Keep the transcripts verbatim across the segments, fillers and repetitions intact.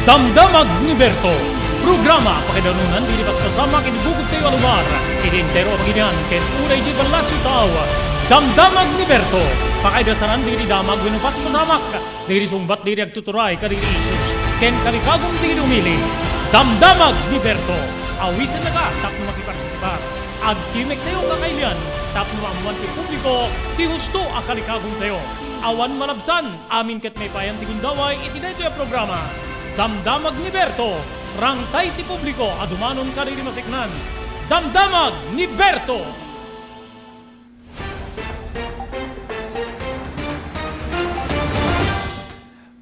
Damdamag ni Berto, programa pakaidanunan dagiti paspasamak iti bukod tayo a lugar, iti entero a pagilian ken unay iti ballasiw tao. Damdamag ni Berto, pakaidasanan dagiti damag wenno paspasamak, dagiti sungbat dagiti agtuturay kadagiti issues, ken kalikagum dagiti umili. Damdamag ni Berto, awisenna ka tapno makipartisipar. Agtimek tayo kakailian tapno maammuan ti publiko ti husto a kalikagum tayo. Awan malabsan, amin ket maipayan ti gundaway iti daytoy a programa. Damdamag ni Berto, rangtay ti publiko a dumanon kadagiti maseknan. Damdamag ni Berto!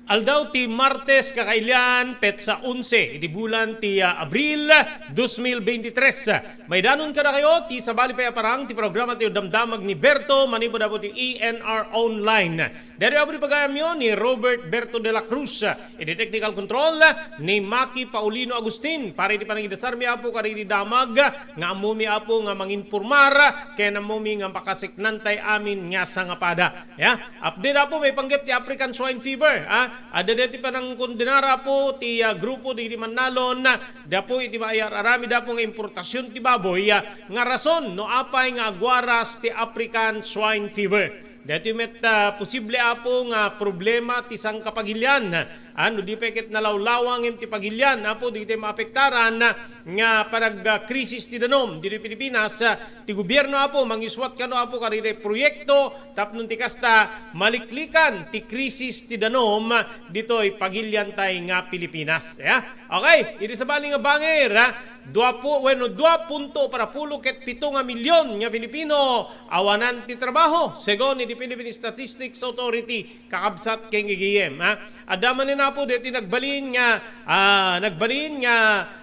Aldaw ti Martes, kakailian, petsa onse iti bulan ti, ah, Abril, dos mil beintitres. Maidanon kadakayo ti sabali pay a parang ti programa ti Damdamag ni Berto manipud apo ti E N R Online. Daytoy apo ti pagayamyo ni Robert Berto de la Cruz. Iti technical control ni Maki Paulino Agustin. Para iti panangidasarmi, Apo, kadagiti damag nga ammomi, Apo, nga manginpormar ken ammomi nga makaseknantay amin nga sangapada. Ya, update, Apo, maipanggep ti African Swine Fever, ah. Adda daytoy panangkondenar, Apo, ti, ah, grupo dagiti mannalon, ah, da, Apo, iti maayar-aramid, Apo, nga importasion ti baboy, ah, nga rason no apay nga agwaras ti African Swine Fever. Daytoy met, ah, posible, Apo, nga problema ti sangkapagilian. Ah, no di pay ket nalawlawa ngem ti pagilian, Apo, dagiti maapektaran, ah, nga panag-, ah, krisis ti danum ditoy Pilipinas, ah, ti gobierno, Apo, mangisuat kano, Apo, kadagiti proyekto tapno ti kasta maliklikan ti krisis ti danum ditoy pagiliantay nga Pilipinas. Ya? Okay, iti sabali nga bangir, ha? Dua pu-, wenno, dua punto para pulo ket pito nga milyon nga Filipino awanan ti trabaho, segun iti Philippine Statistics Authority, kakabsat ken gigiyem, ha? Adda manen, Apo, daytoy nagbalin nga, ah, nagbalin nga,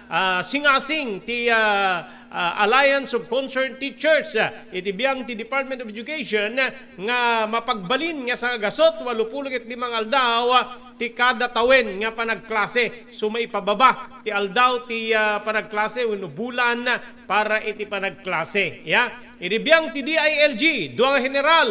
ah, singasing ti, ah, ah, Alliance of Concerned Teachers, ah, iti biang ti Department of Education, ah, nga mapagbalin nga sangagasut walupulo ket lima nga aldaw, ah, ti kada tawen nga panagklase. So, maipababa ti aldaw ti, ah, panagklase wenno bulan para iti panagklase. Ya, iti biang ti D I L G, dua nga general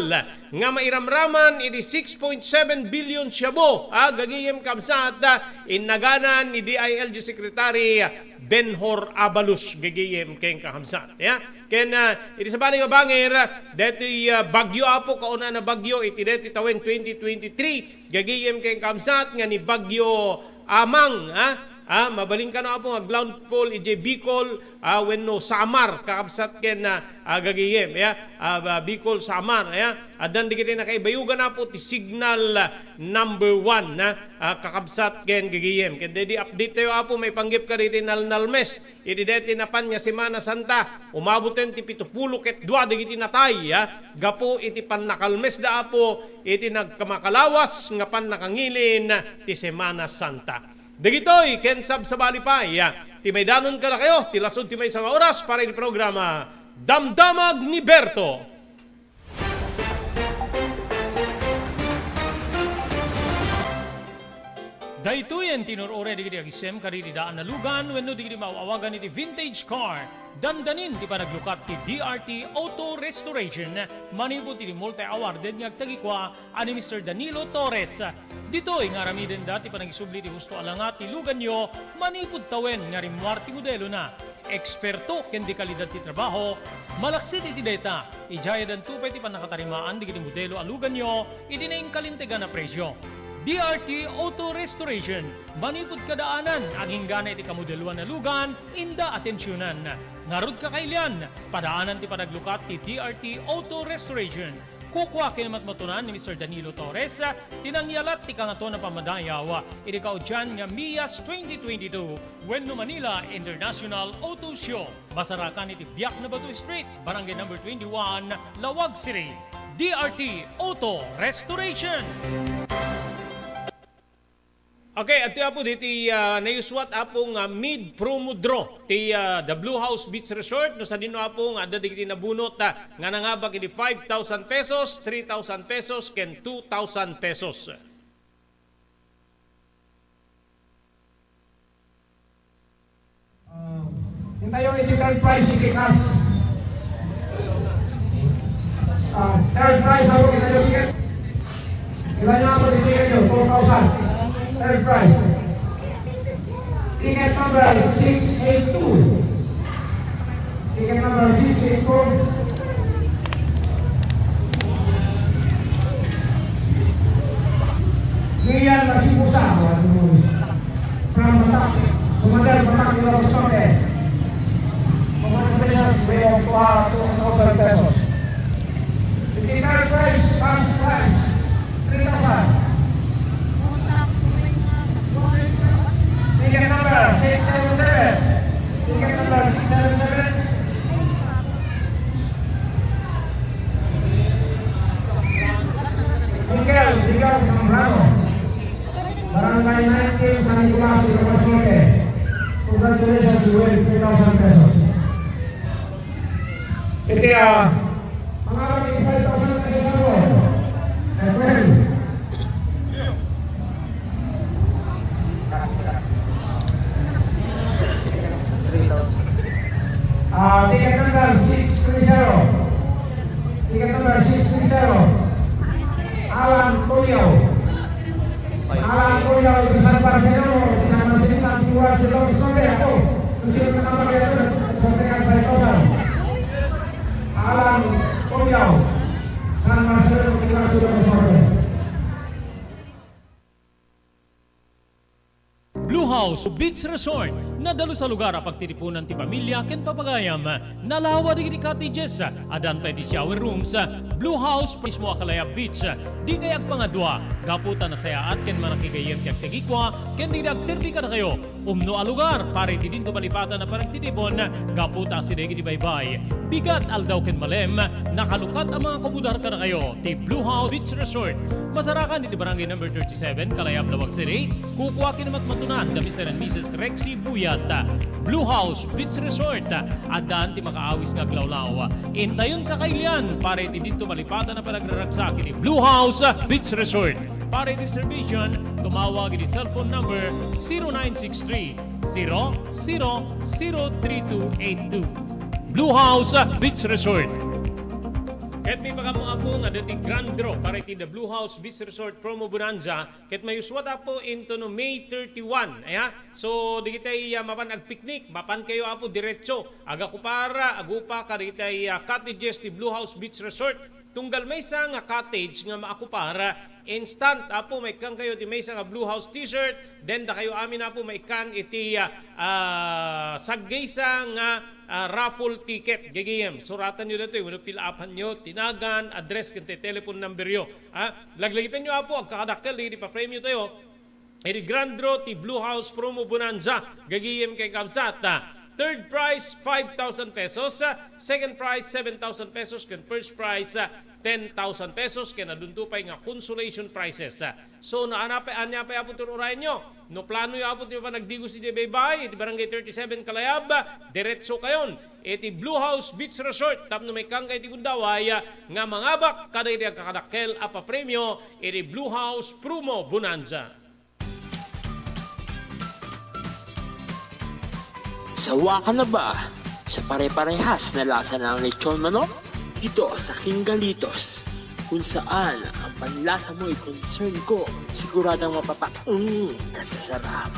nga mairamraman iti six point seven billion shabu, ah, gagayem kabsat, ah, innaganan ni D I L G Secretary Benhur Abalos, gagayem ken kakabsat. Ya, ken, ah, iti sabali nga bangir, daytoy, ah, bagyo, Apo, kauna a bagyo iti daytoy tawen twenty twenty-three, gagayem ken kakabsat, nga ni Bagyo Amang, ha? Ah, mabalin kano, Apo, nga aglandfall idiay Bicol, ah, wenno Samar, kakabsat ken, ah, ah, gagayem, ya? Ah, ba-, Bicol, Samar, ya? Addan dagiti nakaibayugan, Apo, ti signal, ah, number one, ha? Ah, kakabsat ken gagayem. Ken daydi update tayo, Apo, maipanggep kadagiti nalnalmes iti daytoy napan nga Semana Santa, umaboten ti pito pulo ket dua dagiti natay, ha, gapu iti pannakalmesda, Apo, iti nagkamakalawas nga pannakangilin ti Semana Santa. Dagitoy ken sabsabali pay, ha, ti maidanon kadakayo ti lasud ti maysa nga oras para iti programa Damdamag ni Berto. Daytoyen ti inur-uray dagiti agisem kadagiti daan a lugan wenno dagiti maaw-awagan iti vintage car. Dandanin ti panaglukat ti D R T Auto Restoration manipud iti multi-awarded nga agtagikua a ni Mister Danilo Torres. Ditoy nga aramidenda ti panagisubli ti husto a langat ti luganyo manipud tawen nga rimmuar ti modelona. Eksperto ken de kalidad ti trabaho, malaksid iti dayta, idiay addanto pay ti pannakatarimaan dagiti modelo a luganyo iti nainkalintegan a presio. D R T Auto Restoration, manipud kadaanan, aginggana iti kamodeloan a lugan, inda atensionan. Ngarud, kakailian, padaanan ti panaglukat ti D R T Auto Restoration. Kukua ken matmatunan ni Mister Danilo Torres ti nangyalat ti Kangatoan a Pammadayaw iti kaudian nga MIAS twenty twenty-two wenno Manila International Auto Show. Masarakan iti Biak Nabato Street, Barangay Number twenty-one, Laoag City. D R T Auto Restoration. Okay, adtoy, Apo, ditoy, ah, nayusuat, Apo, nga mid-promo draw ti, ah, The Blue House Beach Resort. No sadino, Apo, nga adda dagiti nabunot, ah, nga nangabak iti five thousand pesos, three thousand pesos, ken two thousand pesos. Ah, intayo iti third prize, iti cash. Ah, third prize, Apo, intayo ticket. Intayo, Apo, iti ticket, two thousand. Third prize. Ticket number six eight two. Ticket number six eight two. Rian Masipusa, from Batak. Commander Batak, Ilocos Norte. Congratulations, we have two thousand pesos. Iti third prize, first prize, three thousand. Ticket number six seven seven. Ticket number six seven seven. Miguel, Miguel Zambrano. Barangay nineteen, San Nicolas, Ilocos Norte. Congratulations, you win three thousand pesos. Iti, ah, mga five thousand pesos ako. April. Ah, ticket number six three zero. Ticket number six three zero. Alan Tulio. Alan Tulio, San Barcelona, San Barcelona, San Barcelona, San Barcelona, San Barcelona, Alan Tuyaw, San Marcelo, Ignacio de Consorte. Blue House Beach Resort, nadalus a lugar a pagtitipunan ti pamilya ken papagayam. Nalawa dagiti cottages, addan pay ti shower rooms. Blue House mismo a Kalayab Beach. Dikay agpangadua, gapu ta nasayaat ken manakigayyem ti agtagikua ken dagiti agserbi kadakayo. Umno a lugar para iti dinto malipatan a panagtitipon gapu ta asideg iti baybay. Bigat aldaw ken malem, nakalukat a mga kumudar kadakayo ti Blue House Beach Resort. Masarakan iti Barangay Number thirty-seven, Kalayab, Laoag City. Kukua ken matmatunan da Mister and Missus Rexy Buyat. Blue House Beach Resort. Addan ti makaawis nga aglawlaw. Intayon kakailian para iti dinto malipatan a panagraragsak iti Blue House Beach Resort. Para iti reservation, tumawag iti cellphone number zero nine six three, zero zero zero three two eight two. Blue House Beach Resort. Ket may pagamu-amu nga dati grand draw para iti The Blue House Beach Resort Promo Bonanza, ket mayuswat apo into no May thirty-one. Aya, so digitay, ah, mapan agpiknik, mapan kayo apo diretso, agakupara, agupa, kadagitay, ah, cottages ti Blue House Beach Resort. Tunggal maysa nga cottage nga maakupar, instant, apo, maikkan kayo ti maysa nga Blue House T-shirt, then dakayo amin, apo, maikkan iti, ah, ah, saggaysa nga, ah, raffle ticket. Gagayem, suratan yo datoy, wenno fill upan yo ti nagan, address, ken ti telephone number yo. Ha? Laglagipen yo, apo, agkakadakkel iti papremio tayo. Iti grand draw ti Blue House Promo Bonanza, gagayem ken kabsat, ah, third prize, five thousand pesos, ah, second prize, seven thousand pesos, ken first prize, ah, ten thousand pesos, ken adunto pay nga consolation prizes. Ah, so, naanapay, ania pay, apo, ti urayen yo? No plano yo, apo, ti panagdigos iti baybay, iti Barangay thirty-seven Kalayab, ah, diretso kayon iti Blue House Beach Resort tapno maikkan kayo iti gundaway, ah, nga mangabak kadagiti agkakadakkel a papremio iti Blue House Promo Bonanza. Sawa ka na ba sa pare-parehas na lasa ng lechon manok? Dito sa King Galitos, kung saan ang panlasa mo'y concern ko, siguradong mapapaung ka sa sarap.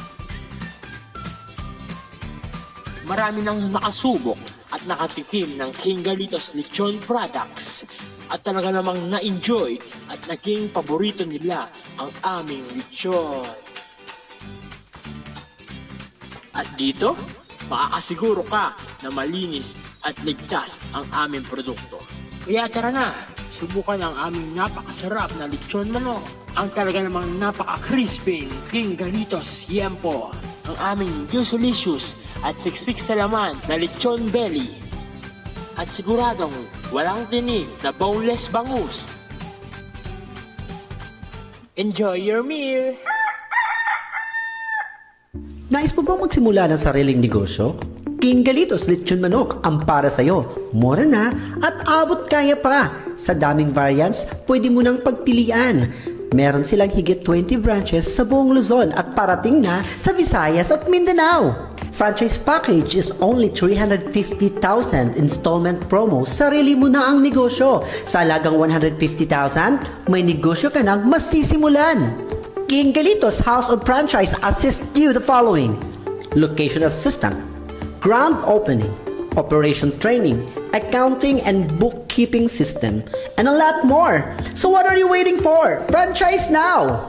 Marami nang nakasubok at nakatikim ng King Galitos Lechon Products at talaga namang na-enjoy at naging paborito nila ang aming lechon. At dito, makakasiguro ka na malinis at ligtas ang aming produkto. Kaya tara na, subukan ang aming napakasarap na lechon manok, ang talaga namang napaka-crispy King Galitos Yempo, ang aming juicy-licious at siksik sa laman na lechon belly. At siguradong walang tinik na boneless bangus. Enjoy your meal! Nais mo bang magsimula ng sariling negosyo? King Galitos Lechon Manok ang para sa'yo. Mura na at abot kaya pa. Sa daming variants, pwede mo nang pagpilian. Meron silang higit twenty branches sa buong Luzon at parating na sa Visayas at Mindanao. Franchise package is only three hundred fifty thousand, installment promo, sarili mo na ang negosyo. Sa halagang one hundred fifty thousand, may negosyo ka nang masisimulan. King Galitos House of Franchise assist you the following: location assistant, grand opening, operation training, accounting and bookkeeping system, and a lot more. So what are you waiting for? Franchise now!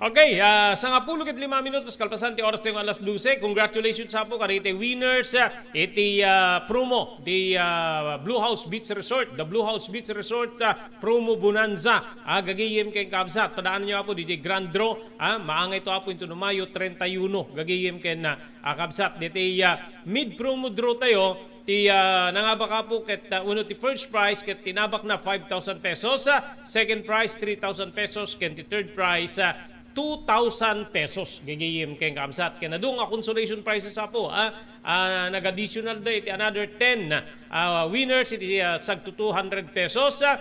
Okay, ah, sangapulo ket lima minutos kalpasan ti oras tayo nga alas dose. Congratulations apo kadagiti winners, ah, iti, ah, promo, the, ah, Blue House Beach Resort, the Blue House Beach Resort, ah, Promo Bonanza. Ah, gagayem ken kabsat, padaanen yo apo di, di grand draw, ah, maangay to apo into no Mayo treinta y uno. Gagayem ken, ah, ah, kabsat, diti, ah, mid promo draw tayo, ti, ah, nangabak apo ket, ah, uno ti first prize ket tinabakna five thousand pesos, ah, second prize three thousand pesos, ken ti third prize, ah, two thousand pesos. Gagayem ken kabsat. Ken adu nga consolation prizes apo, ah, ah, nag-additional da iti another ten, ah, winners iti, ah, sagto two hundred pesos, ah,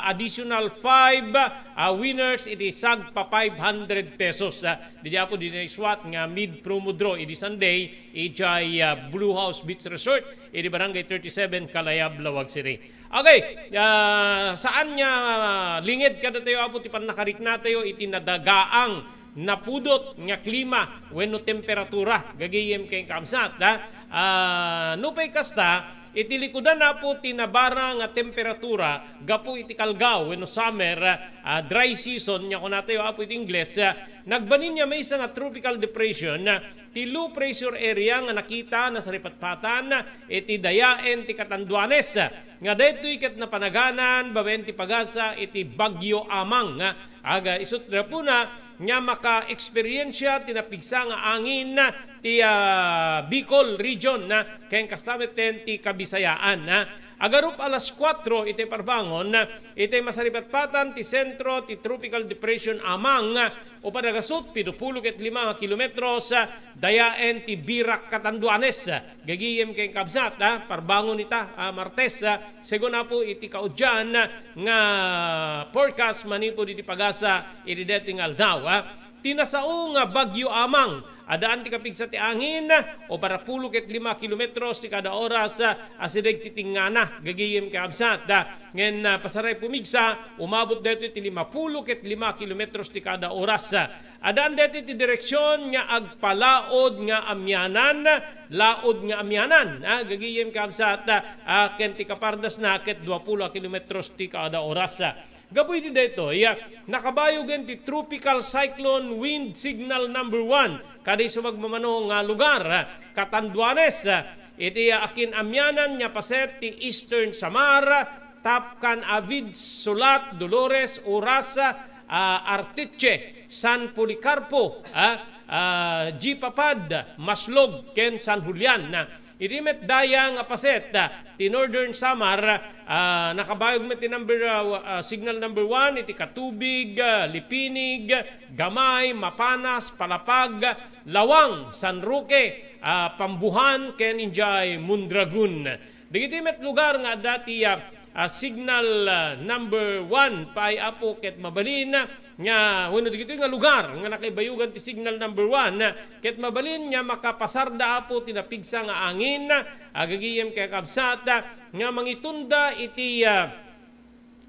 additional five, ah, winners iti sagpa five hundred pesos, ah, didi apo di naiswat nga mid promo draw idi Sunday, idiay, ah, Blue House Beach Resort, idi Barangay thirty-seven, Kalayab, Laoag City. Okay, ah, saan nga, ah, linged kadatayo, apo, ti pannakariknatayo iti nadagaang napudot nga klima wenno temperatura, gagayem ken kabsat, ha? Ah, nupay kasta, iti likudan, apo, ti nabara nga temperatura gapu iti kalgaw wenno summer, ah, dry season nga kunatayo, apo, iti Ingles, ah, nagbalin nga maysa nga tropical depression, ah, ti low pressure area nga nakita nasaripatpatan iti dayaen ti Catanduanes, nga daytoy ket napanaganan babaen ti pagasa iti Bagyo Amang. Aga isut' gapuna nga maka-eksperiensia ti napigsa nga angin ti, ah, Bicol region, ah, ken kasta metten ti Kabisayaan, ah. Agarup alas kuatro iti parbangon, ah, iti masaripatpatan ti sentro ti Tropical Depression Amang, ah, upat a gasut pitu pulo ket lima nga kilometros, ah, dayaen ti Birak, Catanduanes. Gagayem ken kabsat, ah, parbangon ita, ah, Martes, ah, segun, apo, iti kaudian, ah, nga forecast manipud iti pagasa iti daytoy nga aldaw, ah. Ti nasao nga Bagyo Amang, addaan ti kapigsa ti angin, upat a pulo ket lima kilometros ti kada oras, ah, asideg ti tingngana, gagayem ken kabsat, ah. Ngem, ah, pasaray pumigsa, umabot daytoy ti lima pulo ket lima kilometros ti kada oras, ah. Addaan daytoy ti direksion nga agpalaod nga amianan, laod nga amianan, ah, gagayem ken kabsat, ah, ken ti kapardasna ket dua pulo a kilometros ti kada oras. Gapu iti daytoy, ah, nakabayogen ti Tropical Cyclone Wind Signal Number One kadaydi sumagmamano nga lugar, ah, Catanduanes, ah, iti, ah, akin-amianan nga paset ti Eastern Samar, Tapcan, Avid, Sulat, Dolores, Oras, ah, Arteche, San Policarpo, ah, ah, G Papad, Maslog, ken San Julian. Idi met daya nga paset, ah, ti Northern Samar, ah, nakabayog met ti number, ah, wa-, ah, signal number one iti Catubig, ah, Lipinig, Gamay, Mapanas, Palapag, Lawang, San Roque, ah, Pambuhan, ken idiay Mondragon. Dagiti met lugar nga adda ti, ah, ah, signal, ah, number one pay, apo, ket mabalin, ah, nga, wenno dagitoy nga lugar nga nakaibayugan ti signal number one, ah, ket mabalin nga makapasarda, apo, ti napigsa nga angin, ah, gagayem ken kabsat, ah, nga mangitunda iti, ah,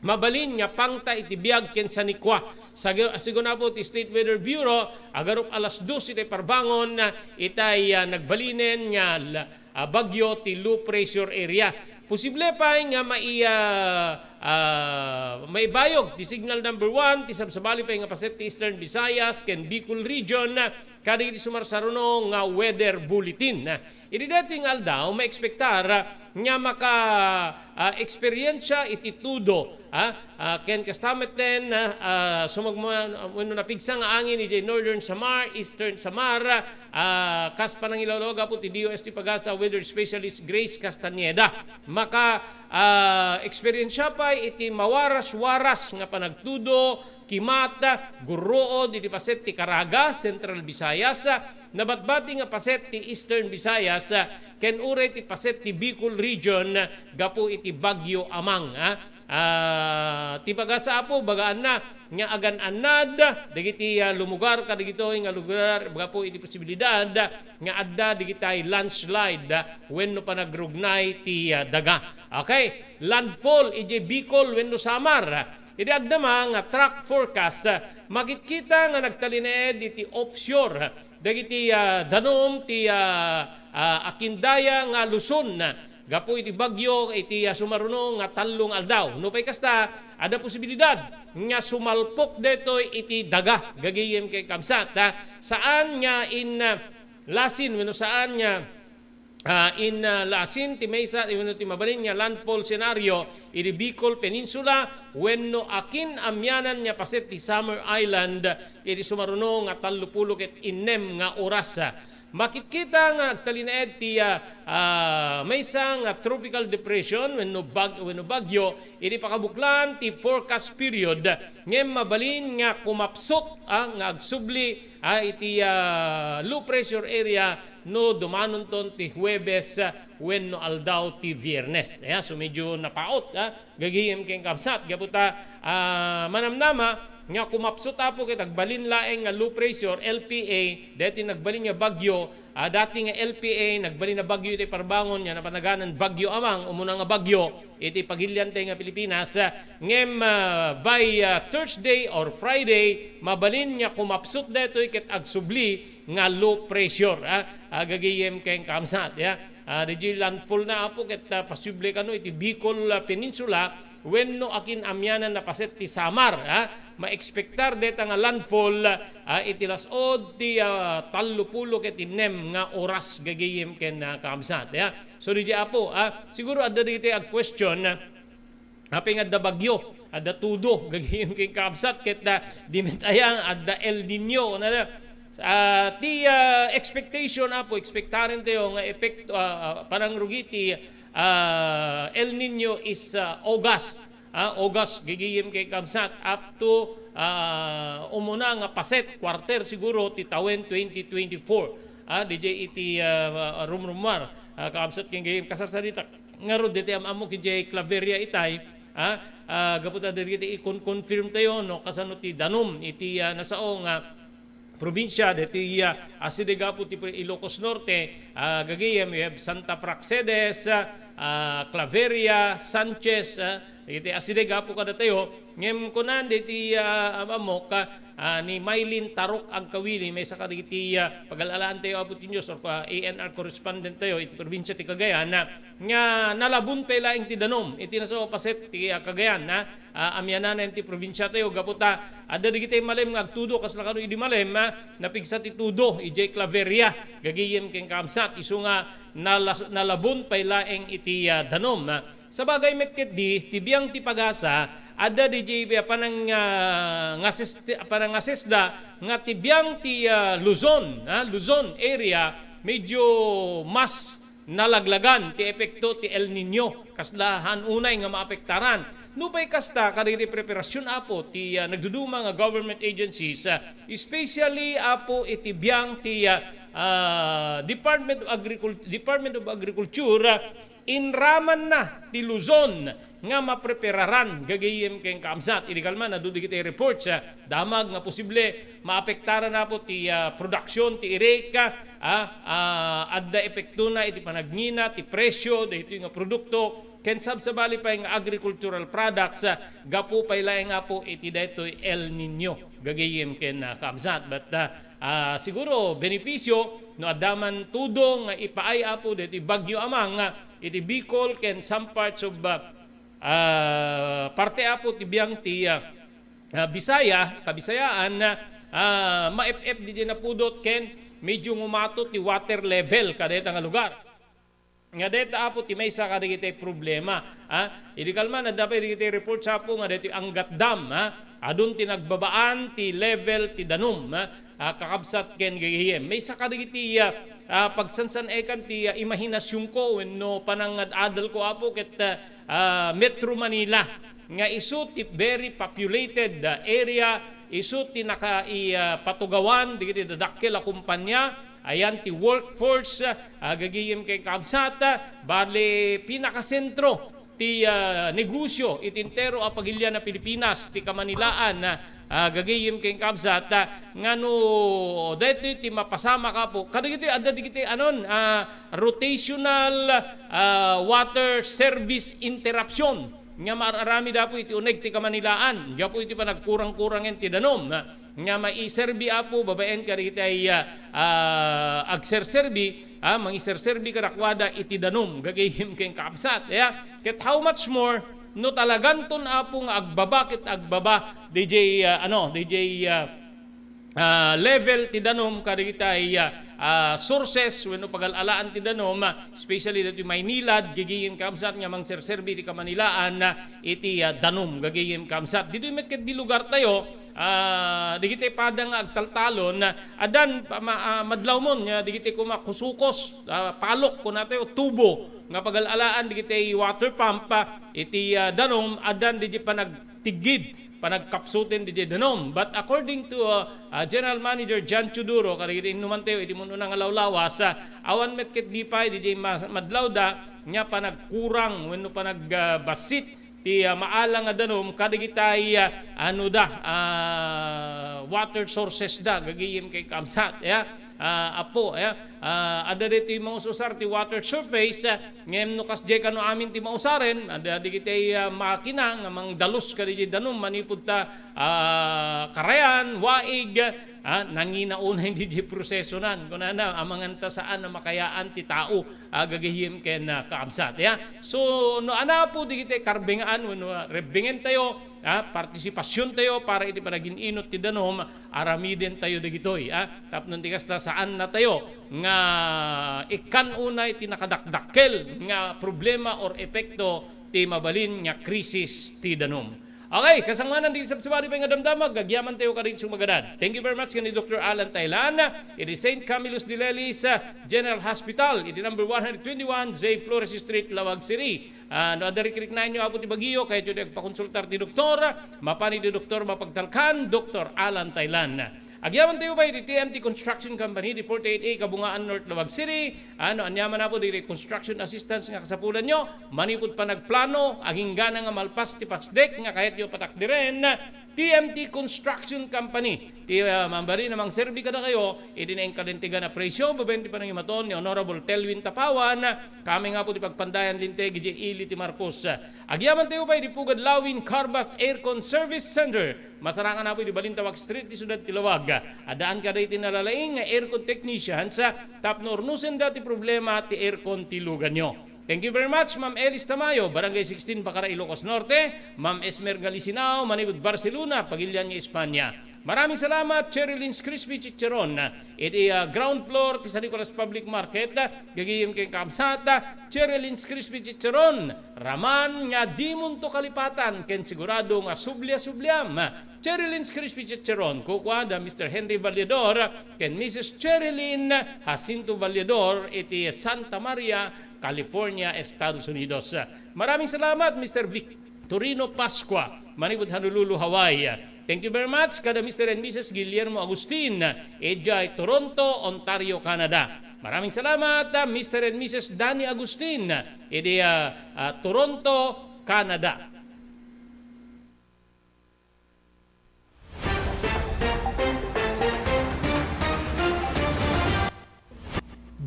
mabalin nga pangta iti biag ken sanikua. Sag-, segun, apo, ti State Weather Bureau, agarup alas dos iti parbangon, ah, itay, ah, nagbalinen nga la-, ah, bagyo ti low pressure area. Posible pay nga mai-, ah, ah, maibayog ti signal number one, ti sabsabali pay nga paset ti Eastern Visayas ken Bicol Region, ah, kadagiti sumarsaruno nga weather bulletin. Idi daytoy nga aldaw, maekspektar, ah, nga maka, ah, eksperiensia iti tudo, ah, ah, ken kasta metten, ah, ah, sumagma-, wenno napigsa nga angin iti Northern Samar, Eastern Samar, ah, kas panangilawlaw gapu ti D O S T Pagasa weather specialist Grace Castañeda. Maka, ah, eksperiensia pay iti mawaras-waras nga panagtudo, kimat, gurruod iti paset ti Caraga, Central Visayas, nabatbati nga paset ti Eastern Visayas, ken uray ti paset ti Bicol Region gapu iti Bagyo Amang, ah. Ah, ti pagasa, Apo, bagaanna nga agan-annad dagiti, ah, lumugar kadagitoy nga lugar gapu iti posibilidad nga adda dagitay landslide, ah, wenno panagrugnay ti, ah, daga. Okay? Landfall idiay Bicol wenno Samar. Idi agdama nga track forecast, ah, makitkita nga nagtalinaed iti offshore dagiti, ah, danum ti, ah, ah, Akindaya nga Luzon gapu iti bagyo iti, ah, sumaruno nga tallo nga aldaw. Nupay kasta, adda posibilidad nga sumalpok daytoy iti daga, gagayem ken kabsat, ah, saan nga in, ah, lasin wenno saan nga, ah, in, ah, lasin ti maysa wenno ti mabalin nga landfall scenario iti Bicol Peninsula wenno akin-amianan nga paset ti Samar Island iti sumaruno nga tallopulo ket innem nga oras. Makitkita nga agtalinaed ti, ah, ah, maysa nga tropical depression wenno bag-, wenno bagyo iti pakabuklan ti forecast period, ngem mabalin nga kumapsut, ah, nga agsubli, ah, iti, ah, low pressure area no dumanonton ti Huwebes, ah, wenno aldaw ti Biyernes. Aya, so medyo napaut, ah, gagayem ken kabsat. Gapu ta, ah, manamnama nga kumapsut, Apo, ket agbalin laeng nga low pressure, L P A, daytoy nagbalin nga bagyo, ah, dati nga L P A, nagbalin a bagyo iti parbangon nga napanaganan Bagyo Amang, umuna nga bagyo iti pagilian tayo nga Pilipinas, ah, ngem, ah, by, ah, Thursday or Friday, mabalin nga kumapsut daytoy ket agsubli nga low pressure, ah, ah, gagayem ken kabsat, ya. Ah, diay landfall na, Apo, ket, ah, posible kano iti Bicol, ah, Peninsula, wenno akin-amianan a paset ti Samar, ah. Maekspektar dayta nga landfall, ah, iti las-ud ti, ah, tallopulo ket innem nga oras gagayem ken, ah, kabsat, ya. So, diay, Apo, ah, siguro adda dagiti ag-question, ah, apay nga adda bagyo, adda tudo, gagayem ken kabsat, ket, ah, di met aya nga adda El Niño, na, ah, ti, ah, expectation, Apo, ekspektaren tayo nga epekto, ah, ah, panangrugi ti, ah, El Niño is, ah, August. Ah, August, gagayem ken kabsat, up to, ah, umuna nga paset, quarter siguro ti tawen twenty twenty-four. Ah, diay iti, ah, rumrumar, ah, kabsat ken gagayem kasarsaritaka. Ngarud, daytoy am-ammo idiay Claveria itay, ah, ah, gapu ta dagiti ikon-confirm tayo, no, kasano ti danum iti, ah, nasao nga probinsia, daytoy, ah, asideg, Apo, ti Ilocos Norte, ah, gagayem, we have Santa Praxedes, ah, Claveria, Sanchez, ah, dagiti asideg, Apo, kadatayo, ngem kunan daytoy, ah, am-ammok, ah, ni Mylene Tarok Agkawili, maysa kadagiti, ah, pagalalaan tayo, Apo ti Dios, or, ah, A N R correspondent tayo iti probinsia ti Cagayan, ah, nga nalabon pay laeng ti danum iti nasao paset ti, ah, Cagayan, ah, ah, amianana ti probinsia tayo, gapu ta adda dagiti malem nga agtudo, kasla kano idi malem, ah, napigsa ti tudo idiay Claveria, gagayem ken kabsat, isu nga nalas-, nalabon pay laeng iti, ah, danum, ah. Sabagay met ketdi, ti biang ti pagasa, adda diay, ah, panang-, ah, ngases-, panangasesda nga ti biang ti, ah, Luzon, ah, Luzon area, medyo mas nalaglagan ti epekto ti El Niño, kasla han unay nga maapektaran. Nupay kasta, kadagiti preparasyon, Apo, ti, ah, nagduduma nga government agencies, ah, especially, Apo, iti biang ti, ah, ah, Department of Agricul-, Department of Agriculture, ah, inramanna ti Luzon nga maprepararan gagayem ken kabsat. Idi kalman, adu dagiti reports, ah, damag nga posible maapektaran, Apo, ti, ah, production ti irik, ah, ah, adda epektona iti panagngina ti presyo daytoy nga produkto ken sabsabali pay nga agricultural products, ah, gapu pay laeng, Apo, iti daytoy El Niño gagayem ken, ah, kabsat. But, ah, ah, siguro benepisyo no adda man tudo nga ipaay, Apo, daytoy Bagyo Amang, ah, iti Bicol ken some parts of, ah, ah, parte, Apo, ti biang ti, ah, ah, Bisaya, Kabisayaan, ah, maep-ep diay napudot ken medyo ngumato ti water level kadayta nga lugar. Nga dayta, Apo, ti maysa kadagiti problema, ah. Idi kalman, adda pay dagiti reports, Apo, nga daytoy Angat Dam, ah, adun ti nagbabaan ti level ti danum, ah, ah, kakabsat ken gagayem. Maysa kadagiti, ah, ah, pagsansan-ekan ti, ah, imahinasyonko wenno panangad-adalko, Apo, ket, ah, ah, Metro Manila nga isu ti very populated, ah, area, isu ti naka-, i-, ah, patugawan dagiti dadakkel a kumpanya, ayan ti workforce, ah, gagayem ken kabsat, ah, bale pinakasentro ti, ah, negosyo iti entero a pagilian a Pilipinas, ti Kamanilaan, ah, ah, gagayem ken kabsat, ah, nga no daytoy ti mapasamak, Apo, kadagiti adda dagiti anon, ah, rotational, ah, water service interruption nga maaramid, Apo, iti uneg ti Kamanilaan, gapu iti panagkurang-kurangen ti danum, ah, nga maiserbi, Apo, babaen kadagiti, ah, ah, agserserbi, ah, mangiserserbi kadakuada iti danum, gagayem ken kabsat, ya. Ket how much more no talaganton, Apo, nga agbaba ket agbaba D J, ah, ano, D J, ah, ah, level ti danum kadagiti, ah, ah, sources wenno pagal-alaan ti danum, ah, especially ditoy Maynilad, gagayem kabsat nga mangserserbi ti Kamanilaan, ah, iti, ah, danum, gagayem kabsat. Ditoy met ket di lugar tayo, ah, dagiti pada nga agtaltalon, ah, addan pa-, ma-, ah, madlawmon nga dagiti kuma kusukos, ah, palok, kunatayo, tubo nga pagal-alaan dagiti water pump, ah, iti, ah, danum, addan dagiti panagtiggid, panagkapsuten dagiti danum. But according to, ah, ah, General Manager John Teodoro, kadagiti innumantayo iti mun-una nga lawlawas, ah, awan met ket di pay dagiti ma-, madlawda nga panagkurang wenno panag-, ah, bassit ti, ah, maala nga danum kadagitay, ah, ano da, ah, water sources da, gagayem ken kabsat, ya. Ah, Apo, ya. Ah, adda daytoy maus-usar ti water surface, ah, ngem no kasdiay kano amin ti mausaren, adda dagitay, ah, makina nga mangdalus kadagiti danum manipud ta, ah, karayan, waig, ah, nangina unay dagiti prosesonan. Kunana, amangan ta saan a makayaan ti tao, ah, gagayem ken, ah, kaabsat, ya. So, no anapo dagiti karbengan wenno, ah, rebbengentayo, ah, partisipasiontayo para iti panagin-inot ti danum, aramidentayo dagitoy, ah, tapno ti kasta, saannatayo nga ikkan unay ti nakadakdakkel nga problema or epekto ti mabalin nga krisis ti danum. Okay, kasangoanan, dagiti sabsabali pay nga damdamag, agyamantayo kadagiti sumagadan. Thank you very much ken ni Doctor Alan Taylan, iti Saint Camillus de Lelis, ah, General Hospital, iti number one hundred twenty-one J Flores Street, Laoag City. Ah, no adda rikriknaenyo, Apo, ti bagio, kayatyo ti agpakonsultar ti doktor, mapan iti doktor mapagtalkan, Doctor Alan Taylan. Agyamantayo pay iti T M T Construction Company, iti forty-eight A Kabungaan North, Laoag City. Ah, no aniaman, Apo, dagiti construction assistance nga kasapulanyo, manipud panagplano, agingga nga malpas ti pasdek nga kayatyo patakderen, T M T Construction Company ti, ah, mabalin a mangserbi kadakayo iti naingkalintegan a presio babaen ti panangimaton ni Honorable Telwin Tapawan, kami nga, Apo, ti pagpandayan linteg idiay ili ti Marcos. Agyamantayo pay iti Pugad Lawin Carbas Aircon Service Center. Masarangan, Apo, iti Balintawak Street ti siudad ti Laoag. Addaan kadagiti nalalaing nga aircon technicians, ah, tapno urnosenda ti problema ti aircon ti luganyo. Thank you very much, Ma'am Elis Tamayo, Barangay sixteen, Bacara, Ilocos Norte, Ma'am Esmer Galisinao, manipud Barcelona, pagilian nga Espanya. Maraming salamat, Cherry Lynn's Crispy Chicharon, iti, ah, ground floor ti San Nicolas Public Market, gagayem ken kaabsat, Cherry Lynn's Crispy Chicharon, raman nga dimonto kalipatan ken sigurado nga sublia-subliam. Cherry Lynn's Crispy Chicharon, kukua da Mister Henry Valledor ken Missus Cherry Lynn Jacinto Valledor iti Santa Maria, California, Estados Unidos. Maraming salamat, Mister Victorino Pascua, manipud Honolulu, Hawaii. Thank you very much kada Mister and Missus Guillermo Agustin, idiay Toronto, Ontario, Canada. Maraming salamat, ah, Mister and Missus Danny Agustin, idi, ah, ah, Toronto, Canada.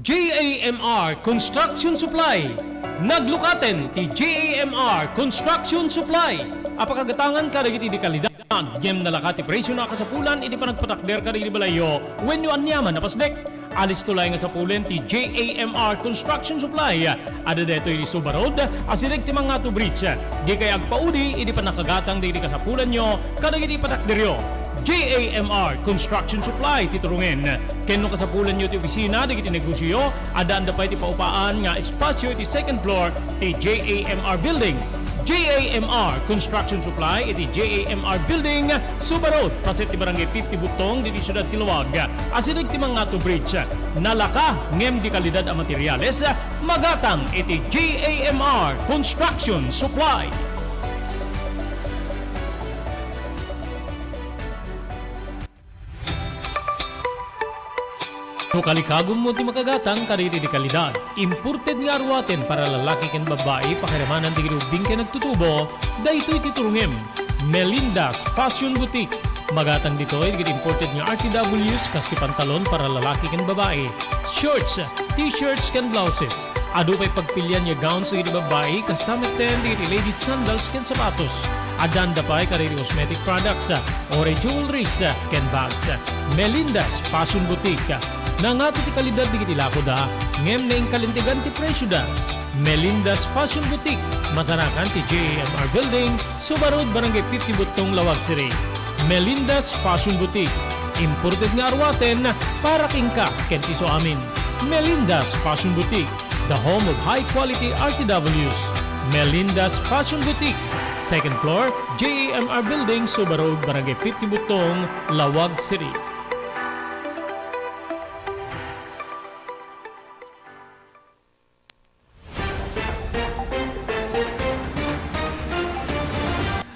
J A M R Construction Supply. Naglukaten ti J A M R Construction Supply a pakagatangan kadagiti di kalidad, ngem nalaka ti presio a kasapulan iti panagpatakder kadagiti balayyo wenno aniaman a pasdek. Alisto laeng nga sapulen ti J A M R Construction Supply. Adda daytoy iti Suba Road, asideg ti Mangato Bridge. Dikay agpaudi idi pannakagatang dagiti kasapulanyo kadagiti patakderyo. J A M R Construction Supply ti turongen. Ken no kasapulanyo ti opisina dagiti negosioyo, addaanda pay ti paupaan nga espasio iti second floor ti J A M R Building. J A M R Construction Supply iti J A M R Building, Suba Road, paset ti Barangay fifty Butong, ditoy siudad ti Laoag. Asideg ti Mangato Bridge. Nalaka ngem di kalidad a materials, magatang iti J A M R Construction Supply. No kalikagummo ti makagatang kadagiti kalidad, imported nga aruaten para lalaki ken babbai, pakiramanan dagiti ubbing ken agtutubo, daytoy ti turongem. Melinda's Fashion Boutique. Magatang ditoy dagiti imported nga R T Ws, kas ti pantalon para lalaki ken babbai, shorts, t-shirts ken blouses. Adu pay pagpilian nga gowns dagiti babbai, kasta metten dagiti ladies sandals ken sapatos. Addan da pay kadagiti cosmetic products, oray jewelries, ken bags. Melinda's Fashion Boutique. Nangato ti kalidad dagiti lakoda, ngem naingkalintegan ti presioda. Melinda's Fashion Boutique, masarakan ti J A M R Building, Suba Road, Barangay fifty Buttong, Laoag City. Melinda's Fashion Boutique. Imported nga aruaten para kenka ken ti isuamin. Melinda's Fashion Boutique, the home of high quality R T Ws. Melinda's Fashion Boutique, second floor, J A M R Building, Suba Road, Barangay fifty Buttong, Laoag City.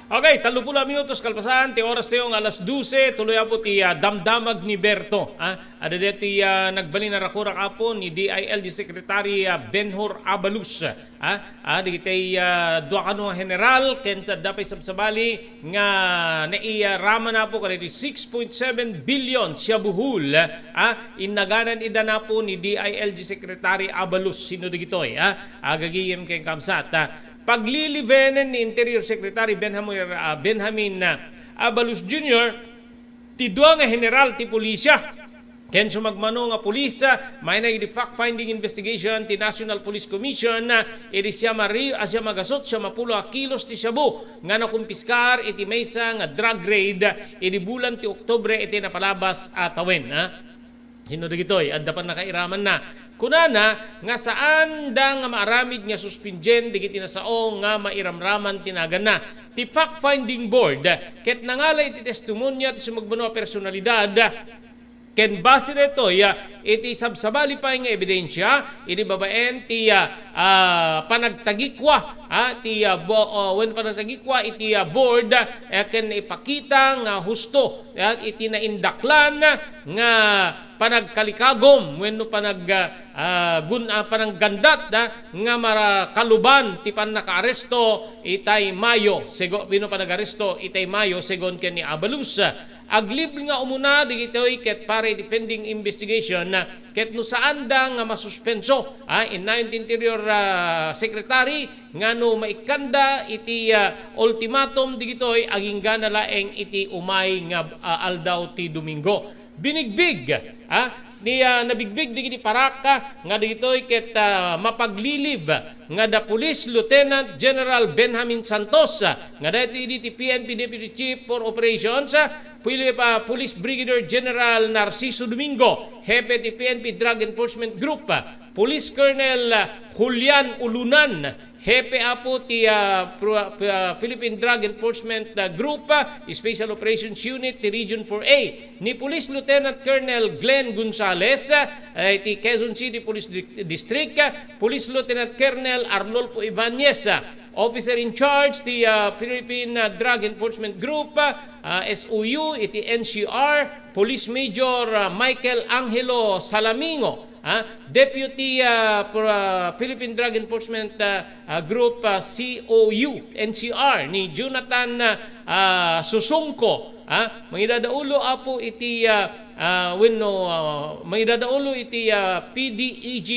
Okay, tallo puluh a minutos kalpasan ti oras tayo nga alas dose, tuloy apo ti, ah, damdamag ni Berto, ah. Adda daytoy, ah, nagbalin a rakurak apo ni D I L G Secretary, ah, Benhur Abalus, ah. Ah, dagiti, ah, dua kano a general ken adda pay sabsabali nga nairaman apo kadagiti six point seven billion shabu hole, ah, innaganan ida napo ni D I L G Secretary Abalus. Sino dagitoy, ah? Agagayem ken kabsat, ah, paglilibenen ni Interior Secretary Benjamin, ah, Benjamin, ah, Abalos Junior ti dua nga general ti pulisya ken sumagmamano nga pulis, ah, maina iti fact-finding investigation ti National Police Commission, ah, iti siam a ri-, a siam a gasut siam a pulo a kilos ti shabu nga nakumpiskar iti maysa nga drug raid iti bulan ti Oktubre iti napalabas a tawen, ah. Sino dagitoy? Adda pannakairamanna. Kunana nga saanda nga maaramid nga suspendien dagiti nasao nga mairamraman ti naganna. Ti fact-finding board ket nangala iti testimonya ti sumagmamano a personalidad ken base daytoy, ah, iti sabsabali pay nga ebidensia, iti babaen ti, ah, ah, panagtagikua, ah, ti, ah, bo-, ah, wen panagtagikua iti, ah, board, eh, ken ipakita nga husto, ah, iti naindaklan nga panagkalikagum wenno panag-, ah, ah, gun-, ah, pananggandat, ah, nga mara-, kaluban ti pannakaaresto itay Mayo, sego-, wenno panagaresto itay Mayo segun ken ni Abalus. Aglibel nga umuna dagitoy ket para iti pending investigation, ah, ket no saanda nga masuspenso, ah, innayon ti Interior, ah, Secretary nga no maikkanda iti, ah, ultimatum dagitoy aginggana laeng iti umay nga, ah, aldaw ti Domingo. Binigbig, ah, ni, ah, nabigbig dagiti parak, ah, nga dagitoy ket, ah, mapaglilib nga da Police Lieutenant General Benjamin Santos, ah, nga daytoy idi ti P N P Deputy Chief for Operations, ah, Pili-, ah, Police Brigadier General Narciso Domingo, Hepe ti P N P Drug Enforcement Group, ah, Police Colonel, ah, Julian Ulunan, Hepe apo ti, ah, pro-, ah, Philippine Drug Enforcement, ah, Group, ah, Special Operations Unit ti Region four A, ni Police Lieutenant Colonel Glenn Gonzales, ah, ti Quezon City Police Di-, District, ah, Police Lieutenant Colonel Arnulfo Ibanez, ah, Officer in Charge ti, ah, Philippine, ah, Drug Enforcement Group, ah, S O U, iti N C R, Police Major, ah, Michael Angelo Salamingo, ah, Deputy, ah, pro-, ah, Philippine Drug Enforcement, ah, ah, Group, ah, C O U, N C R, ni Jonathan, ah, ah, Susungko, ah, mangidadaulo apo iti, ah, ah, wenno, ah, mangidadaulo iti, ah, P D E G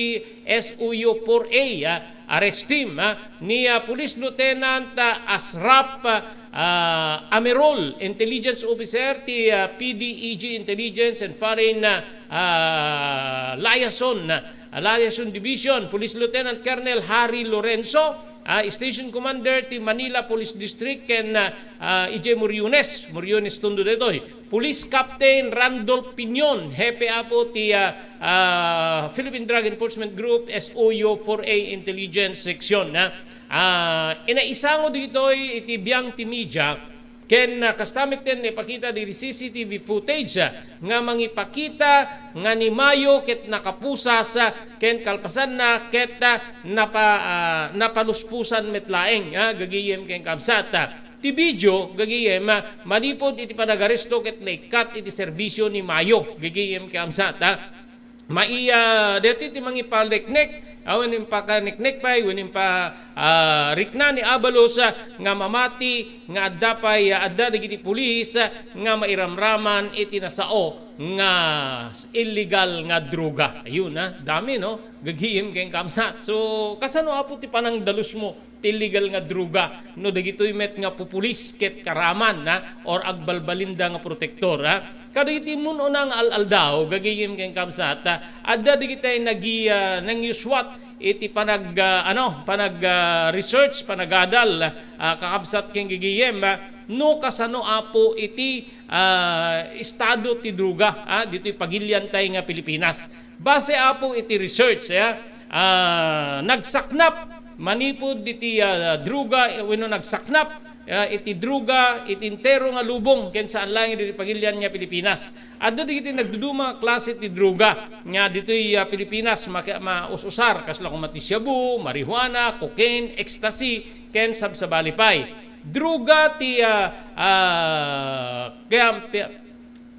S O U four A, ah, arrest team, ah, ni, ah, Police Lieutenant, ah, Asrap, ah, ah, Amerol, Intelligence Officer ti, ah, P D E G Intelligence and Foreign, ah, ah, Liaison, ah, Liaison Division, Police Lieutenant Colonel Harry Lorenzo, ah, Station Commander ti Manila Police District, ken, ah, ah, E J Moriones, Moriones Tondo daytoy. Police Captain Randolph Piñon, hepe apo ti, ah, ah, Philippine Drug Enforcement Group, S O U four A Intelligence Section, ah. Ah, inaisango ditoy iti biang ti media, ken, ah, kasta met ti ipakita diri C C T V footage, ah, nga mangipakita nga ni Mayo ket nakapusas, ah, ken kalpasanna ket, ah, napa-, ah, napaluspusan met laeng, ah, gagayem ken kabsat, ah. Ti video, gagayem, ah, manipud iti panagaresto ket naikkat iti serbisio ni Mayo, gagayem ken kabsat, ah. Maiya deti ti mangipaleknek, a, wenno impakaneknek pay, wenno impa-, a, rikna ni Abalos, a, nga mamati, nga adda pay, a, adda dagiti pulis, a, nga mairamraman iti nasao nga s-, illegal nga droga. Ayun, a, dami, no? Gagim ken kabsat. So, kasano, Apo, ti panangdalusmo ti illegal nga droga, no dagitoy met nga pupulis ket karaman, ha, or agbalbalinda nga protektor, ha. Kadagiti mun-una nga al-aldaw, gagayem ken kabsat, ha, adda dagiti nagi-, ah, nangyuswat iti panag-, ah, ano, panag-, ah, research, panagadal, ah, kakabsat ken gagayem, ha, no kasano, Apo, iti, ah, estado ti droga, ha, ditoy pagiliantay nga Pilipinas. Base, Apo, iti research, ya, ah, nagsaknap manipud iti, ah, droga, wenno nagsaknap, ah, iti droga iti entero nga lubong ken saan laeng iti pagilian nga Pilipinas. Adda dagiti nagduduma nga klase ti droga nga ditoy, ah, Pilipinas maka-, maus-usar, kasla koma ti shabu, marijuana, cocaine, ecstasy, ken sabsabali pay. Droga ti, ah, ah, kaya, pi-,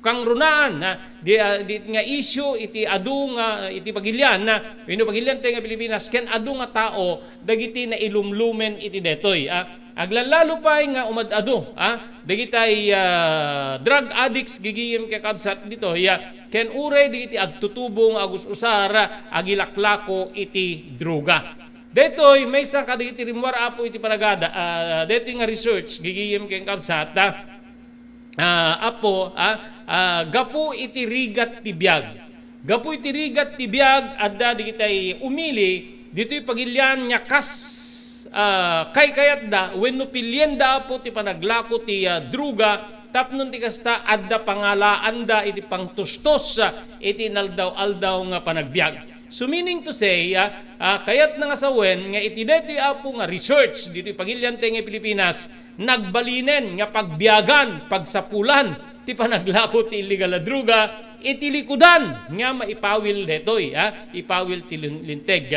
kangrunaan, ha, di, ah, di nga isyu iti adu nga, iti pagilian, ha, wenno pagiliantay nga Pilipinas, ken adu nga tao dagiti nailumlumen iti detoy, ha. Aglalalo pay nga umad-adu, ha, dagitay, ah, drug addicts gigiyem kakabsat ditoy, ha, ken uray dagiti agtutubo nga agus-usar, ha, agilaklako iti droga. Detoy, maysa kadagiti rimmuar, Apo, iti panagada, ah, detoy nga research gigiyem kakabsat, ha. Ah, Apo, ah, ah, gapu iti rigat ti biag. Gapu iti rigat ti biag, adda dagitay umili ditoy pagilian nga kas, ah, kaykayatda wenno pilienda, Apo, ti panaglako ti, ah, droga tapno ti kasta adda pangalaanda iti pangtustos, ah, iti inaldaw-aldaw nga panagbiag. So, meaning to say, ah, ah, kayatna nga sawen nga iti daytoy, Apo, nga research ditoy pagiliantay nga Pilipinas, nagbalinen nga pagbiagan, pagsapulan ti panaglako ti illegal a droga iti likudan nga maipawil daytoy, ah, ipawil ti lin-, linteg.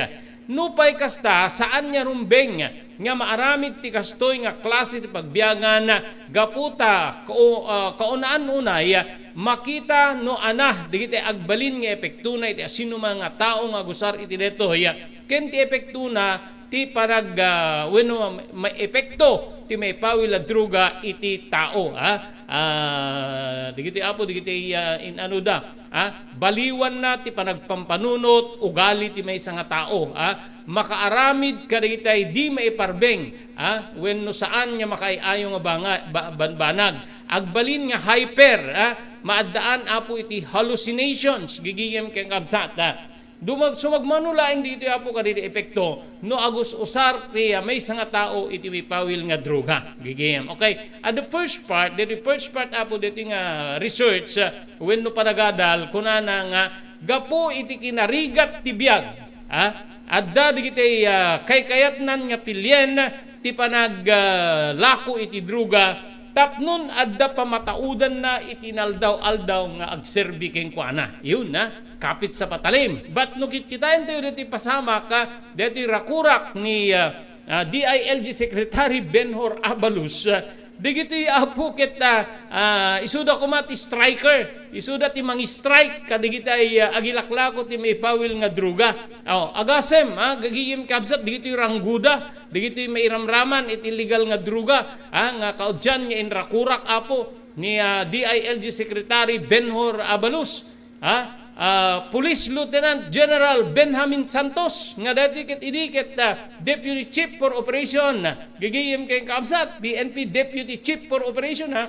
Nupay kasta, saan nga rumbeng nga maaramid ti kastoy nga klase ti pagbiagan gapu ta kao-, ah, kaunaan unay makita no ana dagiti agbalin nga epektona iti asinoman nga tao nga agusar iti daytoy, ken ti epektona ti panag-, ah, wenno ma-, maepekto ti maipawil a droga iti tao, ha? Ah, dagiti, Apo, dagiti, ah, in-ano da, ha? Baliwanna ti panagpampanunot, ugali ti maysa nga tao, ha? Makaaramid kadagitay di maiparbeng, ha? Wenno saan nga makaay-ayo nga banga-, ba-, ban-, banag. Agbalin nga hyper, ha? Maaddaan, Apo, iti hallucinations, gigiyem ken kabsat, ha? Dumag-, sumagmamano laeng ditoy, Apo, kadagiti epekto no agus-usar ti, ah, maysa nga tao iti maipawil nga droga. Gigim. Okay. At the first part, the first part, Apo, ditoy nga research, ah, wenno panagadal, kunana nga gapu iti kinarigat ti biag, ah, adda dagiti, ah, kaykayatnan nga pilien ti panag-, ah, lako iti droga tapnon adda pamataudanna iti inaldaw-aldaw nga agserbi kenkuana. Yun, ha? Kapit sa patalim. But no kitkitaentayo ditoy pasamak, ah, ditoy rakurak ni, ah, ah, D I L G Secretary Benhur Abalos, ah, dagitoy, Apo, ket, ah, ah, isuda koma ti striker, isuda ti mangi-strike kadagitay, ah, agilaklako ti maipawil nga droga. Oh, agasem, ah, gagigim kabsat, dagitoy ranggoda, dagitoy mairamraman iti illegal nga droga, ah, nga kaudian nga inrakurak, Apo, ni, ah, D I L G Secretary Benhur Abalos. Ha? Ah, Police Lieutenant General Benjamin Santos, nga dati ket idi ket, ah, Deputy Chief for Operation, gigiyem ken kabsat, P N P Deputy Chief for Operation, ha?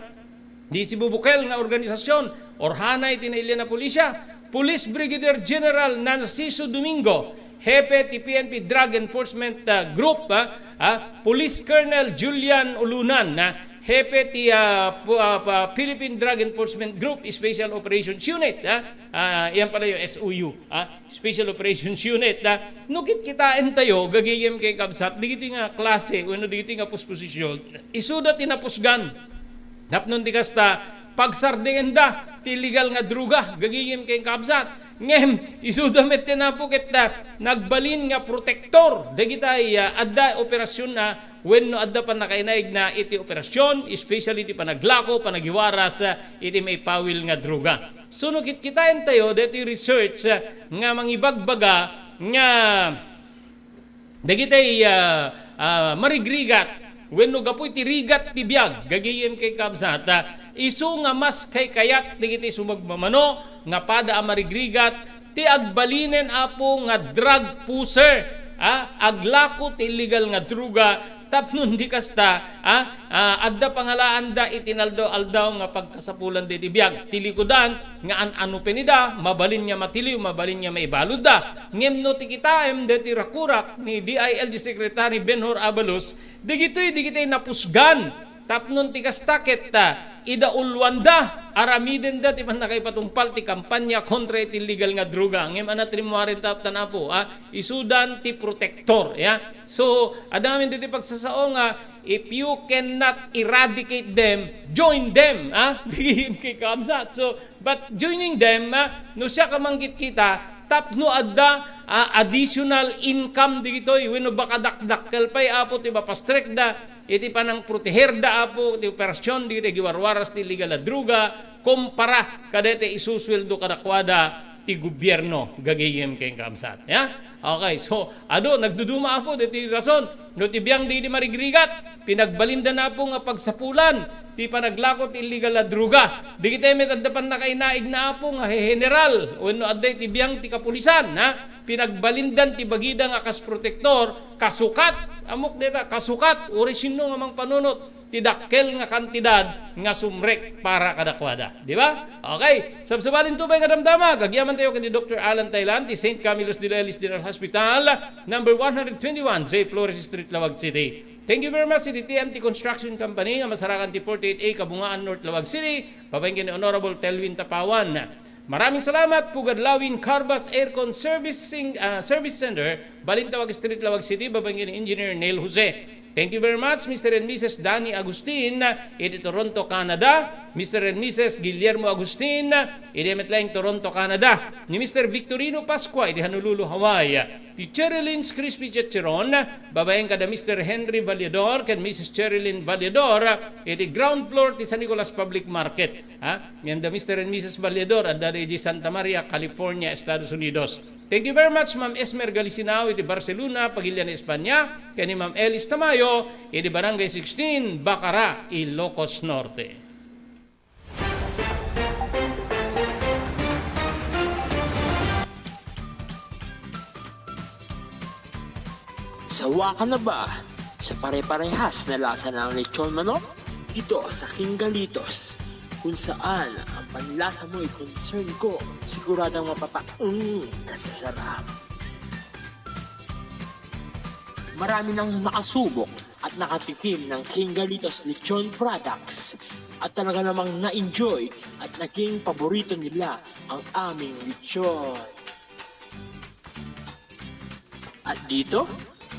Di sibubukel nga organisasyon, or hanay ti nailian a pulisya, Police Brigadier General Narciso Domingo, Hepe ti P N P Drug Enforcement, ah, Group, ah, ah, Police Colonel Julian Ulunan, ah, Hepe ti, ah, pu-, ah, pa-, Philippine Drug Enforcement Group Special Operations Unit, ah, ah, yan pala yung S O U, ah, Special Operations Unit, ah. No kitkitaentayo, gagayem ken kabsat, dagitoy nga klase, wenno dagitoy nga pusposisyon, isuda ti napusgan. Napnon ti kasta, pagsardengenda ti illegal nga droga, gagayem ken kabsat. Ngem isuda met ti napo ket, ah, nagbalin nga protektor dagitay, ah, adda operasionna wenno adda pannakainaigna iti operasyon, especially ti panaglako, panagiwaras, ah, iti maipawil nga droga. So, no kitkitaentayo daytoy research, ah, nga mangibagbaga nga dagitay, ah, ah, marigrigat wenno gapu iti rigat ti biag, gagayem ken kabsat, ah, isu nga mas kaykayat dagiti sumagmamano nga pada a marigrigat ti agbalinen, Apo, nga drug pusher, ah, aglako ti illegal nga droga tapno di kasta, ah, ah, adda pangalaanda iti naldaw-aldaw nga pagkasapulan daydi biag. Ti likudan nga an-ano pay ida, mabalin nga matiliw, mabalin nga maibaludda. Ngem no ti kitaem daytoy rakurak ni D I L G Secretary Benhur Abalos, dagitoy, dagitoy napusgan. Tapno ti kasta ket, ah, idauluanda, aramidenda ti pannakaipatungpal ti kampanya kontra iti illegal nga droga. Ngem anat rimmuaren ta, tanapo, ah, isudan ti protektor, ya. So, adda ngamin daytoy pagsasao nga, if you cannot eradicate them, join them, ah, dagiti kabsat. So, but joining them, ah, no siak a mangkitkita, tapno adda, ah, additional income dagitoy, wenno baka dakdakkel pay, Apo, ti mapastrekda iti panangproteherda, Apo, ti operasyon dagiti agiwarwaras ti illegal a droga, kumpara kadayta isusueldo kadakuada ti gobierno, gagayem ken kabsat. Ya? Okay, so, adu, nagduduma, Apo, daytoy rason. No ti biang daydi marigrigat, pinagbalinda, Apo, nga pagsapulan ti panaglako ti illegal a droga. Dagitoy met adda pannakainaigna, Apo, nga general wenno adda iti biang ti kapulisan, ha? Pinagbalindan ti bagida nga kas protektor, kasukat, ammok dayta, kasukat, uray sinno nga mangpanunot ti dakkel nga kantidad nga sumrek para kadakuada. Di ba? Okay. Sabsabali ti ubing nga damdama, agyamantayo ken ni Doktor Alan Thailand, ti Saint Camillus de Lelis General Hospital, number one hundred twenty-one, J Flores Street, Laoag City. Thank you very much iti T M T Construction Company nga masarakan ti forty-eight A Kabungaan, North Laoag City, babaen ken ni Honorable Telvin Tapawan. Maraming salamat, Pugad Lawin Carbas Aircon Servicing, ah, Service Center, Balintawak Street, Laoag City, babaen ken ni Engineer Neil Jose. Thank you very much, Mister and Missus Danny Agustin, iti Toronto, Canada. Mister and Missus Guillermo Agustin, iti met laeng Toronto, Canada. Ni Mister Victorino Pascua, iti Honolulu, Hawaii. Ti Cherylyn's Crispy Chicharon, babaen kada Mister Henry Vallador ken Missus Cherylyn Vallador, iti ground floor ti San Nicolas Public Market. Ha? Ngem da Mister and Missus Vallador, adda iti Santa Maria, California, Estados Unidos. Thank you very much, Ma'am Esmer Galisinao, iti Barcelona, Pagilian, Espanya, ken ni Ma'am Elis Tamayo, iti Barangay sixteen, Bacara, Ilocos Norte. Sawa ka na ba sa pare-parehas na lasa ng lechon manok? Dito sa King Galitos, kung saan ang panlasa mo'y concern ko, siguradong mapapaung ka sa sarap. Marami nang nakasubok at nakatikim ng King Galitos Lechon Products at talaga namang na-enjoy at naging paborito nila ang aming lechon. At dito,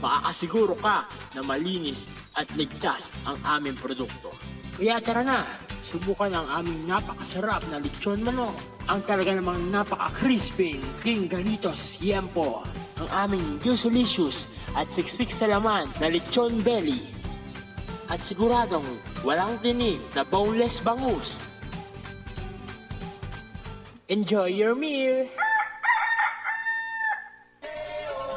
makakasiguro ka na malinis at ligtas ang aming produkto. Kaya tara na, subukan ang aming napakasarap na lechon manok. Ang talaga namang napaka-crispy King Galitos Yempo. Ang aming juicy-licious at siksik sa laman na lechon belly. At siguradong walang tinik na boneless bangus. Enjoy your meal!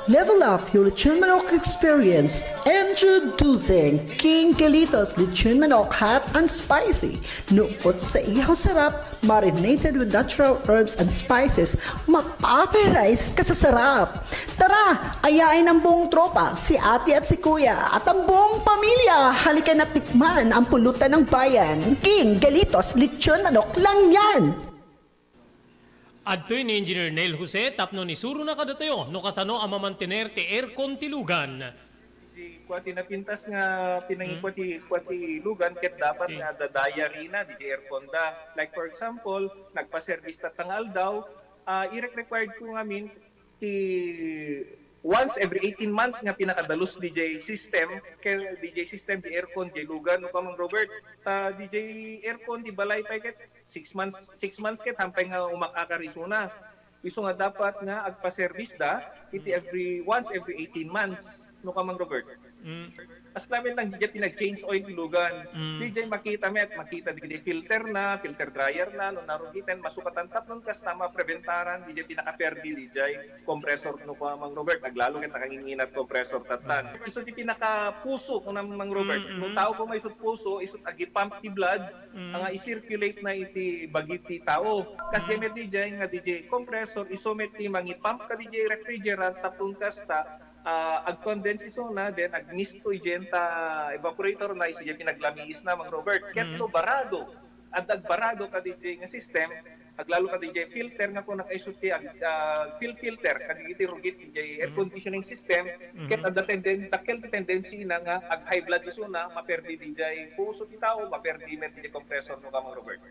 Level up your lechon manok experience. Introducing King Galitos Lechon Manok Hot and Spicy. Nukot sa ihaw sarap, marinated with natural herbs and spices, mapaparize ka sa sarap. Tara, ayain ang buong tropa, si ate at si kuya, at ang buong pamilya. Halika na tikman ang pulutan ng bayan. King Galitos Lechon Manok lang yan! Adtoy ni Engineer Neil Jose tapno isurona kadatayo no kasano a mamantener ti aircon ti lugan. Ti kua ti napintas nga pinangikua ti, kua ti lugan ket dapat nga dadayarina diay aircon da. Like for example, nagpa-service tatta nga aldaw, ah, irek-required ko ngamin ti once every eighteen months nga pinakadalus diay system, kay diay system, diay aircon, diay lugan, no, Ma'am Robert, ta diay aircon ti balay pay ket six months, six months ket hampay nga umakakar isuna. Isu nga dapat nga agpa-service da iti every, once every eighteen months, no ka, Mang Robert? Mm. As namin lang, didiay ti nag-change oil ti lugan. Mm. Didiay makita met, makita didiay filter na, filter dryer na, no narugiten, masukatan tapnon kasta mapreventaran, didiay ti nakaperdi, didiay compressor, no ka, Mang Robert? Aglalo ket nakanginginat compressor tattan. Mm. Isu ti pinakapuso, kuna, Mang Robert. Mm, mm. No tao ko maisut puso, isut agipump ti blood, Mm. nga i-circulate na iti bagi ti tao. Kasi Mm. met didiay nga didiay compressor, isu met ti mangipump ka didiay refrigerant, tapno kasta, ah, ag-condense isuna, then agmisto idiay ta evaporator na, isu diay pinaglamiis na, Mang Robert. Ket Mm. no barado, adda agbarado ka didiay nga system, aglalo ka didiay filter nga kuna, isu ti ag-, ah, fil-, filter, kadagiti rugit didiay air Mm. conditioning system, Mhm. ket adda tenden-, dakkel ti tendency na nga ag-high blood isuna, maperdi didiay puso ti tao, maperdi met didiay compressor, no ka, Mang Robert?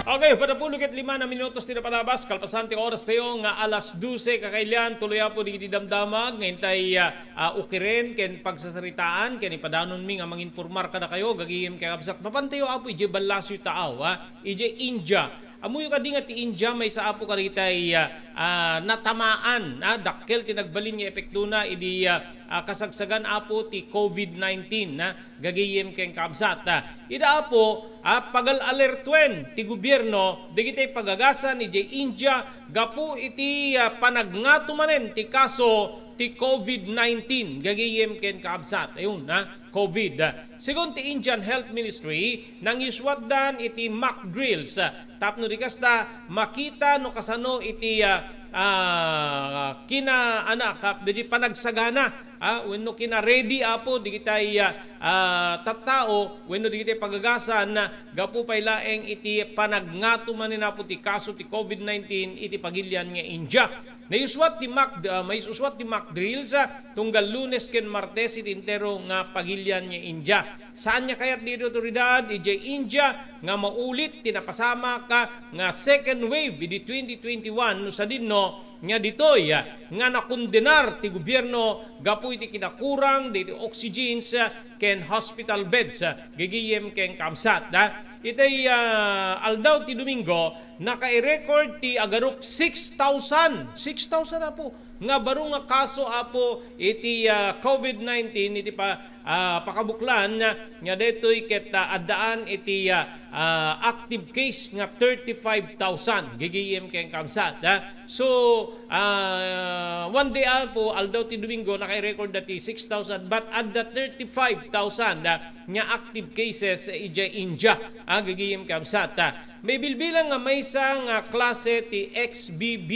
Okay, padapulo ket lima na minutos ti napatabas, kalpasan ti oras tayo nga alas dose, kakailian, tuloy apo digiti damdamag, nga intay, ah, ah, ukiren ken pagsasaritaan, ken ipadanonmi nga manginpormar kadakayo, gagayem ken kabsat. Mapantayo apo idiay ballasoy taaw, ah, idiay India. Ammoyo kadi nga ti India, maysa apo kadagitay, ah, ah, natamaan, ah, dakkel ti nagbalin nga epektona idi, ah, ah, kasagsagan apo ti covid nineteen, ah, gagayem ken kabsat. Ah, ida apo, ah, pagal-alertuen ti gobierno dagitay pagagasan idiay India gapu iti, ah, panagngato manen ti kaso ti covid nineteen, gagayem ken kabsat. Ayun, ah, covid. Segun ti Indian Health Ministry, nangisuatdan iti mock drills, ah, tapno di kasta, makita no kasano iti, ah, ah, kina-, ana, kap-, di panagsagana, ah, wenno kina-ready apo digitay, ah, ah, tattao wenno digitay pagagasan, ah, gapu pay laeng iti panagngato manen apo ti kaso ti covid nineteen iti pagilian nga India. Naisuat ti mock, ah, maisusuat ti mock drills, ah, tunggal Lunes ken Martes iti entero nga pagilian nga India. Saan nga kayat ti otoridad idiay India nga maulit ti napasamak, ah, nga second wave idi twenty twenty-one no sadino nga ditoy, ah, nga nakondenar ti gobierno gapu iti kinakurang dagiti oxygens, ah, ken hospital beds, ah, gagayem ken kabsat, ah. Itay, ah, aldaw ti Domingo, naka-record ti agarup six thousand, six thousand apo, nga baro nga kaso apo iti, ah, covid nineteen iti pa-, ah, pakabuklan nga, nga daytoy ket, ah, addaan iti, ah, ah, active case nga thirty-five thousand, gagayem ken kabsat, ah. So, ah, one day apo, aldaw ti Domingo, naka-record da ti six thousand, but adda thirty-five thousand, ah, nga active cases idiay India, ah, gagayem kabsat, ah. Maibilbilang nga maysa nga klase ti X B B,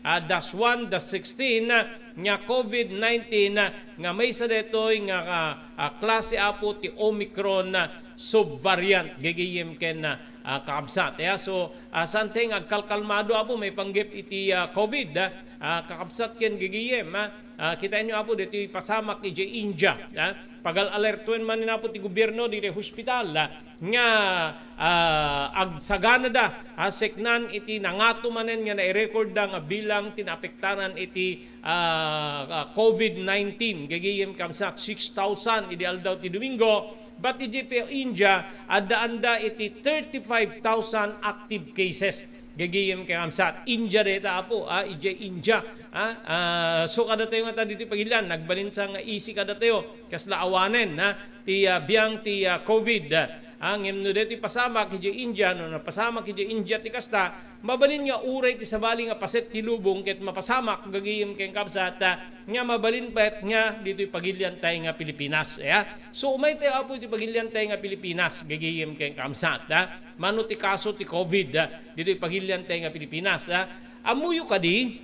ah, dash one dash sixteen, ah, nga covid nineteen, ah, nga maysa daytoy nga, ah, ah, klase apo ti Omicron, ah, subvariant, gagayem ken, ah, ah, kabsat. Ya, so, ah, saan ti nga agkalkalmado apo maipanggep iti, ah, covid, ah, ah, kakabsat ken gagayem, ah. Ah, kitaenyo apo ditoy pasamak idiay India, ah. Pagal-alertuen manen apo ti gobierno ditoy hospital, ah, nga, ah, agsaganada, ah, seknan iti nangato manen nga nairecord da nga bilang ti naapektanan iti, ah, ah, covid nineteen. Gagayem kabsat, six thousand idi aldaw ti Domingo, but idiay India, addaanda iti thirty-five thousand active cases. Gagayem ken kabsat, India dayta apo, ah, idiay India, ah, ah, so kadatayo ngata ditoy pagilian, nagbalin sa nga easy kadatayo, kasla awanen, ah, ti, ah, biang ti, ah, covid, ah, ngem no daytoy pasamak idiay India, no napasamak idiay India ti kasta, mabalin nga uray ti sabali nga paset ti lubong ket mapasamak, gagayem ken kabsat, ah, nga mabalin pay nga ditoy pagiliantay nga Pilipinas, ya. So, umaytayo apo iti pagiliantay nga Pilipinas, gagayem ken kabsat, ah. Mano ti kaso ti covid, ah, ditoy pagiliantay nga Pilipinas, ah. Ammoyo kadi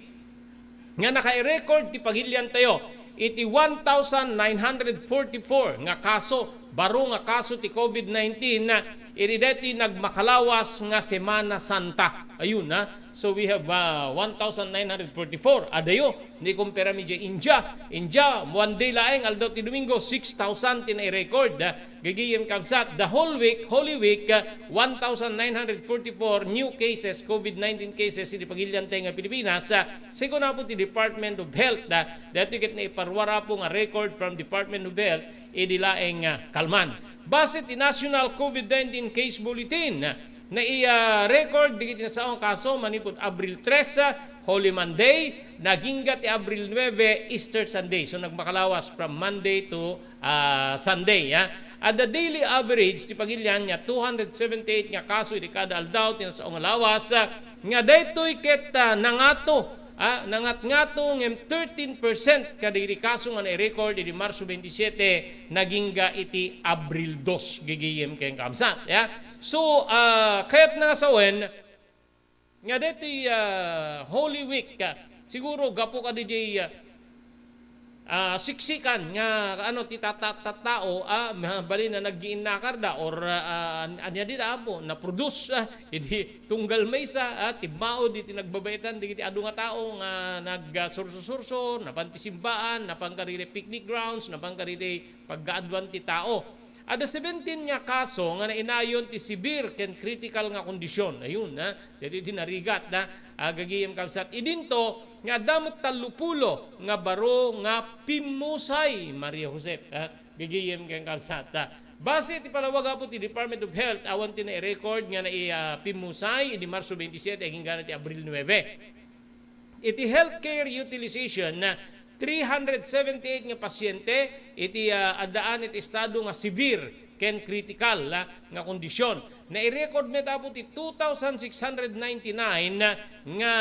nga naka-record ti pagiliantayo iti one thousand nine hundred forty-four nga kaso, baro nga kaso ti covid nineteen, ah, iti daytoy nagmakalawas nga Semana Santa. Ayun, ah. So we have, ah, one thousand nine hundred forty-four. Adayo, ni kumpara mi idiay India. India, one day laeng, aldaw ti Domingo, six thousand ti nai-record, ah, gagayem kabsat. The whole week, Holy Week, ah, one thousand nine hundred forty-four new cases, covid nineteen cases, iti pagiliantay nga Pilipinas, ah, segun apo ti Department of Health, ah, daytoy ket naiparuar apo nga record from Department of Health, idi laeng, ah, kalman. Base ti National COVID nineteen Case Bulletin, nai-, ah, record dagiti nasao nga kaso manipud Abril tres, ah, Holy Monday, nagingga ti Abril nuebe, Easter Sunday. So, nagmakalawas from Monday to, ah, Sunday, ah. Adda daily average ti pagilian nga two hundred seventy-eight nga kaso iti kada aldaw ti nasao nga lawas, ah, nga daytoy ket, ah, nangato Ah, nangatngato ngem thirteen percent kadagiti kaso nga nai-record idi Marso twenty-seven, nagingga iti Abril dos, gigiyem ken kakabsat, ya. So, ah, kayatna nga sawen nga daytoy, ah, Holy Week, ah, siguro gapu kadi diay, ah, ah, siksikan nga, ano, ti tata-, tattao, ah, mabalin a naggiinnakarda or, ah, an-, ania dita, Apo, na-produce, ah, idi tunggal maysa, ah, timmaod iti nagbabaitan dagiti adu nga tao nga nagsursursursor, napan ti simbaan, napan kadagiti picnic grounds, napan kadagiti pagkaaduan ti tao. Adda seventeen nga kaso nga nainayon ti severe ken critical nga kondisyon. Ayun, ah, daytoy ti narigat, ah, gagayem kabsat. Idinto nga adda met tallopulo nga baro nga pimmusay, Maria Josep, ah, gagayem ken kabsat, ah. Base iti palawag, Apo, ti Department of Health, awan ti nai-record nga nai-, ah, pimmusay idi Marso twenty-seven agingga na ti Abril nuebe. Iti healthcare utilization, ah, three hundred seventy-eight nga pasyente iti, ah, addaan iti estado nga severe ken critical, ah, nga kondisyon. Nai-record met, Apo, ti two thousand six hundred ninety-nine nga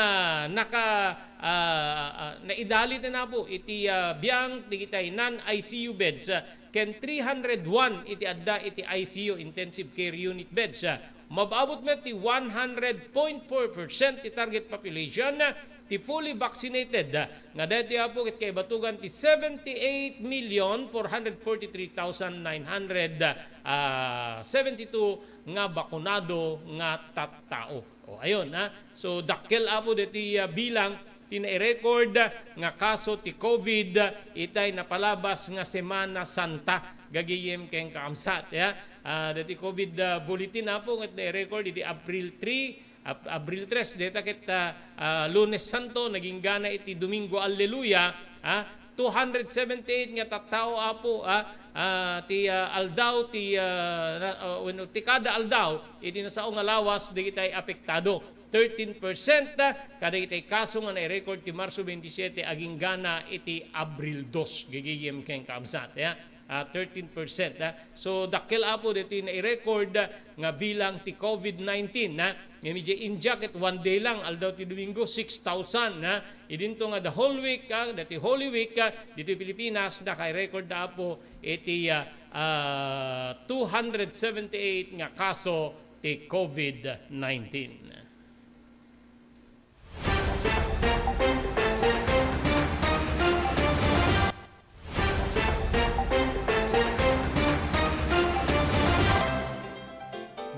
naka-, ah, ah, naidaliten, Apo, iti, ah, biang dagiti non-I C U beds, ah, ken three hundred one iti adda iti I C U, intensive care unit beds. Ah, maabot met ti one hundred point four percent ti target population, ah, ti fully vaccinated, ah, nga daytoy, Apo, ket kaibatugan ti seventy-eight million four hundred forty-three thousand nine hundred, ah, seventy-two nga bakunado nga tattao. O, ayun, ha. So, dakkel, Apo, daytoy, ah, bilang ti nai-record nga kaso ti COVID, ah, itay napalabas nga Semana Santa, gagayem ken kakabsat, ya. Ah, daytoy COVID, ah, bulletin, Apo, nga nai-record idi April three, Ab-, Abril tres, dayta ket, ah, ah, Lunes Santo, nagingga na iti Domingo Alleluia, ah, two hundred seventy-eight nga tattao, Apo, ah, ah, ti, ah, aldaw, ti, ah, na-, ah, wenno ti kada aldaw, iti nasao nga lawas, dagitay apektado. Thirteen percent, ah, kadagitay kaso nga nai-record ti Marso twenty-seven, agingga na iti Abril dos, gigigim ken kakabsat, ya. Ah, thirteen percent, ah. So, dakkel, Apo, daytoy nai-record, ah, nga bilang ti COVID nineteen, ah. Ngem idiay India ket one day lang, aldaw ti Domingo, six thousand, ah. Idinto nga the whole week, ah, daytoy Holy Week, ah, ditoy Pilipinas, naka-record da, Apo, iti, ah, ah, two hundred seventy-eight nga kaso ti COVID nineteen.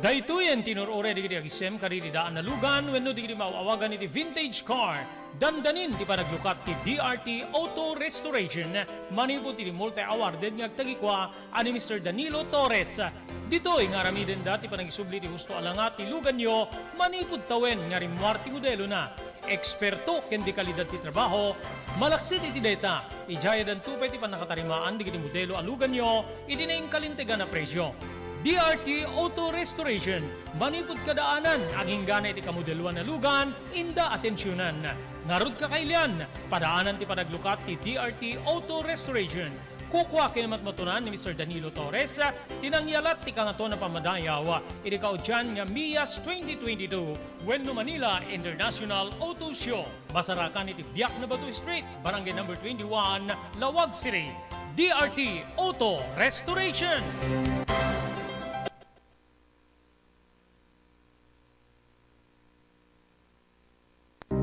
Daytoyen ti inur-uray dagiti agisem kadagiti daan a lugan wenno dagiti maaw-awagan iti vintage car. Dandanin ti panaglukat ti D R T Auto Restoration manipud iti multi-awarded nga agtagikua a ni Mister Danilo Torres. Ditoy nga aramidenda ti panagisubli ti husto a langa ti luganyo manipud tawen nga rimmuar ti modelona. Eksperto ken de kalidad ti trabaho, malaksid iti dayta, idiay addanto pay ti pannakatarimaan dagiti modelo a luganyo iti nainkalintegan a presio. D R T Auto Restoration, manipud kadaanan, aginggana iti kamodeloan a lugan, inda atensionan. Ngarud, kakailian, padaanan ti panaglukat ti D R T Auto Restoration. Kukua ken matmatunan ni Mister Danilo Torres ti nangyalat ti Kangatoan a Pammadayaw iti kaudian nga MIAS twenty twenty-two wenno Manila International Auto Show. Masarakan iti Biak na Bato Street, Barangay Number twenty-one, Laoag City. D R T Auto Restoration.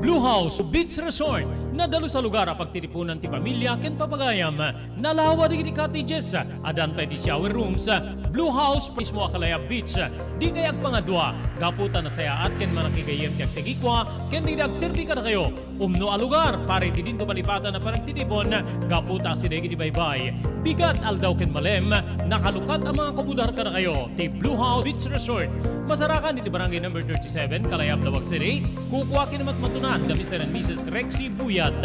Blue House Beach Resort, nadalus a lugar a pagtitipunan ti pamilya ken papagayam. Nalawa dagiti cottages, addan pay ti shower rooms. Blue House mismo a Kalayab Beach. Dikay agpangadua, gapu ta nasayaat ken manakigayyem ti agtagikua ken dagiti agserbi kadakayo. Umno a lugar para iti dinto malipatan a panagtitipon, gapu ta asideg iti baybay. Bigat, aldaw ken malem, nakalukat a mangakomodar kadakayo ti Blue House Beach Resort. Masarakan iti Barangay Number thirty-seven, Kalayab, Laoag City. Kukua ken matmatunan da Mister and Missus Rexy Buyat.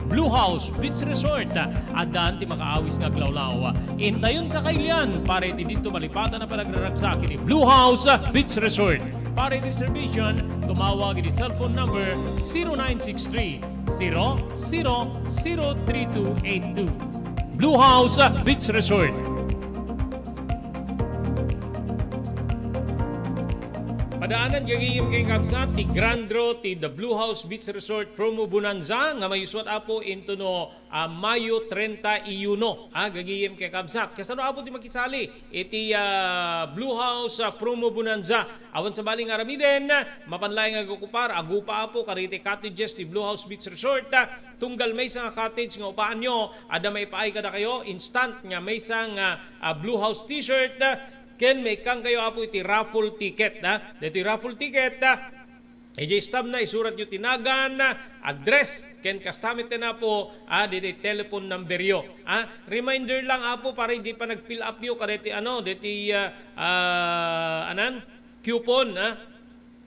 Blue House Beach Resort, addaan ti makaawis nga aglawlaw. Intayon, kakailian, para iti dinto malipatan a panagraragsak iti Blue House Beach Resort. Para reservation, tumawag iti cellphone number zero nine six three, zero zero zero three two eight two. Blue House Beach Resort. Padaanan gagayem ken kabsat ti Grand Draw ti The Blue House Beach Resort Promo Bonanza nga mayuswat, Apo, intono a Mayo treinta y uno, a, gagayem ken kabsat. Kasano, Apo, ti makisali iti, a, Blue House, a, Promo Bonanza? Awan sabali nga aramiden, mapan laeng nga agokupar, agupa, Apo, kadagiti cottages ti Blue House Beach Resort, a, tunggal maysa nga cottage nga upaanyo, adda maipaay kadakayo, instant nga maysa nga, a, Blue House T-shirt, a, ken maikkankayo, Apo, iti raffle ticket, a. Daytoy raffle ticket, a, idiay stubna, isuratyo ti nagan, address, ken kasta met, Apo, a, daytoy telephone numberyo. A, reminder lang, Apo, para idi panag-fill upyo kadaytoy, ano, daytoy, a, a, anan, coupon, a,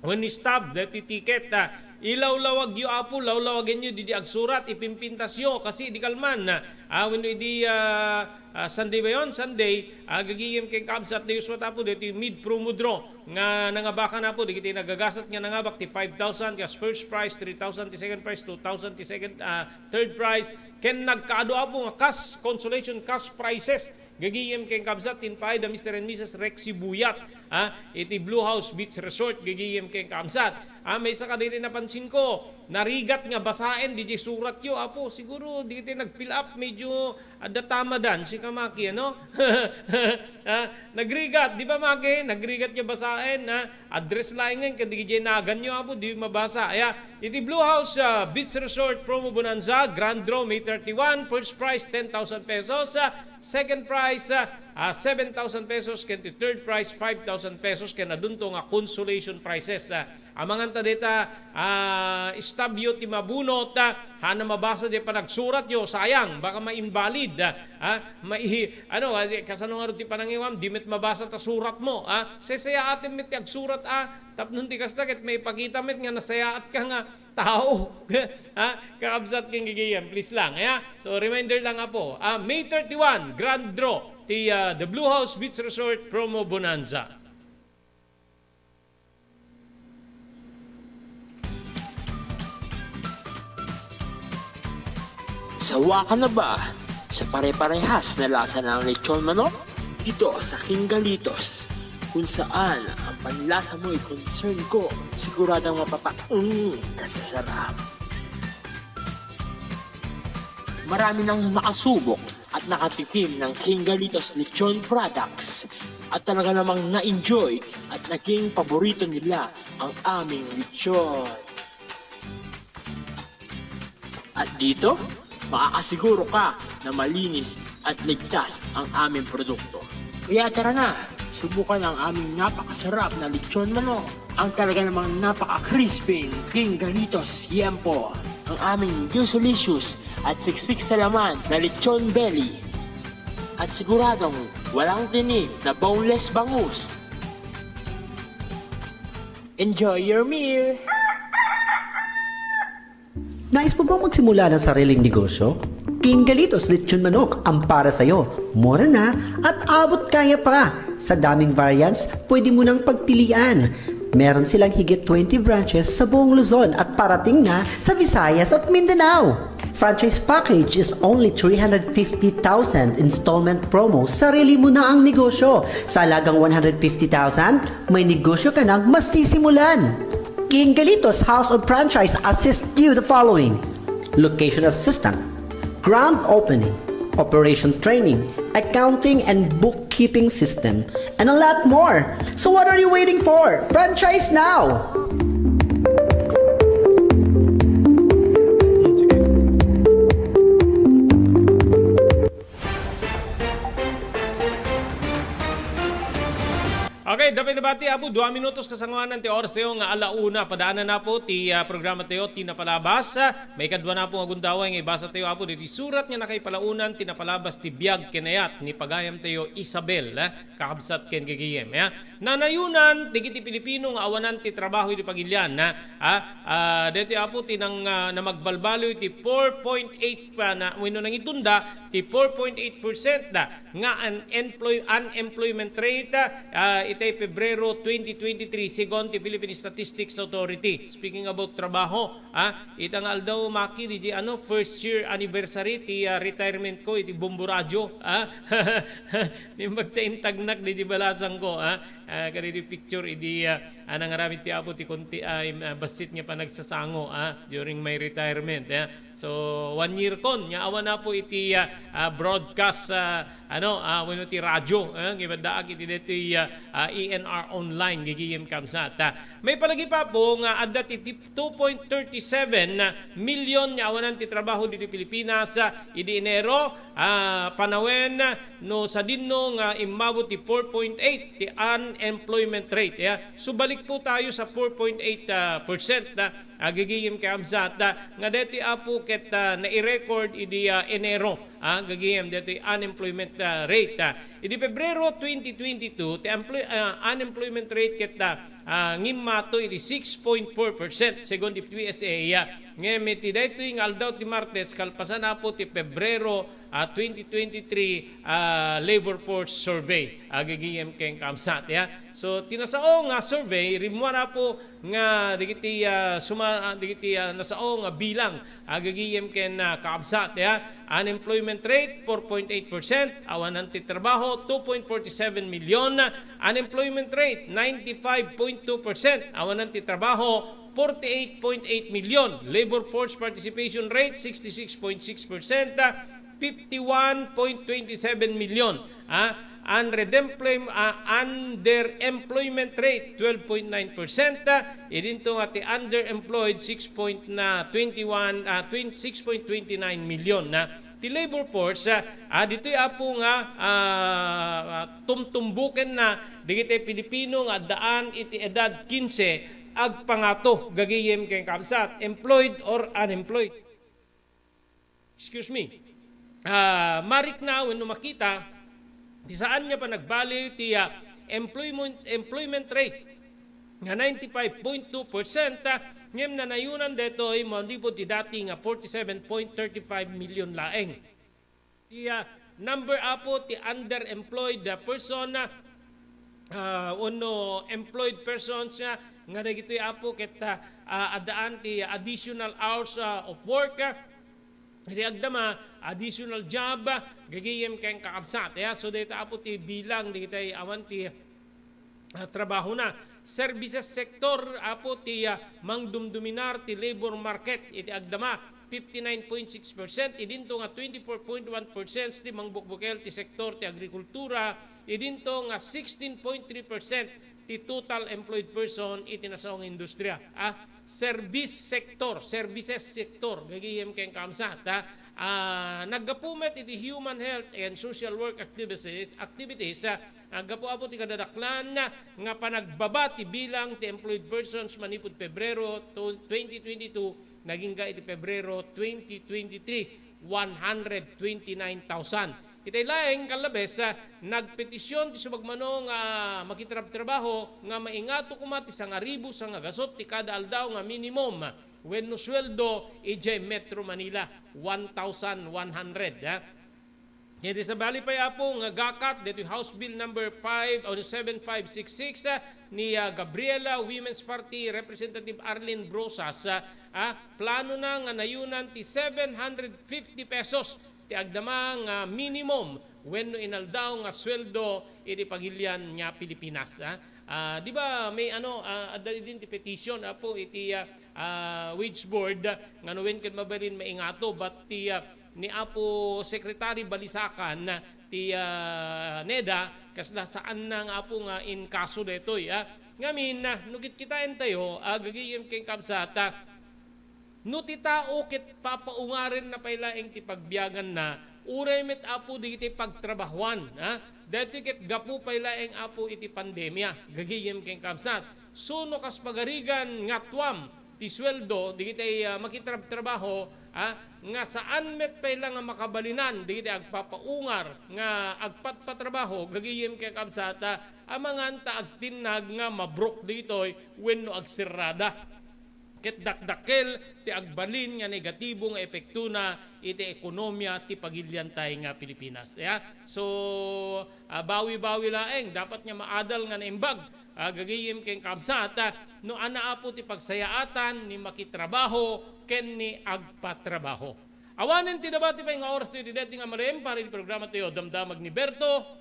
wenno stub, daytoy ticket, a, ilawlawagyo, Apo, lawlawagenyo didi agsurat, ipimpintasyo, kasi idi kalman, a, wenno idi, a, a, Sunday ba yon? Sunday, a, gagayem ken kabsat, mayuswat, Apo, daytoy mid-promo draw nga nangabakan, Apo, dagiti nagagasat nga nangabak ti five thousand nga first prize, three thousand ti second prize, two thousand ti second, a, third prize, ken nagkaadu, Apo, nga cash consolation, cash prizes. Gagayem ken kabsat, ti impaay da Mister and Missus Rexy Buyat, a, iti Blue House Beach Resort, gagayem ken kabsat. A, maysa kadagiti napansinko, narigat nga basaen didi suratyo, Apo. Siguro dagiti nag-fill up, medyo adda tamadan, sika, Maki, ano? A, nagrigat, di ba, Maki? Nagrigat nga basaen, a, address laengen, kadagiti naganyo, Apo, di mabasa. Aya, iti Blue House, a, Beach Resort Promo Bonanza, Grand Draw, May thirty-one, first prize, ten thousand pesos, a, second prize, a, a, seven thousand pesos, ken ti third prize, five thousand pesos, ken adunto nga consolation prizes, a, Amangan ta dita, a, stubyo ti mabunot, a, haanna mabasa diay panagsuratyo, sayang, baka ma-invalid, a, a, mai-, ano, a, di, kasano ngarud ti panangiwam, di met mabasa ta suratmo, a, seseyaatem met ti agsurat, a, tapno ti kasta ket maipakita met nga nasayaatka nga tao, a, kakabsat ken gagayyem, please lang, aya. So, reminder lang, Apo, a, May thirty-one, grand draw, ti, a, The Blue House Beach Resort Promo Bonanza. Sawa ka na ba sa pare-parehas na lasa ng lechon manok? Dito sa King Galitos, kung saan ang panlasa mo'y concern ko, siguradong mapapaung ka sa sarap. Marami nang nakasubok at nakatikim ng King Galitos Lechon Products at talaga namang na-enjoy at naging paborito nila ang aming lechon. At dito, makakasiguro ka na malinis at ligtas ang aming produkto. Kaya tara na, subukan ang aming napakasarap na lechon manok. Ang talaga namang napaka-crispy, King Galitos Yempo. Ang aming juicy-licious at siksik sa laman na lechon belly. At siguradong walang tinik na boneless bangus. Enjoy your meal! Nais mo bang magsimula ng sariling negosyo? King Galitos Lechon Manok ang para sa'yo. Mura na at abot kaya pa. Sa daming variants, pwede mo nang pagpilian. Meron silang higit twenty branches sa buong Luzon at parating na sa Visayas at Mindanao. Franchise package is only three hundred fifty thousand, installment promo, sarili mo na ang negosyo. Sa halagang one hundred fifty thousand, may negosyo ka nang masisimulan. King Galitos House of Franchise assist you the following: location assistant, grand opening, operation training, accounting and bookkeeping system, and a lot more. So what are you waiting for? Franchise now! Okay, Adda pay nabati, Apo, dua minutos kasangoanan ti oras tayo nga ala una. Padaanan, Apo, ti, ah, programa tayo, ti napalabas. Ah, maikadua, Apo, nga gundaway nga ibasa tayo, Apo, ditoy surat nga nakaipalaunan ti napalabas ti biag ken ayat ni pagayam tayo, Isabel, ah, kakabsat ken gagayem, ah. Nanayunan dagiti Pilipino nga awanan ti trabaho iti pagilian, ah. Ah, ah, daytoy, Apo, ti nang, ah, namagbalbaliw ti four point eight pa na, wenno nangitunda ti four point eight percent da nga an employ-, unemployment rate, ah, itay Pebrero twenty twenty-three, segun ti Philippine Statistics Authority. Speaking about trabaho, ah, ita nga aldaw, Maki, di ano, first year anniversary ti, ah, retirement ko iti Bombo Radio, ah. Nimbag ta intagnak di balasang ko, ah. Ah, kadidi picture idi, ah, ah, nangaramid ti Apo ti konti, ah, im-, ah, bassit nga panagsasango, ah, during my retirement, ah. So, one year kon, nga awan, Apo, iti, ah, ah, broadcast, ah, ano, ah, wenno ti radyo, ah, nga imaddaak iti daytoy, ah, ah, E N R online, gagayem, kabsat, ah. May palagi pa, Apo, nga adda ti, ti two point thirty-seven million nga awanan ti trabaho ditoy Pilipinas, ah, idi Enero, ah, panawen, no sadino nga immabot ti four point eight ti unemployment rate, ya. So, balik po tayo sa four point eight, ah, percent na, ah, gagayem, kabsat, ah, nga daytoy, Apo, ket, ah, nai-record idi, ah, Enero, ah, gagayem, daytoy unemployment, ah, rate, ah. Idi Pebrero twenty twenty-two, ti employ-, ah, unemployment rate ket, ah, ah, ngimmato idi six point four percent, segun ti P S A, ah. Ngem iti daytoy nga aldaw ti Martes, kalpasan, Apo, ti Pebrero, ah, twenty twenty-three, ah, labor force survey, ah, gagayem ken kabsat, ya. So, ti nasao nga survey, rimmuar, Apo, nga dagiti, ah, suma-, ah, dagiti, ah, nasao nga bilang, ah, gagayem ken, ah, kabsat, ya. Unemployment rate, four point eight percent, awanan ti trabaho, two point forty-seven million. Unemployment rate, ninety-five point two percent, awanan ti trabaho, forty-eight point eight million. Labor force participation rate, sixty-six point six percent, fifty-one point twenty-seven million. Ah, unemploy-, ah, underemployment rate, twelve point nine percent. Idinto nga ti underemployed, six point na twenty-one, ah, twen-, six point twenty-nine million na. Ti labor force, ah, ah, ditoy, Apo, nga, ah, ah, tumtumbuken na dagiti Pilipino nga addaan iti edad kinse agpangato, gagayem ken kabsat, employed or unemployed. Excuse me. Ah, marikna wenno makita ti saan nga panagbaliw ti, ah, employment, employment rate nga ninety-five point two percent, ah, ngem nanayunan daytoy manipud ti dati nga forty-seven point thirty-five million laeng. Ti, ah, number, Apo, ti underemployed, ah, person, ah, ah, wenno employed persons nga, nga dagitoy, Apo, ket, ah, ah, addaan ti additional hours, ah, of work, ah, iti agdama, additional job, ah, gagayem ken kakabsat, ya. So, dayta, Apo, ti bilang dagiti awan ti, ah, trabahona. Services sector, Apo, ti, ah, mangdumduminar ti labor market iti agdama, fifty-nine point six percent, idinto nga twenty-four point one percent ti mangbukbukel ti sektor ti agrikultura, idinto nga sixteen point three percent ti total employed person iti nasao nga industriya. Ah, service sector, services sector, gagayem ken kabsat, ah, ah, naggapu met iti human health and social work activities, activities, ah, naggapu, Apo, ti kadadaklan nga panagbaba ti bilang ti employed persons manipud Pebrero to-, twenty twenty-two, nagingga iti Pebrero twenty twenty-three, one hundred twenty-nine thousand. Itay laeng kallabes, ah, nagpetisyon ti sumagmamano nga makitrabtrabaho nga maingato koma ti sangaribu sangagasut ti kada aldaw nga minimum wenno sueldo idiay Metro Manila, one thousand one hundred, ah. Ket sabali pay, Apo, nga gakat ditoy House Bill number five, o seven five six six, ah, ni, ah, Gabriela Women's Party Representative Arlene Brosas, ah, ah, plano na nga nayunan ti seven hundred fifty pesos ti agdama nga minimum wenno inaldaw nga sueldo iti pagilian nga Pilipinas, ah. Ah, di ba may ano, ah, adda din ti petition, Apo, iti, ah, ah, wage board, ah, nga no wen ket mabalin maingato, but ti, ah, ni Apo Secretary Balisacan, ah, ti, ah, neda, kasla saan na nga, Apo, nga inkaso daytoy, ah. Ngamin, ah, no kitkitaentayo, ah, gagayem ken kabsat, ah, no ti tao ket papaungarenna pay laeng ti pagbiaganna, uray met, Apo, dagiti pagtrabahuan, ha? Daytoy ket gapu pay laeng, Apo, iti pandemia, gagayem ken kabsat. Suno kas pagarigan nga tuam ti sueldo digitay, ah, makitrabtrabaho, ah, nga saan met pay la nga makabalinan digitay agpapaungar nga agpatpatrabaho, gagayem ken kabsat, ah, amangan ta agtinnag nga mabrok ditoy wenno agserrada. Ket dakdakkel ti agbalin nga negatibo nga epektona iti ekonomia ti pagiliantay nga Pilipinas. Ya? So, ah, bawi-bawi laeng, dapat nga maadal nga naimbag, ah, gagayem ken kabsat, ah, no ania, Apo, ti pagsayaatan ni makitrabaho ken ni agpatrabaho. Awanen ti nabati pay nga oras tayo iti daytoy nga malem para iti programa tayo, Damdamag ni Berto.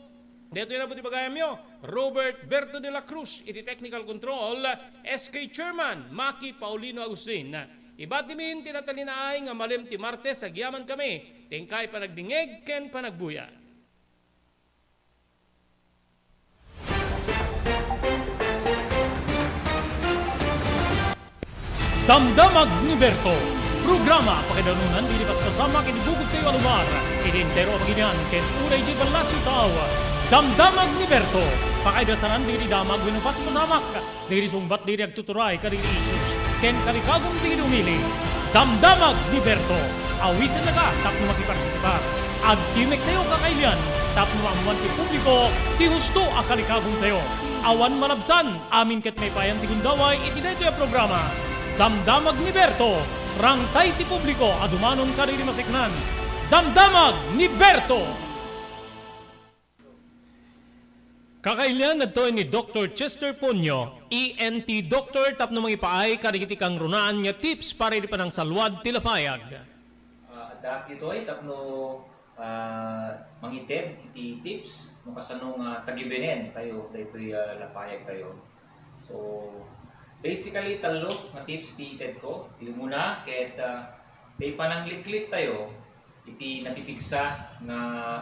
Daytoy na po ti pagayamyo, Robert Berto de la Cruz iti technical control, S K chairman, Maki Paulino Agustin. Ibatimin ti natalinaay nga malem ti Martes, agyaman kami, ti inkay panagdingeg ken panagbuya. Damdamag ni Berto, programa pakaidanunan dagiti paspasamak iti bugogtayo a lugar, iti entero a baginian, ken uray idiay ballasiw tao. Damdamag ni Berto, pakaidasanan dagiti damag wenno paspasamak dagiti sungbat dagiti agtuturay kadagiti issues ken kalikagum dagiti umili. Damdamag ni Berto, awisennaka tapno makipartisipar. Agtimmektayo kakailian tapno maammuan ti publiko ti husto a kalikagumtayo. Awan malabsan, amin ket maipayan ti gundaway iti daytoy a programa. Damdamag ni Berto, rangtay ti publiko a dumanon kadagiti maseknan. Damdamag ni Berto! Kakailian adtoy ni Doktor Chester Ponyo, E N T doctor, tapno mangipaay kadagiti kangrunaan nga tips para iti panangsalwad ti lapayag. Ah, addaak ditoy tapno, ah, mangited iti tips no kasano nga tagibenen tayo daytoy, ah, lapayag tayo. So, basically, tallo nga tips ti itedko. Ti umuna, ket, ah, ti panangliklik tayo iti napipigsa nga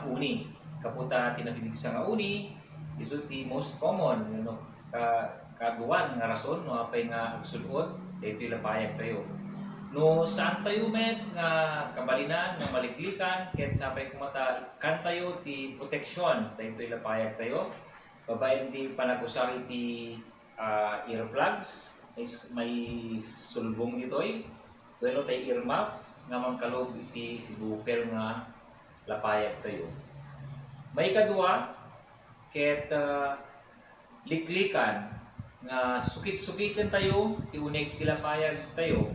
uni. Gapu ta ti napipigsa nga uni, isu ti most common, no, ka-, kaaduan nga rason no apay nga agsud-ot daytoy lapayag tayo. No saan tayo met nga kabalinan nga maliklikan, ket sapay koma ta ikkan tayo ti proteksyon daytoy lapayag tayo, babaen ti panagusar iti, ah, earplugs, is-, maisulbong ditoy, wenno tay earmuff nga mangkalub iti sibukel nga lapayag tayo. Maikadua, ket, ah, liklikan nga sukit-sukiten tayo ti uneg ti lapayag tayo.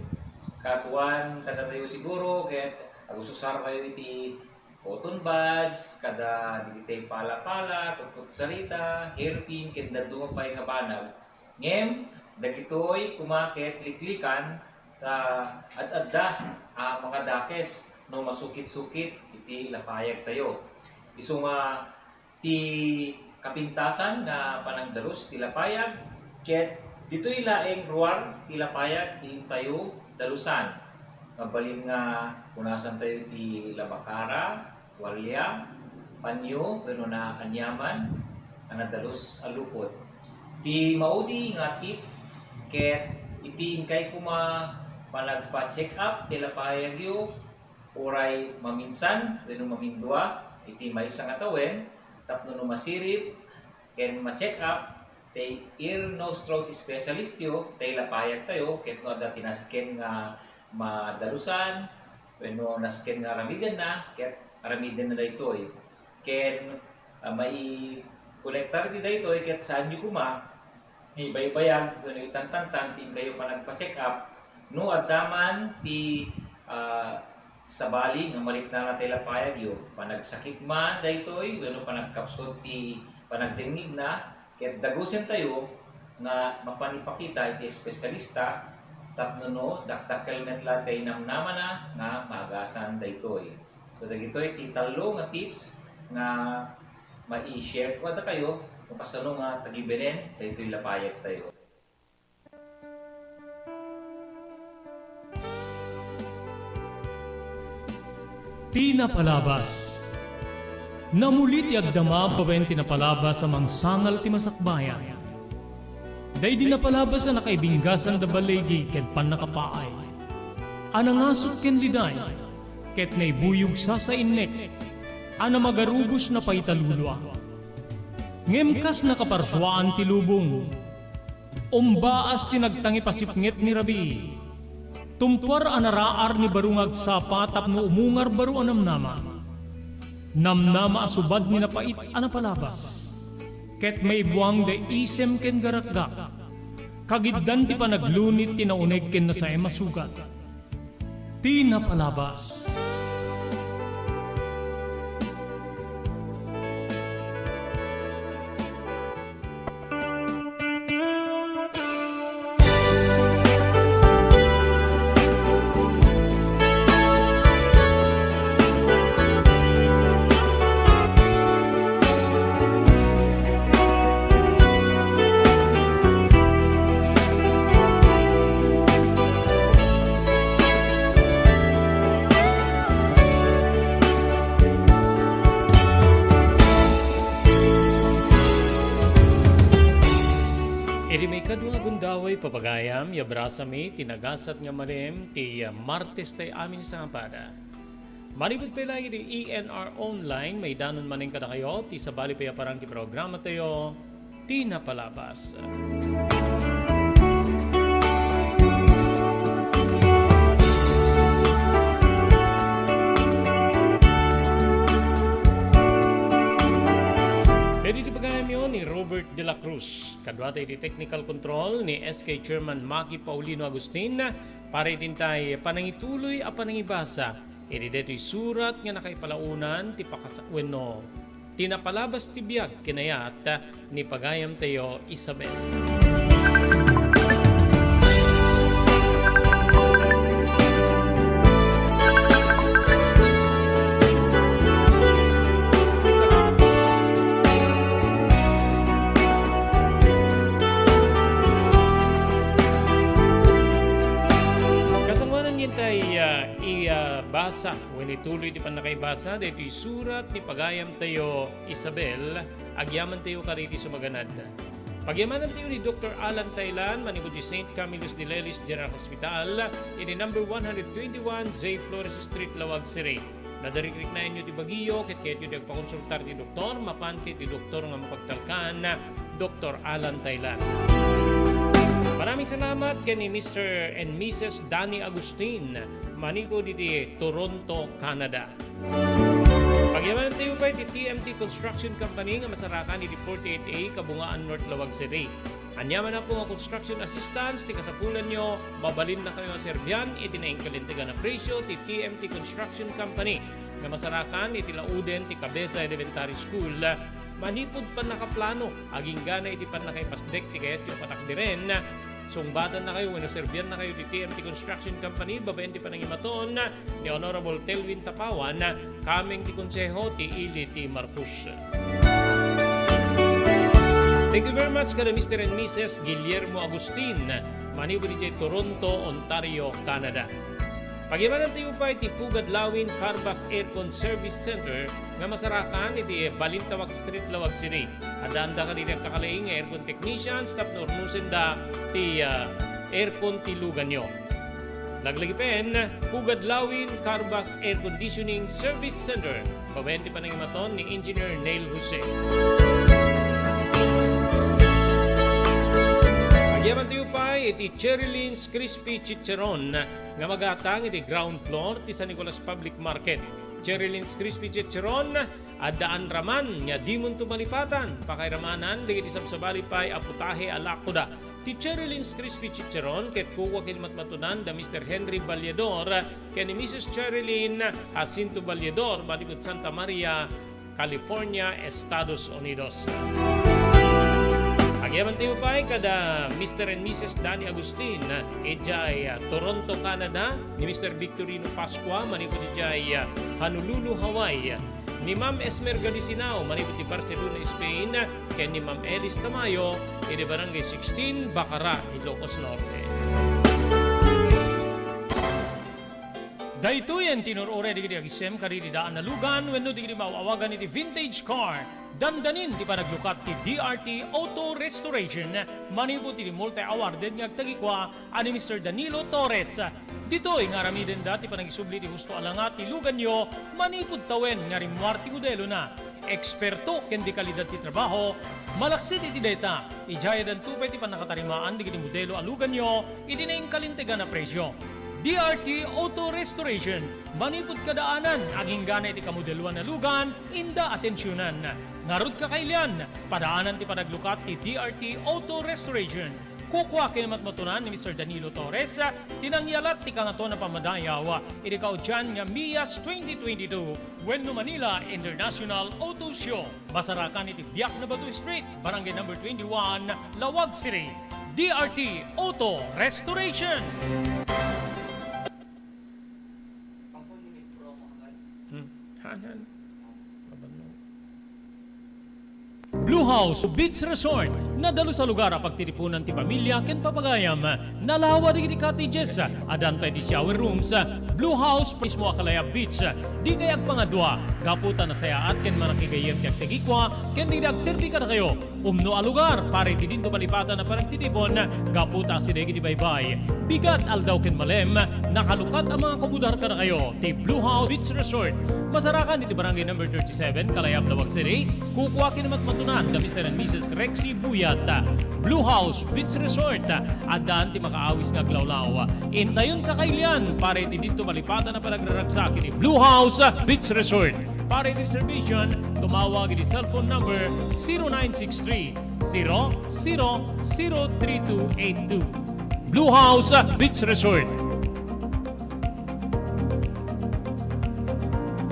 Kaaduan kadatayo siguro ket agususar tayo iti cotton buds, kada dagiti pala-pala, kutkutsarita, hairpin, ken dadduma pay nga banag. Ngem, dagitoy koma ket liklikan ta ad-adda a makadakes no masukit-sukit iti lapayag tayo. Isu nga ti kapintasan nga panangdalus ti lapayag, ket ditoy laeng ruar ti lapayag ti intayo dalusan. Mabalin nga punasan tayo ti labakara, tualia, panyo, wenno naaniaman a nadalus a lupot. Ti maudi nga tip ket iti inkay koma panagpa-check up ti lapayagyo, uray maminsan wenno mamindua iti maysa nga tawen, tapno no masirib ken ma-check up ti ear, nose, throat specialist yo, ti lapayag tayo, ket no adda ti nasken nga madalusan wenno nasken nga aramidenna, ket aramidenna daytoy. Ken, ah, maikonektar ti daytoy ket saanyo koma nga ibaybayag wenno itantantan ti inkayo panagpa-check up no adda man ti, ah, sabali nga mariknana ti lapayagyo, panagsakit man daytoy wenno panagkapsut ti panagdengngegna, ket dagusentayo nga mapan ipakita iti espesyalista tapno no dakdakkel met la ti namnamana nga maagasan daytoy. So, dagitoy ti tallo nga tips nga mai-share ko kadakayo no kasano nga tagibenen daytoy lapayag tayo. Ti napalabas. Namuli ti agdama babaen ti napalabas a mangsangal ti masakbayan. Daydi napalabas a nakaibinggasan da baligi ken pannakapaay, a nangasut ken liday, ket naibuyog sasainnek, a namagarubos napaita lulua. Ngem kas nakaparsuaan ti lubong, umbaas ti nagtangipasipnget ni rabii. Tumpuar a naraar ni baro nga agsapa tapno umungar baro a namnama. Namnama a subad ni napait a napalabas. Ket maibuang da isem ken garakgak. Kagiddan ti panaglunit ti nauneg ken nasaem a sugat. Ti napalabas. Idi maikadua a gundaway, papagayam, ya brasami ti nagasat nga malem ti, ah, Martes tay amin sangapada. Manipud pay laeng iti E N R Online, maidanon manen kadakayo ti sabali pay a parang ti programatayo, Ti Napalabas. Daytoy ti pagayamyo ni Robert de la Cruz. Kaduata iti technical control ni S K Chairman Maki Paulino Agustin. Para iti intay panangituloy a panangibasa iti daytoy surat nga nakaipalaonan ti pakasa-, wenno ti napalabas ti biag ken ayat ni pagayamtayo Isabel. Kasangoanan nga intay, ah, i-, ah, basa wenno ituloy ti pannakaibasa daytoy surat ni pagayamtayo Isabel, agyamantayo kadaytoy sumaganad. Pagyamanantayo ni Doktor Alan Taylan, manipud ti Saint Camillus de Lelis General Hospital, iti number one hundred twenty-one J Flores Street, Laoag City. Nadarikdiknaenyo ti bagiyo ket kayatyo ti agpakonsultar ti doktor, mapan ket ti doktor nga mapagtalkan, Doktor Alan Taylan. Maraming salamat ken ni Mister and Missus Danny Agustin, manipud iti Toronto, Canada. Pagyamanantayo pay ti T M T Construction Company nga masarakan iti forty-eight A Kabungaan North, Laoag City. Ania man a construction assistance ti kasapulanyo, mabalinnakayo a serbian iti naingkalintegan a presio ti T M T Construction Company nga masarakan iti lauden ti Cabeza Elementary School. Manipud pannakaplano, agingga iti pannakaipasdek ti kayatyo a patakderen, sungbatannakayo wenno serbiannakayo ti T M T Construction Company babaen ti panangimaton ni Honorable Telvin Tapawan, kameng ti Konseho ti Ili ti Marcos. Thank you very much kada Mister and Missus Guillermo Agustin, manipud idiay Toronto, Ontario, Canada. Pagyamanantayo pay ti Pugad Lawin Carbas Aircon Service Center nga masarakan iti Balintawak Street, Laoag City. Addaanda kadagiti agkakalaing nga aircon technicians tapno urnusenda ti, ah, aircon ti luganyo. Laglagipen, Pugad Lawin Carbas Air Conditioning Service Center, babaen ti panangimaton ni Engineer Neil Jose. Agyamantayo pay iti Cherry Lynn's Crispy Chicharon nga magatang iti ground floor ti San Nicolas Public Market. Cherry Lynn's Crispy Chicharon, adda anraman nga dimonto malipatan. Pakairamanan dagiti sabsabali pay a putahe a lakoda. Ti Cherry Lynn's Crispy Chicharon ket kukua ken matmatunan da Mister Henry Valledor ken ni Missus Cherry Lynn Jacinto Valledor, manipud Santa Maria, California, Estados Unidos. Agyamantayo pay kada Mister and Missus Danny Agustin, idiay, ah, Toronto, Canada, ni Mister Victorino Pascua, manipud idiay, ah, Honolulu, Hawaii, ni Ma'am Esmer Galisinao, manipud ti Barcelona, Spain, ken ni Ma'am Elis Tamayo, iti Barangay sixteen, Bacara, Ilocos Norte. Daytoyen ti nur-uray dagiti agisem kadagiti daan a lugan wenno dagiti maaw-awagan iti vintage car. Dandanin ti panaglukat ti D R T Auto Restoration manipud iti multi-awarded nga agtagikua a ni Mister Danilo Torres. Ditoy nga aramidenda ti panagisubli ti husto a langa ti luganyo manipud tawen nga rimmuar ti modelona. eksperto ken di kalidad ti trabaho, malaksid iti dayta, idiay addanto pay ti pannakatarimaan dagiti modelo a luganyo iti nainkalintegan a presio. D R T Auto Restoration, manipud kadaanan, aginggana iti kamodeloan a lugan, inda atensionan. Ngarud, kakailian, padaanan ti panaglukat ti D R T Auto Restoration. Kukua ken matmatunan ni Mister Danilo Torres ti nangyalat ti Kangatoan a Pammadayaw iti kaudian nga MIAS twenty twenty-two wenno Manila International Auto Show. Masarakan iti Biak na Batu Street, Barangay Number twenty-one, Laoag City. D R T Auto Restoration. Hmm. Han, han. Blue House Beach Resort, nadalus a lugar a pagtitipunan ti pamilia ken papagayam. Nalawa dagiti cottages, addan pay ti shower rooms. Blue House mismo a Kalayab Beach, dikay agpangadua, gapu ta nasayaat ken mannakigayyem ti agtagikua ken dagiti agserbi kadakayo. Umno a lugar para iti dinto malipatan a panagtitipon, gapu ta asideg iti baybay, bigat, aldaw ken malem, nakalukat a mga kumudar kadakayo ti Blue House Beach Resort. Masarakan iti Barangay Number thirty-seven, Kalayab, Laoag City. Kukua ken matmatunan da Mister and Missus Rexy Buyat. Blue House Beach Resort, addan ti makaawis nga aglawlaw. Intayon, kakailian, para iti dinto malipatan a panagraragsak iti Blue House Beach Resort. Para iti reservation, tumawag iti cellphone number zero nine six three, zero zero zero three two eight two. Blue House Beach Resort.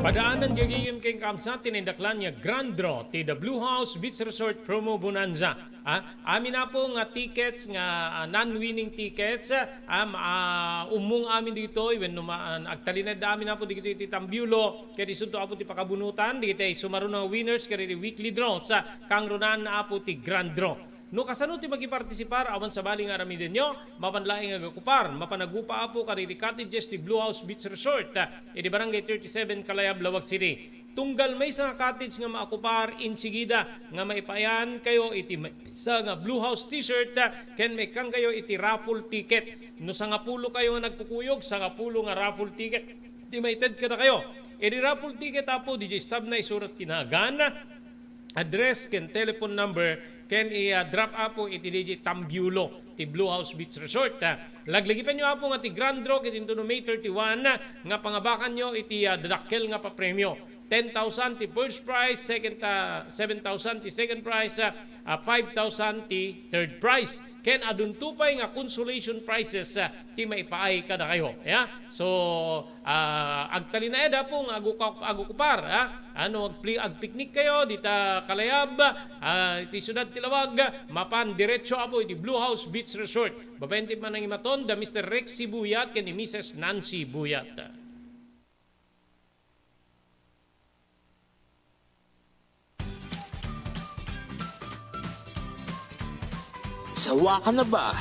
Padaanan gagayem ken kamsat ti naindaklan nga Grand Draw ti The Blue House Beach Resort Promo Bonanza. Ah, amin, Apo, nga tickets nga, ah, non-winning tickets, ah, ma-, ah, ummong amin ditoy wenno ma-, ah, agtalinaed amin, Apo, ditoy ti tambiulo, ket isunto, Apo, ti pakabunutan dagiti sumaruno nga winners ket iti weekly draws, ah, kangrunaan, Apo, ti grand draw. No kasano ti makipartisipar, awan sabali nga aramidenyo, mapan laeng nga agakupar, mapan agupa, Apo, kadagiti cottages ti Blue House Beach Resort, ah, iti Barangay thirty-seven, Kalayab, Laoag City. Tunggal maysa nga cottage nga maakupar, insigida nga maipaayankayo iti maysa nga Blue House T-shirt, ah, ken maikkankayo iti raffle ticket. No sangapulo kayo nga nagkukuyog, sangapulo nga raffle ticket ti maited kadakayo. Iti raffle ticket, Apo, didiay stub na isurat ti nagan, address ken telephone number, ken i-, ah, drop, Apo, iti didiay tambiulo ti Blue House Beach Resort, ah. Laglagipenyo, Apo, nga ti grand draw ket intono May thirty-one, ah, nga pangabakanyo iti, ah, dadakkel nga papremio. Ten thousand ti first prize, second, ah, seven thousand ti second prize, ah, ah, five thousand ti third prize. Ken adunto pay nga consolation prizes, ah, ti maipaay kadakayo. Ya? So, ah, agtalinaed, Apo, nga aguka-, agukupar, ah. Ano, agpli-, agpiknik kayo dita Kalayab, ah, iti siudad ti Laoag, mapan diretso, Apo, iti Blue House Beach Resort. Babaen ti panangimaton da Mister Rex Sibuyat ken ni Missus Nancy Buyat. Sawa ka na ba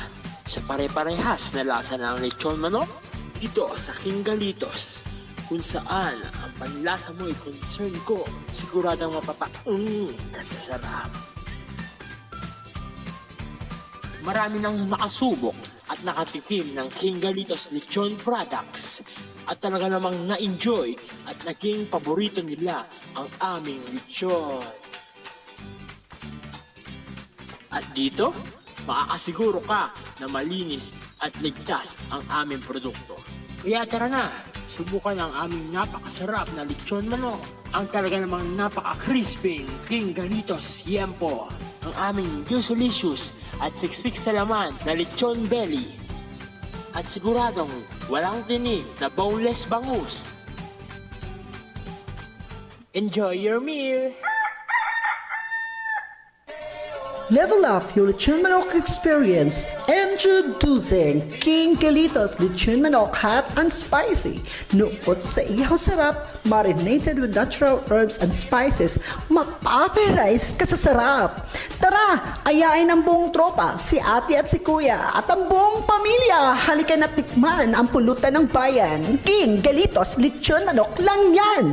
sa pare-parehas na lasa ng lechon manok? Dito sa King Galitos, kung saan ang panlasa mo'y concern ko, siguradong mapapaung ka sa sarap. Marami nang nakasubok at nakatikim ng King Galitos Lechon Products at talaga namang na-enjoy at naging paborito nila ang aming lechon. At dito, makakasiguro ka na malinis at ligtas ang aming produkto. Kaya tara na, subukan ang aming napakasarap na lechon manok. Ang talaga namang napaka-crispy King Galitos Yempo. Ang aming juicy-licious at siksik sa laman na lechon belly. At siguradong walang tinik na boneless bangus. Enjoy your meal! Level up your lechon manok experience. Introducing King Galitos Lechon Manok Hot and Spicy. Nukot sa ihaw sarap, marinated with natural herbs and spices, mapaparize ka sa sarap. Tara, ayain ang buong tropa, si ate at si kuya, at ang buong pamilya. Halika na tikman ang pulutan ng bayan. King Galitos Lechon Manok lang yan.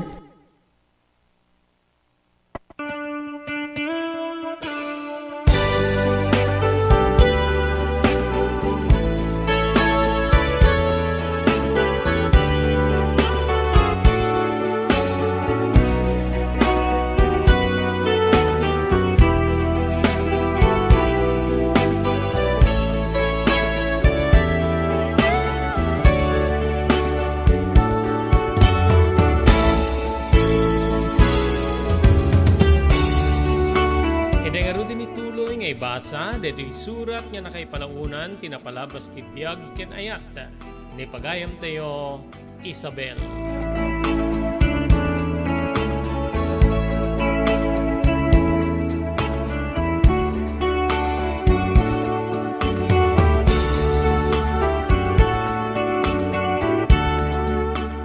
Sa daytoy surat nga nakaipanaonan ti napalabas ti biag ken ayat ni pagayamtayo, Isabel.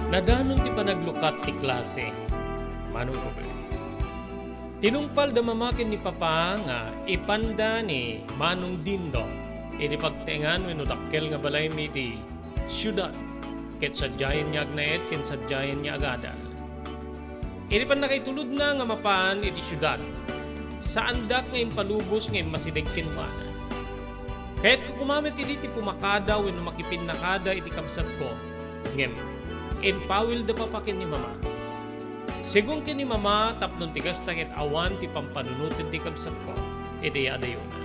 Nadanon ti panaglukat ti klase, Manong Robert. Tinungpalda mama ken ni papa nga ipanda ni Manong Dindo iti pagtaengan wenno dakkel nga balaymi iti siudad, ket sadiayen nga agnaed ken sadiayen nga agadal. Iti pannakaitulodna nga mapan iti siudad, saandak nga impalubos nga immasideg kenkuana. Kayatko koma met idi ti pumakada wenno makipinnakada iti kabsatko, ngem impawilda papa ken ni mama. Segun ken ni mama, tapno ti kasta ket awan ti pampanunoten ti kabsatko iti adayona.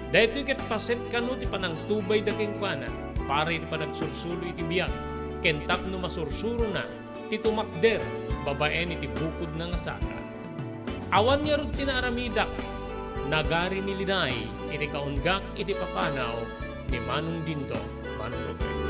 Daytoy ket paset kano ti panangtubayda kenkuana para iti panagsursuroda iti biag ken tapno masursurona ti tumakder babaen iti bukodna nga saka. Awan ngarud ti naaramidak, nagari ni Liday iti kaunggak iti papanaw ni Manong Dindo, Manong Robert.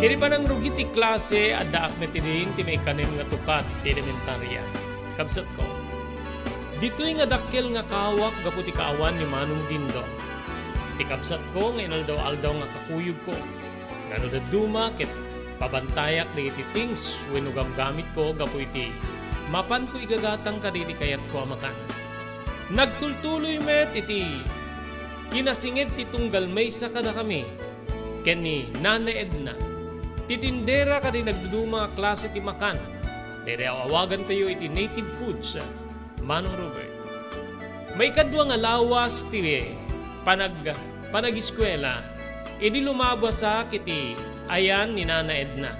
Iti panangrugi ti klase, addaak met idin ti maikanem nga tukad ti elementaria. Kabsatko, ditoy nga dakkel nga kawak gapu ti kaawan ni Manong Dindo. Ti kabsatko nga inaldaw-aldaw nga kakuyogko. Ngano dadduma ket pabantayak dagiti things wenno gamgamitko gapu iti mapanko igagatang kadagiti kayatko a makan. Nagtultuloy met iti kinasinged ti tunggal maysa kadakami ken ni Nana Edna, ti tindera kadagiti nagduduma a klase ti makan. Daytoy awagantayo iti native foods, Manong Robert. Maikadua nga lawas ti panag-, panagiskuela, idi lumabasak iti ayan ni Nana Edna.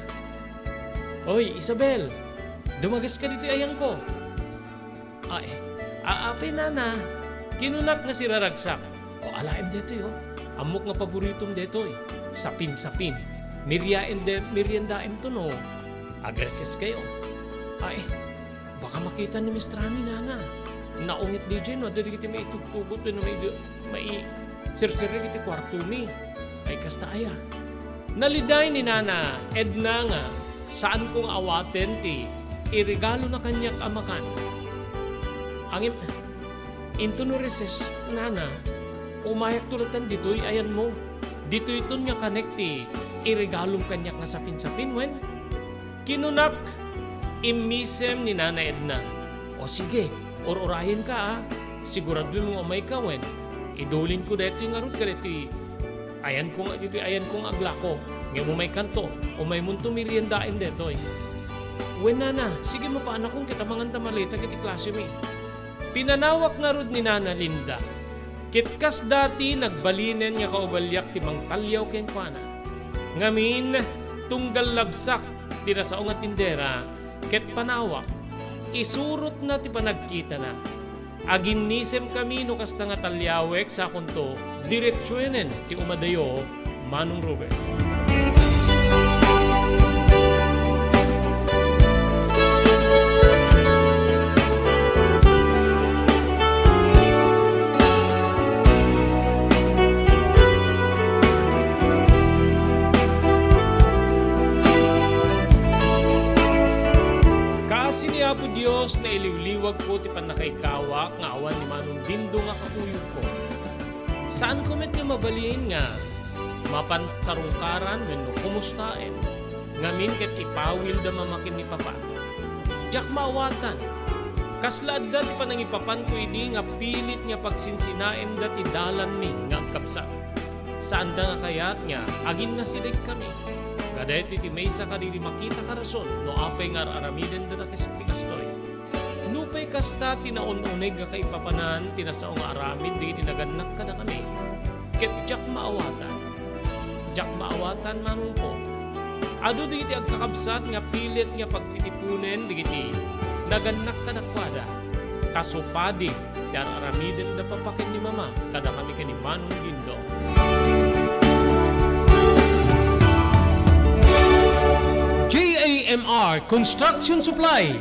"Oy, Isabel, dumageska ditoy ayanko." "Ay, a-, apay, Nana?" kinunak nga siraragsak. "O, alaem daytoy, o. Ammok nga paboritom daytoy. Sapin-sapin. Meriaen de-, meriendaemto no agreseskayo." "Ay, baka makita ni Mister Ami, Nana. Naunget diay no adda dagiti maitugtugot wenno mai-, maiserserrek iti kuartomi." "Ay, kasta aya?" Naliday ni Nana Edna nga saanko nga awaten ti iregalona kaniak a makan. Ngem, "Inton no reses, Nana, umayakto latta ditoy ayanmo. Ditoyton nga kanek ti iregalom kaniak nga sapin-sapin, wen?" Kinunak, immisem ni Nana Edna. "O sige, ur-urayenka, a. Siguraduem nga umayka, wen? Idulinko daytoy ngarud kadaytoy ayanko nga, ditoy ayanko nga aglako. Ngem umaykanto, umaymonto meriendaem daytoy." "Wen, Nana, sige, mapaanakon ket amanganta maleta iti klasemi." Pinanawak ngarud ni Nana Linda, ket kasda ti nagbalinen nga kaugaliak ti mangtalyaw kenkuana. Ngamin, tunggal labsak ti nasao nga tindera ket panawak, isurotna ti panagkitana. Aginnisemkami no kasta nga talyawek, sakonto, diretsuenen ti umadayo, Manong Ruben. Kaasi ni Apo Dios, nailiwliwagko ti pannakaikawak nga awan ni Manong Dindo nga kakuyogko. Saanko met nga mabalin nga mapan sarungkaran wenno kumustaen. Ngamin ket ipawilda mama ken ni papa. Diak maawatan. Kasla adda ti panangipapanko idi nga pilit nga pagsinsinaenda ti dalanmi nga agkabsat. Saanda nga kayat nga aginnasidegkami. Nga daytoy ti maysa kadagiti makita a rason no apay nga ar-aramidenda ti kastoy. Nupay kasta ti naun-uneg nga kaipapanan ti nasao nga aramid dagiti nagannak kadakami, ket diak maawatan. Diak maawatan, manongko. Adu dagiti agkakabsat nga pilit nga pagtitiponen dagiti nagannak kadakuada. Kasupadi, Ar-aramiden da papa ken ni mama, kadakami ken ni Manong Dindo. J A M R Construction Supply.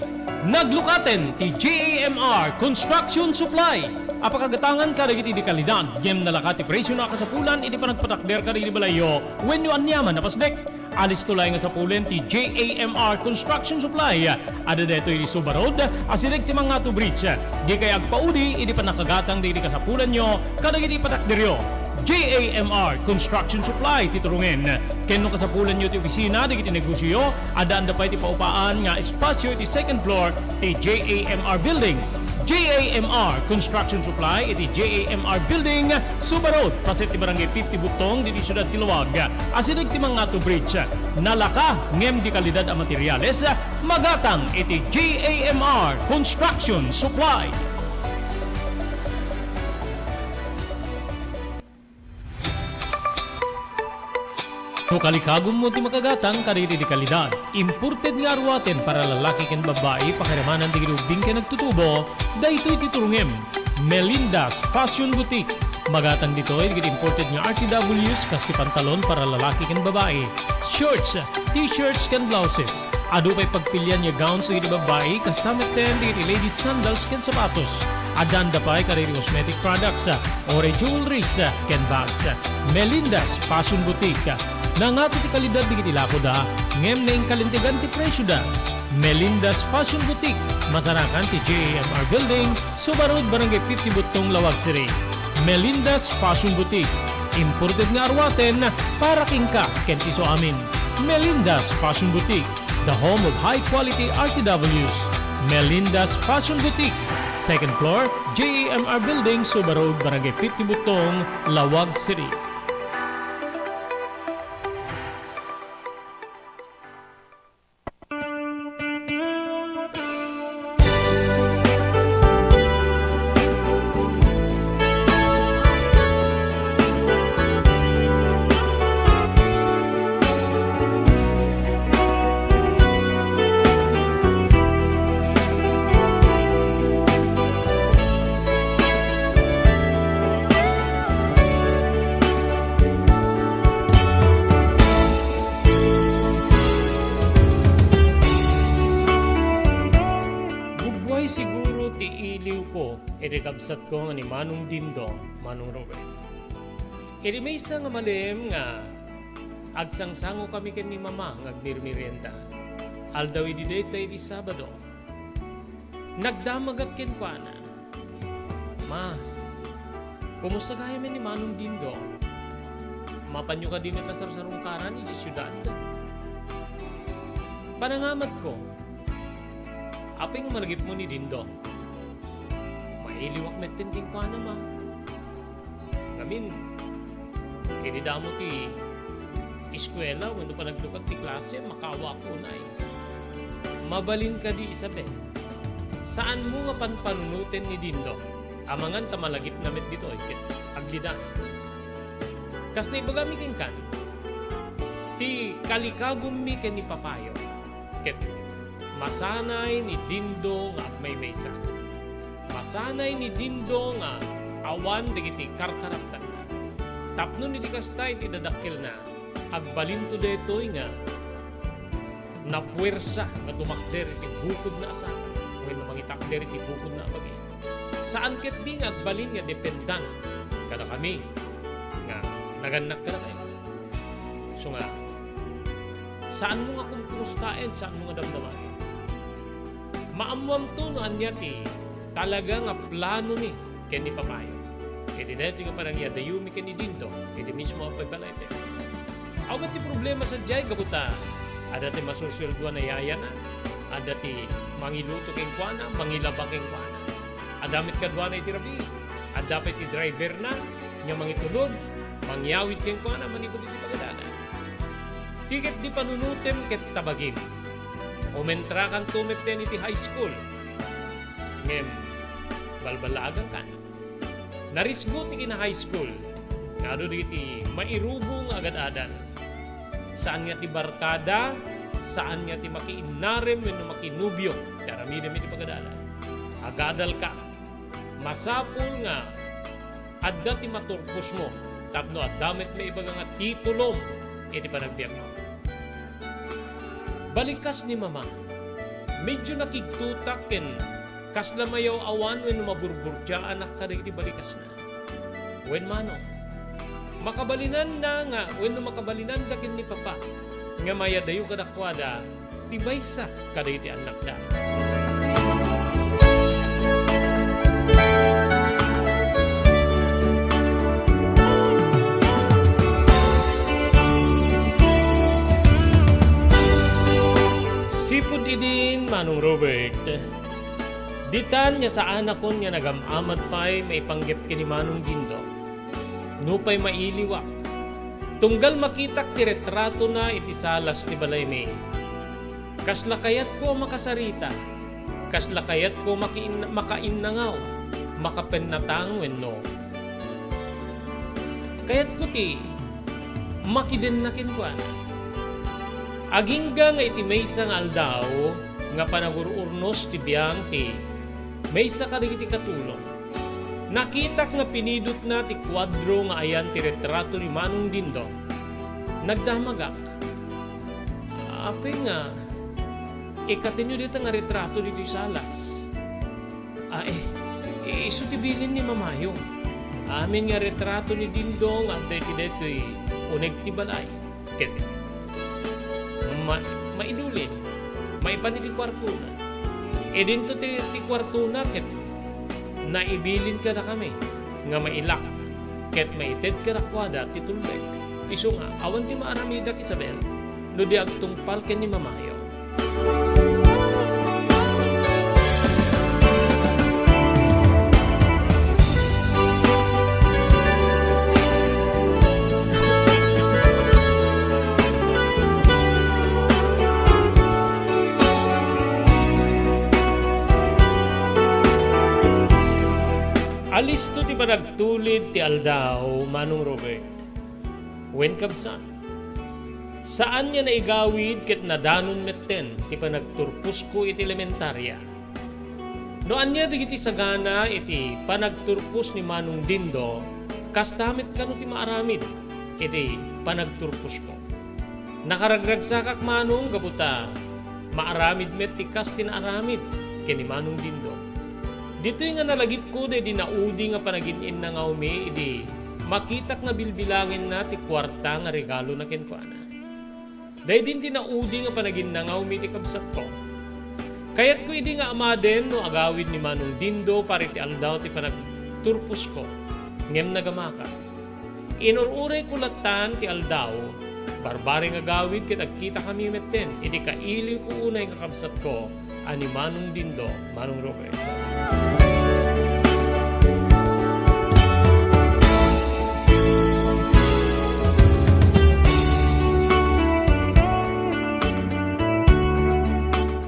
Naglukaten ti J A M R Construction Supply. Apakagatangan kadagiti di kalidad, ngem nalaka ti presio na kasapulan iti panagpatakder kadagiti balayyo wenno aniaman a pasdek. Alisto laeng nga sapulen ti J A M R Construction Supply. Adda daytoy iti Suba Road, asideg ti Mangato Bridge. Dikay agpaudi iti pannakagatang dagiti kasapulanyo kadagiti patakderyo. J A M R Construction Supply ti turongen. Ken no kasapulanyo ti opisina dagiti negosioyo, addaan da pay ti paupaan nga espasio iti second floor ti J A M R Building. J A M R Construction Supply iti J A M R Building, Suba Road, paset ti Barangay fifty Buttong, ditoy siudad ti Laoag, asideg ti Mangato Bridge. Nalaka ngem di kalidad a materiales, magatang iti J A M R Construction Supply. No kalikagummo ti makagatang kadagiti di kalidad, imported nga aruaten para lalaki ken babbai, pakiramanan dagiti ubbing ken agtutubo, daytoy ti turongem. Melinda's Fashion Boutique. Magatang ditoy dagiti imported nga R T Ws kas ti pantalon para lalaki ken babbai, shorts, t-shirts ken blouses. Adu pay pagpilian nga gowns dagiti babbai, kasta metten dagiti ladies sandals ken sapatos. Addan da pay kadagiti cosmetic products, ore jewelries, ken bags. Melinda's Fashion Boutique. Nangato ti kalidad dagiti lakoda, ngem naingkalintegan ti presioda. Melinda's Fashion Boutique, masarakan ti J A M R Building, Suba Road, Barangay fifty Buttong, Laoag City. Melinda's Fashion Boutique, imported nga aruaten para kenka ken ti isuamin. Melinda's Fashion Boutique, the home of high quality R T Ws. Melinda's Fashion Boutique, second floor, J A M R Building, Suba Road, Barangay fifty Buttong, Laoag City. Gubbuay siguro ti iliwko iti kabsatko nga ni Manong Dindo, Manong Robert. Iti maysa nga malem nga agsangsangokami ken ni Mama nga agmirmerienda. Aldaw idi dayta iti Sabado. Nagdamagak kenkuana. "Ma, kumusta gayam ni Manong Dindo? Mapanyo kadi met a sarsarungkaran idiay siudad?" Panangamatko, "Apay nga malagipmo ni Dindo?" "Mailiwak metten kenkuana, Ma." Ngamin, idi damo ti eskuela wenno panagtupad ti klase, makaawak unay. Mabalin kadi, Isabel, saanmo nga panpanunoten ni Dindo, amangan ta malagipna met ditoy ket aglidan. Kas naibagami kenkan, ti kalikagummi ken ni Papayo. Ket masanay ni Dindo nga agmaymaysa. Masanay ni Dindo nga awan dagiti karkaraptanna. Tapno iti kasta iti dadakkelna, agbalinto daytoy nga napuersa nga tumakder iti bukodna a saka wenno mangitakder iti bukodna a bagi. Saan ketdi nga agbalin nga dependan kadakami nga nagannak kadakayo. So nga, saanmo nga kumkumustaen, saanmo nga damdamaen. Maammoamto no ania ti talaga nga plano ni ken ni Papayo. Iti daytoy nga panangiyadayomi ken ni Dindo, iti mismo a pagbalay ti. Awan ti problema sadiay gapu ta adda ti masusueldoan a yayana, adda ti mangiluto kenkuana, mangilaba kenkuana. Adda met kaduana iti rabii. Adda pay ti driverna nga mangitulod, mangyawid kenkuana manipud iti pagadanan. Ti ketdi panunotem ket ta bagim. Umentrakanto metten iti high school. Ngem, balballaagankan. Narisgo ti kina-high school nga adu dagiti mairubo nga agad-adan. Saan nga ti barkada, saan nga ti makiinnarem wenno makinubio ti aramidem iti pagadalan. Agadalka. masapul nga adda ti maturposmo tapno adda met maibaga nga titulom iti panagbiagmo. Balikas ni Mama. Medyo nakigtotak ken kasla mayaw-awan wenno maburburdiaanak kadagiti balikasna. Wen manong, makabalinanna nga wenno makabalinanda ken ni Papa nga mayadayo kadakuada ti maysa kadagiti annakda. Sipud idin, Manong Robert, ditan nga saanakon nga nagam-amad pay maipanggep ken ni Manong Dindo. Nupay mailiwak, tunggal makitak ti retratona iti salas ti balaymi, kasla kayatko a makasarita, kasla kayatko makiin-, makainnangaw, makapennatang wenno kayatko ti makidenna kenkuana. Agingga nga iti maysa nga aldaw nga panagur-urnos ti biang ti maysa kadagiti katulong, nakitak nga pinidotna ti kuadro nga ayan ti retrato ni Manong Dindo. Nagdamagak. Apay nga ikatenyo dita nga retrato ditoy salas? Ay, isu ti bilin ni Mamayo. Amin nga retrato ni Dindo nga adda iti daytoy uneg ti balay. Ket ma-, maidulin, maipan iti kuartona. Idinto ti, ti kuartona ket naibilin kadakami nga mailak ket maited kadakuada ti tullek. Isu nga, awan ti maaramidak, Isabel, no di agtungpal ken ni Mamayo. Alisto ti panagtulid ti aldaw, Manong Robert. Wen, kabsat, saan nga naigawid ket nadanon metten ti panagturposko iti elementaria. No ania dagiti sagana iti panagturpos ni Manong Dindo, kasta met kano ti maaramid iti panagturposko. Nakaragragsakak, Manong, gapu ta maaramid met ti kas ti naaramid ken ni Manong Dindo. Ditoy nga nalagipko daydi naudi nga panagin-innangawmi idi makitak nga bilbilangenna ti kuarta nga regalona kenkuana. Daydin ti naudi nga panaginnangawmi ti kabsatko. Kayatko idi nga amaden no agawid ni Manong Dindo para iti aldaw ti panagturposko, ngem nagamaka. Inur-urayko lattan ti aldaw, barbareng agawid ket agkitakami metten iti kailiwko unay nga kabsatko a ni Manong Dindo, Manong Robert.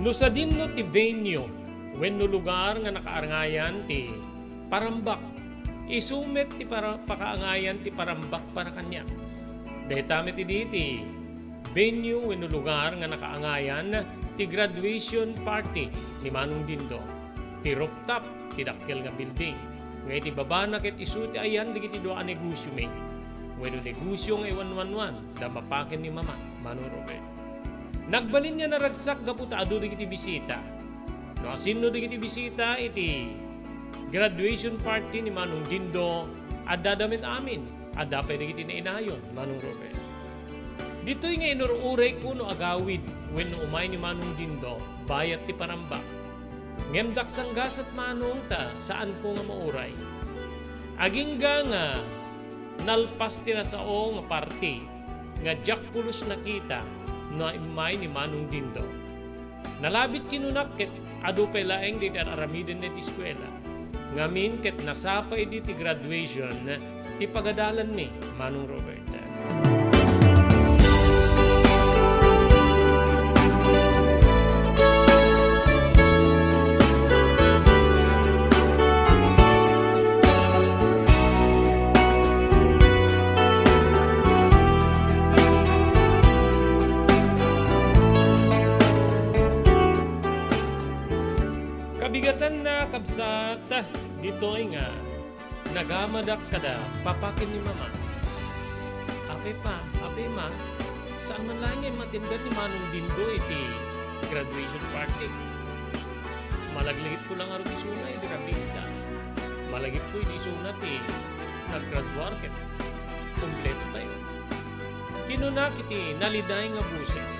No sadinno ti venue wenno lugar nga nakaangayan ti parambak, isu met ti para-, pakaangayan ti parambak para kaniak. Dayta met idi ti venue wenno lugar nga nakaangayan ti graduation party ni Manong Dindo. Ti rooftop ti dakkel nga building, nga iti babana ket isu ti ayan dagiti dua a negosiomi. Wenno negosio nga iwanwanwan da mapaken ni Mama, Manong Robert. Nagbalin nga naragsak gapu ta adu dagiti bisita. No asinno dagiti bisita iti graduation party ni Manong Dindo, addada met amin. Adda pay dagiti nainayon, Manong Robert. Ditoy nga inur-urayko no agawid wenno umay ni Manong Dindo, bayat ti parambak. Ngem daksang gasat, Manong, ta saanko nga mauray. Agingga nga nalpas ti nasao nga party nga diak pulos nakita no immay ni Manong Dindo. Nalabit kinunak ket adu pay laeng daydi ar-aramiden iti eskuela. Ngamin ket nasapa idi ti graduation ti pagadalanmi, Manong Robert. Kabigatanna, kabsat, Ditoy nga, nagamadak kada papa ken ni mama. Apay pa, apay ma, saan man laeng nga matender ni Manong Dindo iti graduation party. Malaglagipko la ngarud isuna idi rabiita. Malagipko idi isuna ti naggraduar ket kumpleto tayo. Kinuna iti naliday nga boses,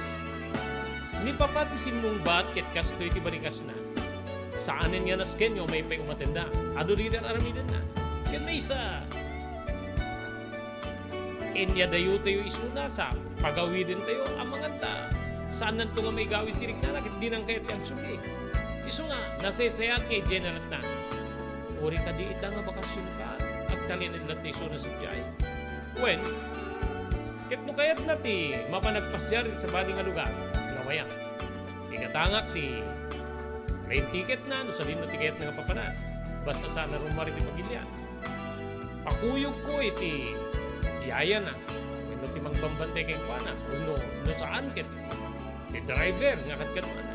"Ni papa ti simmungbat ket kastoy ti balikasna. Saanen nga nasken nga umay pay umatenda. Adu dita ar-aramidenna." Ket maysa, inyadayotayo isuna sa pagawidentayo, amangan ta saannanto nga maigawid ti riknana ket dinan kayat ti agsubli. Isu nga, naseseat nga idiay naratna. Uray kadi ita nga bakasionka, agtalinaed latta isuna sadiay. Wen, ket no kayatna ti mapan agpasiar iti sabali nga lugar, ngawayan. Igatangak ti plane ticketna no sadino ti kayatna nga papana. Basta saan a rummuar iti pagilian. Pakuyogko iti yayana wenno ti mangbambantay kenkuana wenno no saan ket ti driver nga kadkaduana.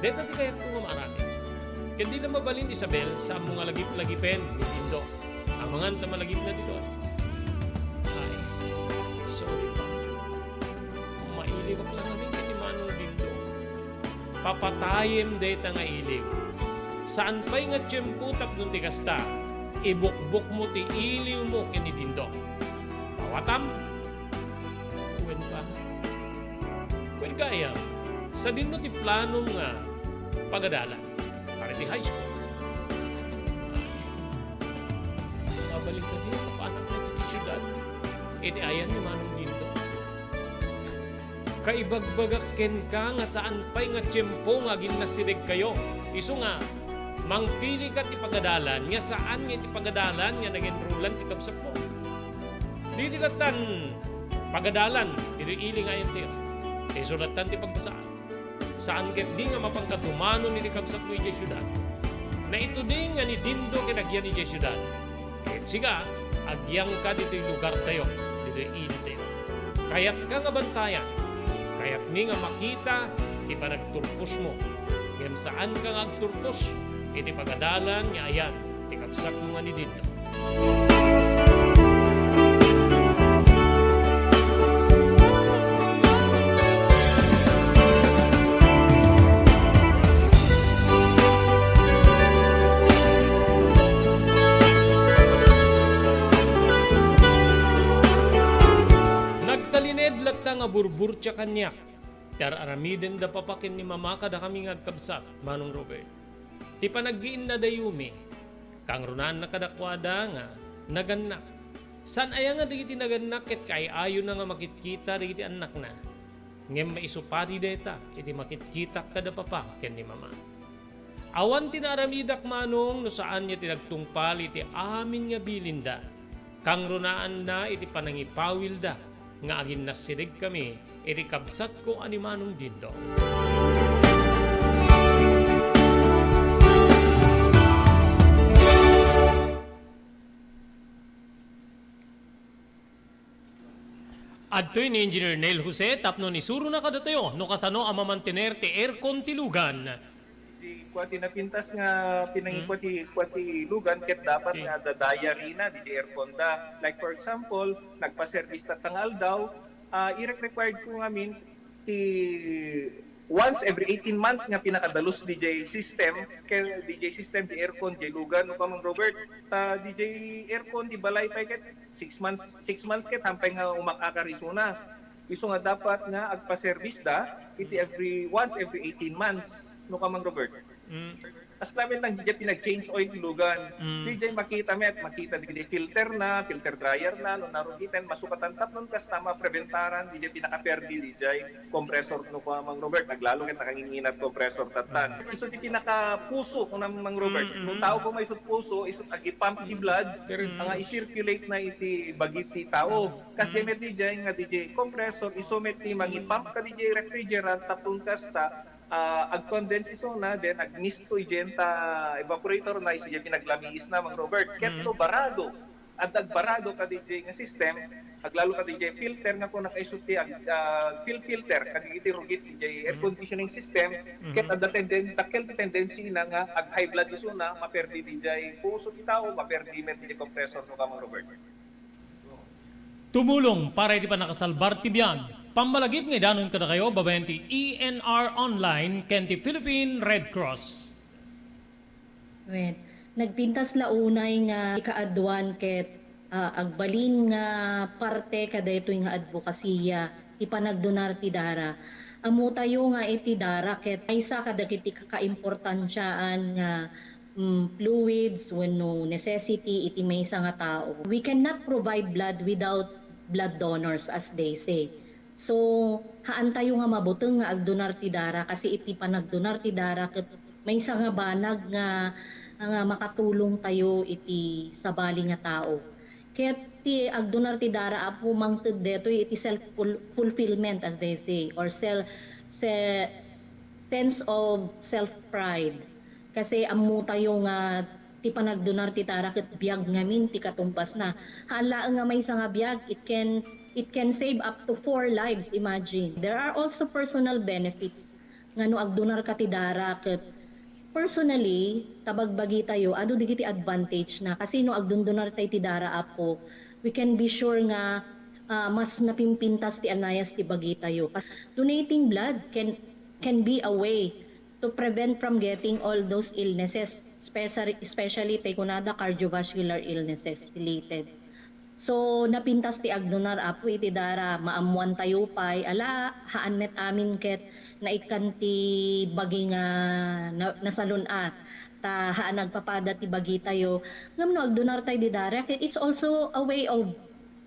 Dayta ti kayatko nga maaramid. Ket dina mabalin, Isabel, saanmo nga lagip-lagipen ni Dindo. Amangan ta malagipna ditoy. Ay, sorry pa. Mailiwak la ngamin ken ni Manong Dindo. Papatayem dayta nga iliw. Saan pay nga tiempo tapno ti kasta, ibukbokmo ti iliwmo ken ni Dindo. Pawatam? Wen ka? Wen ka aya? Sadino ti planom nga pagadalan para iti high school? Ay, mabalik kadi, mapanak iti siudad. Iti ayan ni Manong Dindo. Kaibagbagak kenka nga saan pay nga tiempo nga aginnasidegkayo. Isu nga, mangpilika ti pagadalan nga saan nga iti pagadalan nga nag-enrollan ti kabsatmo. Didi lattan pagadalan ditoy ili nga ayantayo. Isu lattan ti pagbasaan. Saan ketdi nga mapanka tumanon iti kabsatmo idiay siudad. Naituding nga ni Dindo ket agyan idiay siudad. Ket sika, agyangka ditoy lugartayo, ditoy ilitayo. Kayatka nga bantayan, kayatmi nga makita ti panagturposmo, ngem saanka nga agturpos iti pagadalan nga ayan ti kabsatmo nga ni Dindo. Nagtalinaed latta nga burburtia kaniak ti ar-aramiden da papa ken ni mama kadakami nga agkabsat, Manong Robert. Ti panaggiinnadayomi, kangrunaanna kadakuada nga nagannak. Saan aya nga dagiti nagannak ket kaay-ayona nga makitkita dagiti annakna? Ngem maisupadi dayta iti makitkitak kada papa ken ni mama. Awan ti naaramidak, Manong, no saan nga ti nagtungpal iti amin nga bilinda. Kangrunaanna iti panangipawilda nga aginnasidegkami iti kabsatko a ni Manong Dindo. Adtoy ni Engineer Neil Jose tapno isurona kadatayo no kasano a mamantener ti aircon ti lugan. Di kua ti napintas nga pinangikua ti, kua ti lugan ket dapat nga adda diary na diay aircon da. Like, for example, nagpa-service tatta nga aldaw, ah, irek-required ko ngamin ti once every eighteen months nga pinakadalus diay system, ken diay system ti aircon diay lugan, no, Kamang Robert. Ta diay aircon ti balay pay ket six months, six months ket hampay nga umak-akar isuna. Isu nga dapat nga agpa-service da iti every, once every eighteen months, no, Kamang Robert. Mm. As lamin lang diay pinag-change oil ti lugan. Mm. Diay makita met, makita diay filter na, filter dryer na, no, narugiten, masukatan tapno kasta mapreventaran diay pinakaperdi diay compressor, no, Kamang Robert, aglalo ket nakanginginat compressor tattan. Mm. Isu ti pinakapuso, no, Mang Robert. Mm, mm. No tao koma isu puso, isu agipump ti blood, mm, nga i-circulate na iti bagi ti tao. Kasi met diay nga diay compressor, isu met ti mangipump kadiay refrigerant, tapno kasta, ah, ag-condense isuna, then agmisto idiay ta evaporator na, isu diay pinaglamiis na, Mang Robert. Ket no barado, adda agbarado kadiay nga system, Aglalo kadi jay filter nga kung nakaiso ti ag-, ah, fil-, filter kadagiti rugit jay air conditioning system, ket adda tenden-, dakkel ti tendency na nga ag-high blood isuna, maperdi di jay puso ti tao, maperdi met di compressor no, Kamang Robert. Tumulong para iti pannakasalbar ti biag. Pammalagip nga idanon kadakayo babaen ti E N R Online ken ti Philippine Red Cross. Wen, nagpintas la unay nga ikaaduan ket, ah, agbalin nga parte kadaytoy nga adbokasiya ti panagdonar ti dara. Ammotayo nga iti dara ket maysa kadagiti kakaimportansiaan nga, mm, fluids wenno necessity iti maysa nga tao. We cannot provide blood without blood donors, as they say. So, haantayo nga mabuteng nga agdonar ti dara, kasi iti panagdonar ti dara ket maysa nga banag nga, nga makatulongtayo iti sabali nga tao. Ket ti agdonar ti dara, Apo, mangted detoy iti self ful-, fulfillment, as they say, or sel-, se-, sense of self-pride. Kasi ammotayo nga ti panagdonar ti dara ket biag ngamin ti katumbasna. Haan laeng nga maysa nga biag, it can, it can save up to four lives, imagine. There are also personal benefits nga no agdonarka ti dara ket personally, ta bagbagitayo, adu dagiti advantage na. Kasi no agdondonartay ti dara, Apo, we can be sure nga, ah, mas napimpintas ti anayas ti bagitayo. Donating blood can, can be a way to prevent from getting all those illnesses, especially, especially tay kunada cardiovascular illnesses related. So, napintas ti agdonar, Apo, iti dara, maammoantayo pay, ala, haan met amin ket naikkan ti bagi nga na-, nasalun-at, ta haan agpapada ti bagitayo. Ngem no agdonartay di dara, ket it's also a way of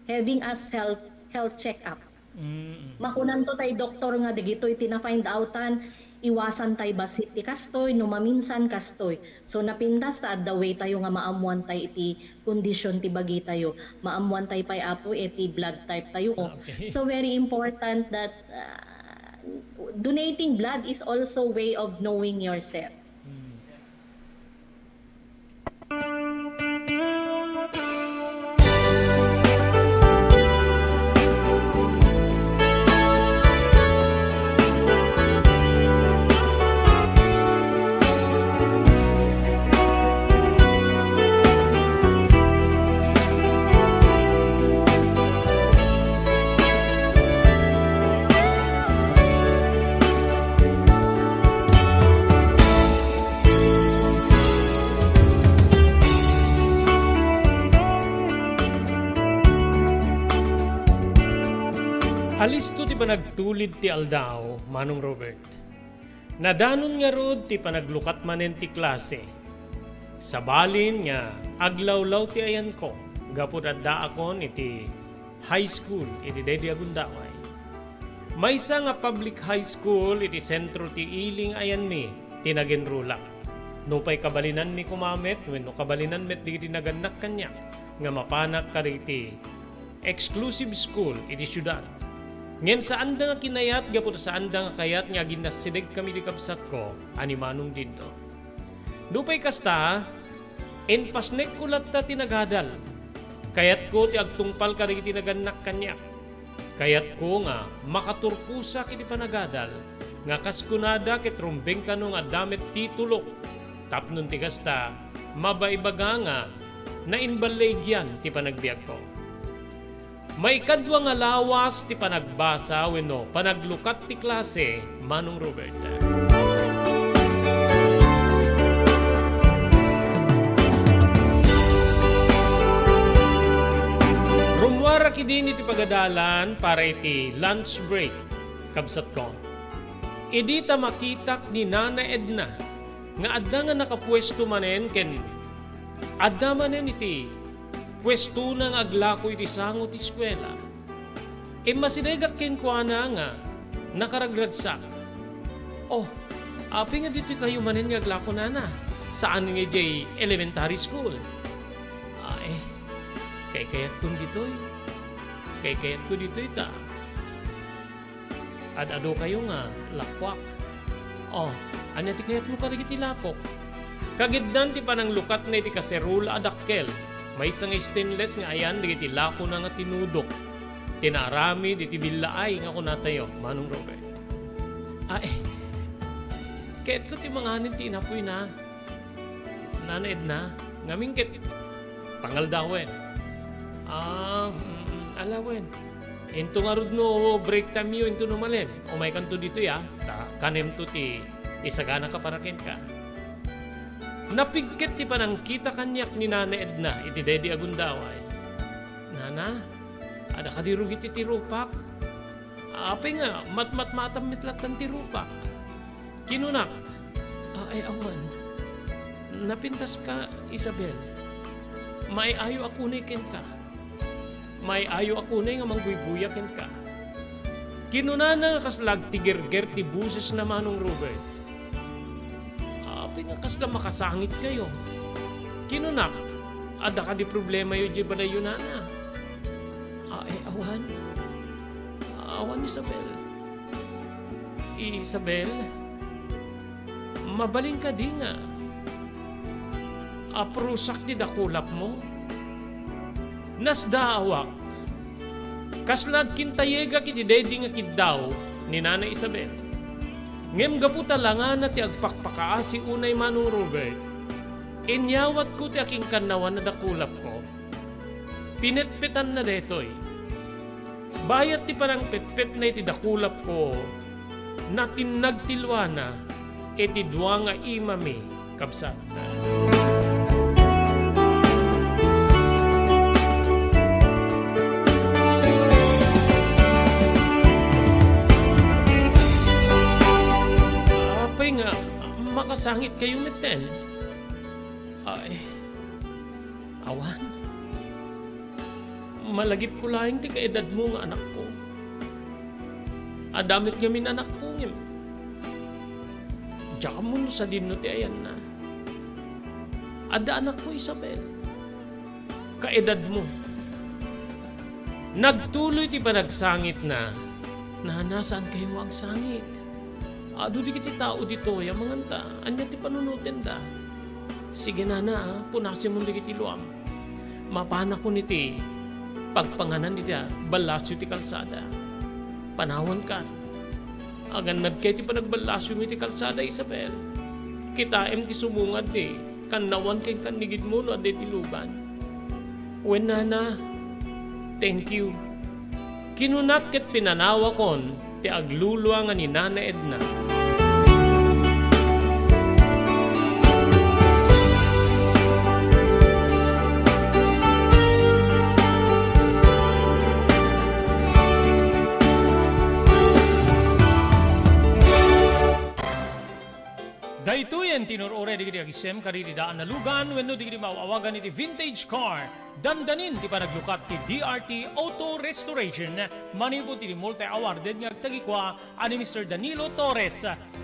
having us health, health check-up. Mm. Makunanto tay doktor nga dagitoy ti na-find outan, iwasan tay bassit ti kastoy, no maminsan kastoy. So, napintas ta adda way tayo nga maammuan tay iti kondisyon ti bagitayo. Maammuan tay pay, Apo, iti blood type tayo. Okay. So, very important that, uh, donating blood is also way of knowing yourself. Mm. Alisto ti panagtulid ti aldaw, Manong Robert. Nadanon ngarud ti panaglukat manen ti klase. Sabalin nga aglawlaw ti ayanko gapu ta addaakon iti high school iti daydi a gundaway. Maysa nga public high school iti sentro ti ili nga ayanmi ti nagenrolak. Nupay kabalinanmi koma met wenno kabalinan met dagiti nagannak kaniak nga mapanak kadagiti exclusive school iti siudad. Ngem saanda nga kinayat gapu ta saanda nga kayat nga aginnasidegkami ti kabsatko a ni Manong Dindo. Nupay kasta, impasnekko latta ti nagadal. Kayatko ti agtungpal kadagiti nagannak kaniak. Kayatko nga makaturposak iti panagadal nga kas kunada ket rumbeng kano nga adda met titulok. Tapno ti kasta, mabaibaga nga naimballigian ti panagbiagko. Maikadua nga lawas ti panagbasa wenno panaglukat ti klase, Manong Robert. Rummuarak idin iti pagadalan para iti lunch break, kabsatko. Idi ta makitak ni Nana Edna nga adda nga nakapuesto manen ken adda manen iti puestona nga aglako iti sango ti eskuela. Immasidegak kenkuana nga nakaragragsak. "Oh, apay nga ditoy kayo manen nga aglako, Nana? Saan nga idiay elementary school?" "Ay, kaykayatkon ditoy. Kaykayatko ditoy ta ad-adu kayo nga lakuak." "Oh, ania ti kayatmo kadagiti lakok?" Kagiddan ti pananglukatna iti kaserola a dakkel, maysa nga stainless nga ayan dagiti lakona nga tinudok. ti naaramid iti billaay nga kunatayo, Manong Robert. Ay, kayatka ti manganen ti inapuyna, Nana Edna, ngamin ket pangaldawen. Ah, mm, alawen. Into ngarud no break time yo into no malem. Umaykanto ditoy, a, ta kanemto ti isaganaka para kenka. Napigket ti panangkita kaniak ni Nana Edna iti daydi a gundaway. Nana, adda kadi rugi ti, ti rupak? Apay nga, matmatmatam met lattan ti rupak. Kinunak, "Ay, awan. Napintaska, Isabel. Maay-ayo a kunay kenka. Maay-ayo a kunay nga mangguyguya kenka." Kinunana nga kasla agtigerger ti bosesna, Manong Robert. Apay nga kasla makasangitkayo? Kinunak, "Adda kadi problemayo idiay balayyo, Nana?" "Ay, awan. Awan, Isabel." "Isabel, mabalin kadi nga aprusak ti dakulapmo?" Nasdaawak. Kasla agkintayegak iti daydi nga kiddaw ni Nana Isabel. Ngem gapu ta langana ti agpakpakaasi unay, Manong Robert, inyawatko ti akinkannawan a dakulapko. Pinetpetanna daytoy. Bayat ti panangpetpetna iti dakulapko, natinnag ti luana iti dua nga imami, kabsat. Apay nga, makasangitkayo metten? Ay, awan. Malagipko laeng ti kaedadmo nga anakko. Adda met ngamin anakko, ngem diak ammo no sadino ti ayanna. Adda anakko, Isabel. Kaedadmo. Nagtuloy ti panagsangitna. Nana, saankayo nga agsangit? Adu dagiti tao ditoy a manganta. Ania ti panunotenda? Sige, Nana, a, punasemon dagiti luam. Mapanakon iti pagpanganan iti, a, ballasyo ti kalsada. Panawankan. Agannadka iti panagballasiom iti kalsada, Isabel. Kitaem ti sumungad ti kannawan ken kannigidmo no adda iti lugan. Wen, Nana, thank you. Kinunak ket pinanawakon ti agluluanga ni Nana Edna. Daytoyen ti inur-uray dagiti agisem kadagiti daan a lugan wenno dagiti maaw-awagan iti vintage car. Dandanin ti panaglukat ti D R T Auto Restoration manipud ti multi-awarded nga agtagikua a ni Mister Danilo Torres.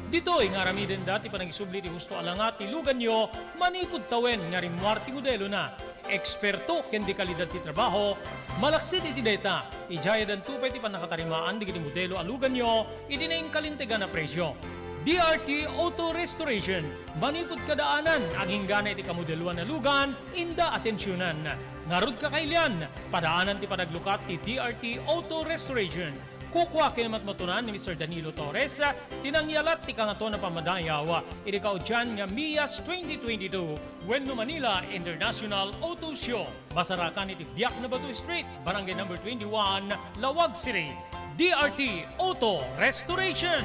Ditoy nga aramidenda ti panagisubli ti husto a langa ti luganyo manipud tawen nga rimmuar ti modelona. Eksperto ken de kalidad ti trabaho, malaksid iti dayta, idiay addanto pay ti pannakatarimaan dagiti modelo a luganyo iti nainkalintegan a presio. D R T Auto Restoration, manipud kadaanan, aginggana iti kamodeloan a lugan, inda atensionan. Ngarud, kakailian, padaanan ti panaglukat ti D R T Auto Restoration. Kukua ken matmatunan ni Mister Danilo Torres ti nangyalat ti Kangatoan a Pammadayaw iti kaudian nga MIAS twenty twenty-two wenno Manila International Auto Show. Masarakan iti Biak na Bato Street, Barangay Number twenty-one, Laoag City. D R T Auto Restoration.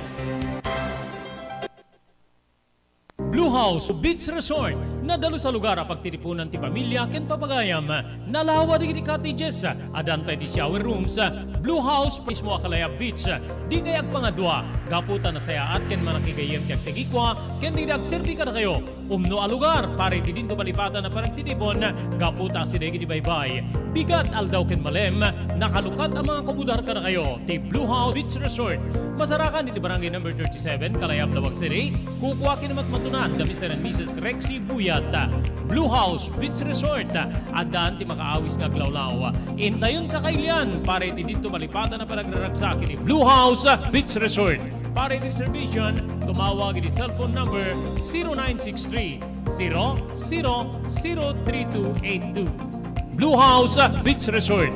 Blue House Beach Resort, nadalus a lugar a pagtitipunan ti pamilya ken papagayam. Nalawa dagiti cottages, addan pay ti shower rooms. Blue House mismo a Kalayab Beach. Dikay agpangadua, gapu ta nasayaat ken manakigayyem ti agtagikua ken dagiti agserbi kadakayo. Umno a lugar para iti dinto malipatan a panagtitipon, gapu ta asideg iti baybay. Bigat aldaw ken malem, nakalukat a mga kumudar kadakayo ti Blue House Beach Resort. Masarakan iti Barangay Number thirty-seven, Kalayab, Laoag City. Kukua ken matmatunan da Mister and Missus Rexy Buyat. Blue House Beach Resort, addan ti makaawis nga aglawlaw. Intayon, kakailian, para iti dinto malipatan a panagraragsak iti Blue House Beach Resort. Para iti reservation, tumawag iti cellphone number zero nine six three, zero zero zero three two eight two. Blue House Beach Resort.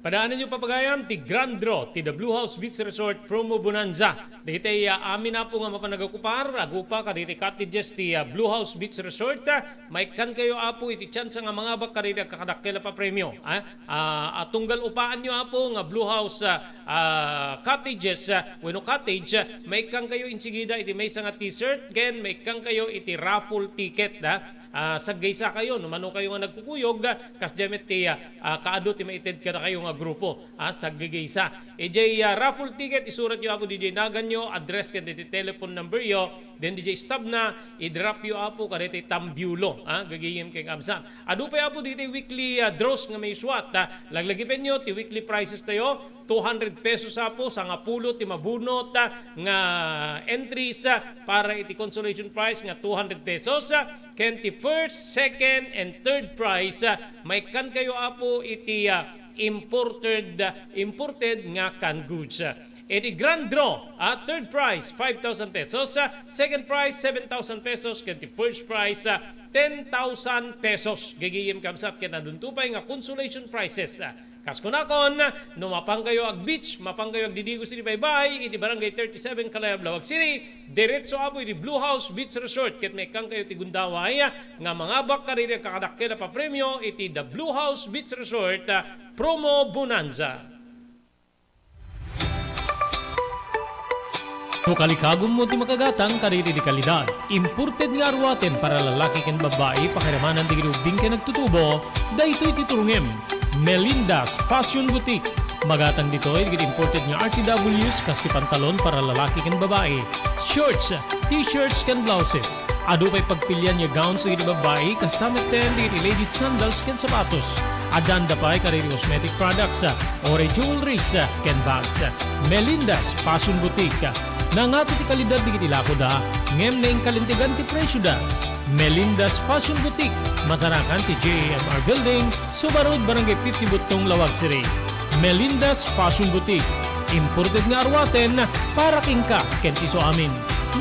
Padaanenyo, papagayam, ti Grand Draw ti The Blue House Beach Resort Promo Bonanza. Daytoy, ah, amin, Apo, nga mapan nagakupar, agupa kadagiti cottages ti, ah, Blue House Beach Resort, ah, maikkankayo, Apo, iti tsansa nga mangabak kadagiti agkakadakkel a papremio, ah. Ah, a tunggal upaanyo, Apo, nga Blue House, ah, ah, cottages, ah, wenno cottage, ah, maikkankayo insigida iti maysa nga T-shirt ken maikkankayo iti raffle ticket, ah. Ah, saggaysakayo no mano kayo nga nagkukuyog, ah, kasdiay met ti, ah, ah, kaadu ti maited kadakayo nga grupo, ah, saggagaysa. Idiay, ah, raffle ticket, isuratyo, Apo, didiay naganyo, address ken daytoy telephone numberyo, then didiay stubna, i-dropyo, Apo, kadaytoy tambiulo, ah, gagayem ken kabsat. Adu pay, Apo, daytoy weekly, ah, draws nga maisuat, ah, laglagipenyo ti weekly prizestayo, two hundred pesos, Apo, sangapulo ti mabunot, ah, nga entries, ah, para iti consolation prize nga two hundred pesos, ah, ken ti first, second, and third prize, ah, maikkankayo, Apo, iti, ah, imported, ah, imported nga canned goods. Iti grand draw, ah, third prize, five thousand pesos, ah, second prize, seven thousand pesos, ken ti first prize, ah, ten thousand pesos. Gagayem, kabsat, ken adunto pay nga consolation prizes, ah, Kas kunakon, no mapankayo ag-beach, mapankayo agdidigos iti baybay iti Barangay thirty-seven, Kalayab, Laoag City, diretso, Apo, iti Blue House Beach Resort ket maikkankayo ti gundaway nga mangabak kadagiti agkakadakkel a papremio iti The Blue House Beach Resort, ah, Promo Bonanza. No kalikagummo ti makagatang kadagiti kalidad, imported nga aruaten para lalaki ken babbai, pakiramanan dagiti ubbing ken agtutubo, daytoy ti turongem. Melinda's Fashion Boutique. Magatang ditoy dagiti imported nga R T Ws kas ti pantalon para lalaki ken babbai, shorts, t-shirts ken blouses. Adu pay pagpilian nga gowns dagiti babbai, kasta metten dagiti ladies sandals ken sapatos. Addaanda pay kadagiti cosmetic products, ah, uray jewelries, ah, ken bags. Melinda's Fashion Boutique. Nangato ti kalidad dagiti lakoda, ngem naingkalintegan ti presioda. Melinda's Fashion Boutique, masarakan ti J A M R Building, Suba Road, Barangay fifty Buttong, Laoag City. Melinda's Fashion Boutique, imported nga aruaten para kenka ken ti isuamin.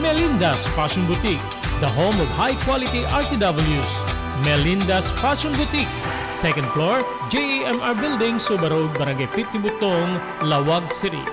Melinda's Fashion Boutique, the home of high quality R T Ws. Melinda's Fashion Boutique, second floor, J A M R Building, Suba Road, Barangay fifty Buttong, Laoag City.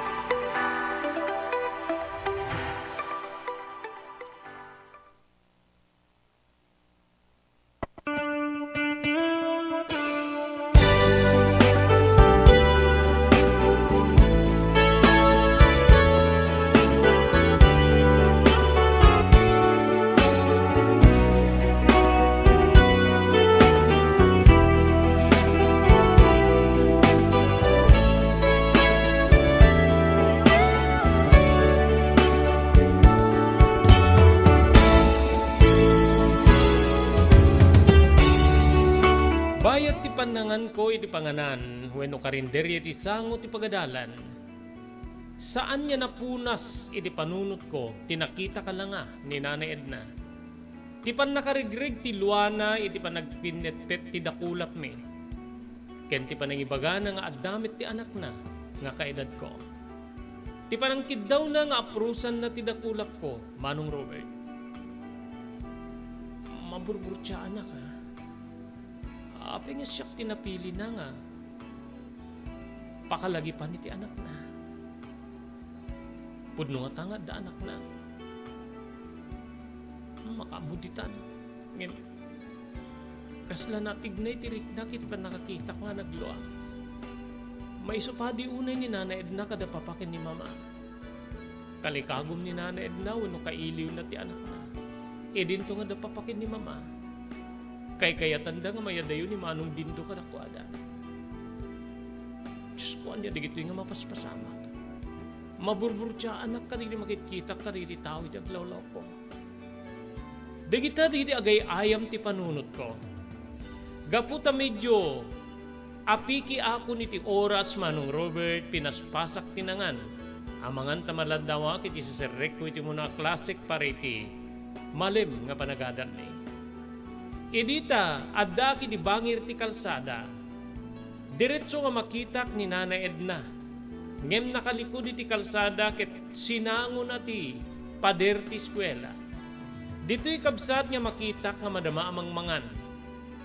Bayat ti pannanganko iti panganan wenno karinderya iti sango ti pagadalan. Saan nga napunas iti panunotko ti nakitaka la nga ni Nanay Edna. Ti pannakarigreg ti luana iti panagpinnetpet ti dakulapmi, ken ti panangibagana nga adda met ti anakna nga kaedadko. Ti panangkiddawna nga aprusanna ti dakulapko, Manong Robert. Maburburtiaanak, a. Apay nga siak ti napilina nga pakalagipan iti anakna? Pudno ngata nga adda anakna. Makaammo ditan. Ngem, kasla natignay ti riknak iti pannakakitak nga naglua. Maisupadi unay ni Nana Edna kada papa ken ni Mama. Kalikagum ni Nana Edna wenno kailiwna ti anakna. Idinto nga adda papa ken ni Mama. Kaykayatanda nga mayadayo ni Manong Dindo kadakuada. Diosko, ania dagitoy nga mapaspasamak? Maburburtiaanak kadagiti makitkitak kadagiti tao iti aglawlawko. Dagita dagiti agay-ayam ti panunotko. Gapu ta medio apikiakon iti oras, Manong Robert, pinaspasak ti nangan. Amangan ta malandawak iti siserrekko iti umuna a klasek para iti malem nga panagadalmi. Idi ta addaak idi bangir ti kalsada, diretso nga makitak ni Nana Edna, ngem nakalikud iti kalsada ket sinangona ti pader ti eskuela. Ditoy kabsat nga makitak nga madama a mangmangan.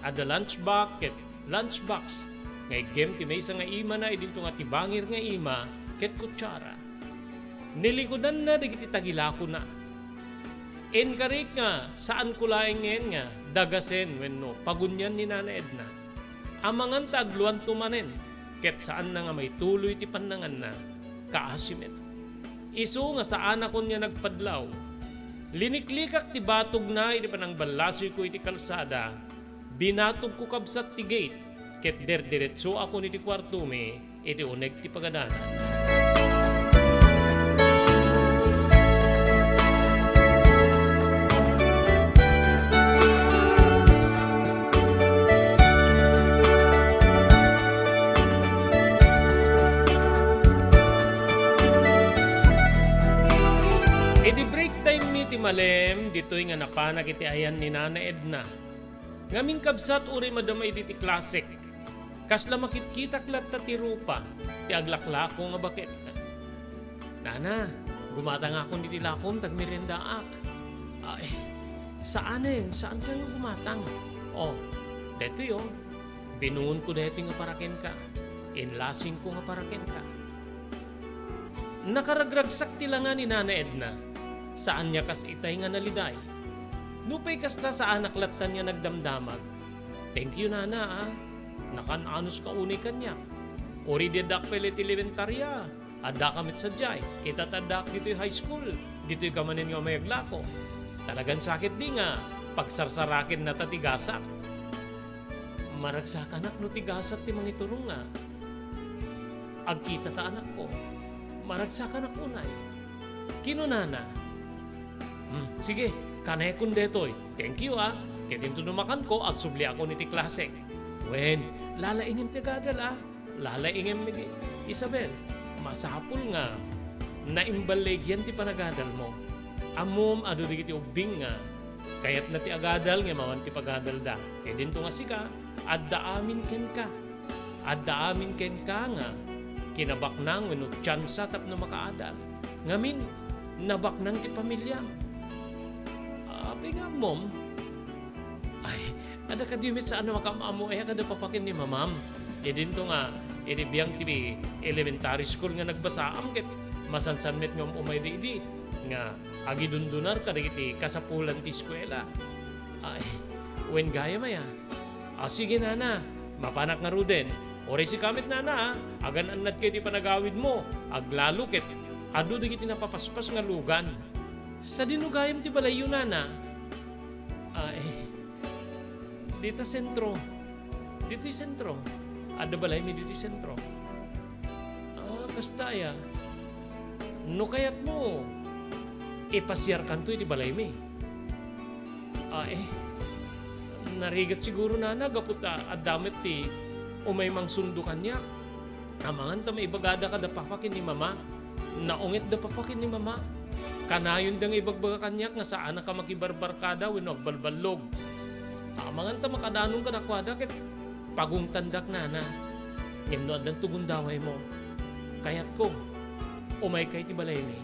Adda lunch bag ket lunch box. nga iggem ti maysa nga imana idinto nga ti bangir nga ima ket kutsara. Nilikudanna dagiti tagilakona. Inkarik nga saanko laengen nga dagasen wenno pagunian ni Nana Edna. Amangan ta agluanto manen, ket saanna nga maituloy ti pannanganna. Kaasi met. Isu nga saanakon nga nagpadlaw. Liniklikak ti batogna iti panangballasoyko iti kalsada. Binatogko kabsat ti gate, ket derdiretsoakon iti kuartomi iti uneg ti pagadanan. Idi break time mi ti malem, ditoy nga napanak iti ayan ni Nana Edna. Ngamin kabsat, uray madama idi ti klasek, kasla makitkitak latta ti rupa ti aglaklako nga baket. "Nana, gumatangakon iti lakom ta agmeriendaak." "Ay, saanen, saanka nga gumatang. O, detoy, o, binungonko daytoy nga para kenka. Inlasingko nga para kenka." Nakaragragsak ti langa ni Nana Edna. Saanna kas itay nga naliday. Nupay kasta, saanak lattan nga nagdamdamag. "Thank you, Nana, a. Nakan-anos ka unay kaniak. Uray di addaak pay la iti elementaria, addaka met sadiay. Ita ta addaak ditoy high school, ditoy ka manen nga umayaglako. Talagan sakit di nga pagsarsarakenna ta ti gasak." Maragsakanak no ti gasat ti mangiturong nga, "Agkita ta, anakko. Maragsakanak unay." Kinunana, "Hmm, sige, kanekon detoy. Thank you, a. Ket inton no makanko, agsubliakon iti klasek." "Wen, lalaingem ti agadal, a. Lalaingem, Isabel. Masapul nga naimballigian ti panagadalmo. Ammom, adu dagiti ubbing nga kayatna ti agadal ngem awan ti pagadalda. Idinto nga sika, adda amin kenka. Adda amin kenka nga kinabaknang wenno tiansa tapno makaadal. Ngamin, nabaknang ti pamiliam." "Apay nga ammom?" "Ay, adda kadi met saan a makaam-ammo, aya, kada papa ken ni mamam. Idinto nga, iti biang ti elementary school nga nagbasaam, ket masansan met nga um-umay daydi nga agidundunar kadagiti kasapulan ti eskuela." "Ay, wen gayam aya." "A, sige, Nana, mapanak ngaruden. Uray sika met, Nana, a, agan-annadka iti panagawidmo. Aglalo ket adu dagiti napapaspas nga lugan." "Sadino gayam ti balayyo, Nana?" "Ay, dita sentro. Ditoy sentro. Adda balaymi ditoy sentro." "A, kasta aya? No kayatmo, ipasiarkanto iti balaymi." "A, eh, narigat siguro, Nana, gapu ta adda met ti umay mangsundo kaniak. Amangan ta maibagada kada papa ken ni mama. Naunget da papa ken ni mama. Kanayonda nga ibagbaga kaniak nga saannak a makibarbarkada wenno agbalballog. Amangan ta makadanon kadakuada ket pagungtandak, Nana. Ngem no addanto gundawaymo, kayatko, umayka iti balaymi.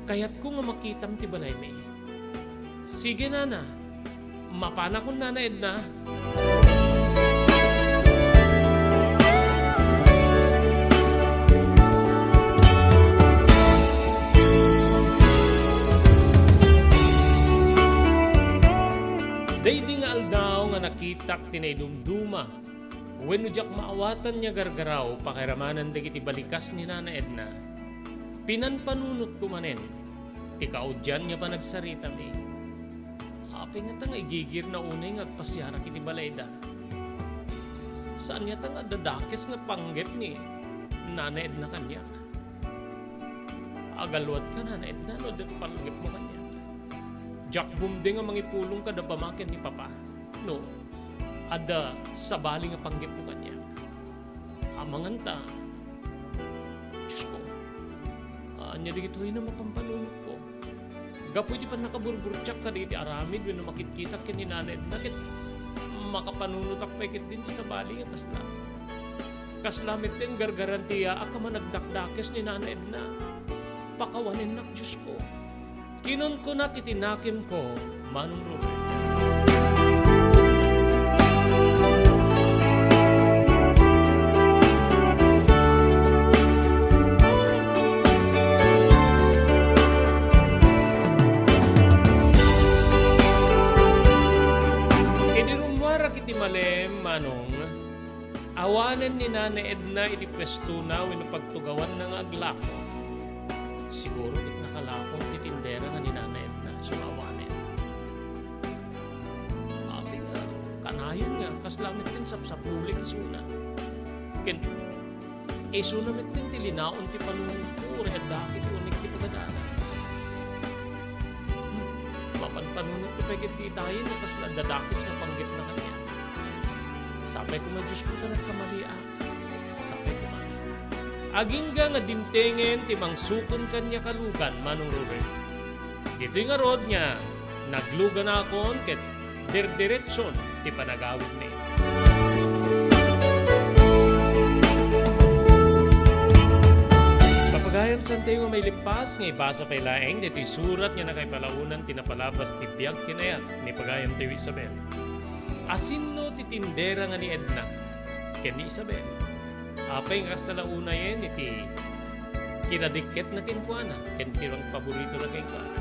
Kayatko nga makitam ti balaymi." "Sige, Nana. Mapanakon, Nana Edna." Daydi nga aldaw nga nakitak ti naidumduma wenno diak maawatan nga gargaraw pakiramanan dagiti balikas ni Nana Edna, pinanpanunotko manen ti kaudian nga panagsaritami. Apay ngata nga igigirna unay nga agpasiarak iti balayda? Saan ngata nga adda dakes nga panggep ni Nana Edna kaniak? Agaluatka, Nana Edna, no adda panggepmo kaniak. Diak bumdi nga mangipulong kada pama ken ni papa no adda sabali nga panggepmo kaniak. Amangan ta, Diosko, ania dagitoy a mapanpanunotko? Gapu iti pannakaburburtiak kadagiti aramid wenno makitkitak ken ni Nana Edna, ket makapanunotak pay ketdin ti sabali nga kasla. Kasla metten gargarantiaak a managdakdakes ni Nana Edna. Pakawanennak, Diosko. Kinunkunak iti nakemko, Manong Ruben. ni Edna iti puestona wenno pagtugawanna nga aglako. Siguro ket nakalako ti tindera nga ni Nana Edna, sumawaan ni Edna. Apay nga, kanayon nga, kasla met ken sapsapuli ti isuna. Ken isuna met ken ti linaon ti panunotko, uray adda ket uneg ti pagadana. Hmm, mapan panunotko pay ket ditayen nga kasla adda dakes nga panggepna kaniak. Sapay koma, Diosko, ta nagkamaliak. Sapay koma. Agingga nga dimtengen ti mangsukon kaniak a lugan, Manong Robert. Ditoy ngarud nga nagluganakon ket derderetson ti panagawidmi. Papagayam, saantayo nga mailippas nga ibasa pay laeng ditoy surat nga nakaipalaonan ti napalabas ti biag ken ayat ni pagayamtayo Isabel. Asinno ti tindera nga ni Edna ken ni Isabel? Apay nga kasta la unayen iti kinadikketna kenkuana ken ti pagpaboritona kenkuana?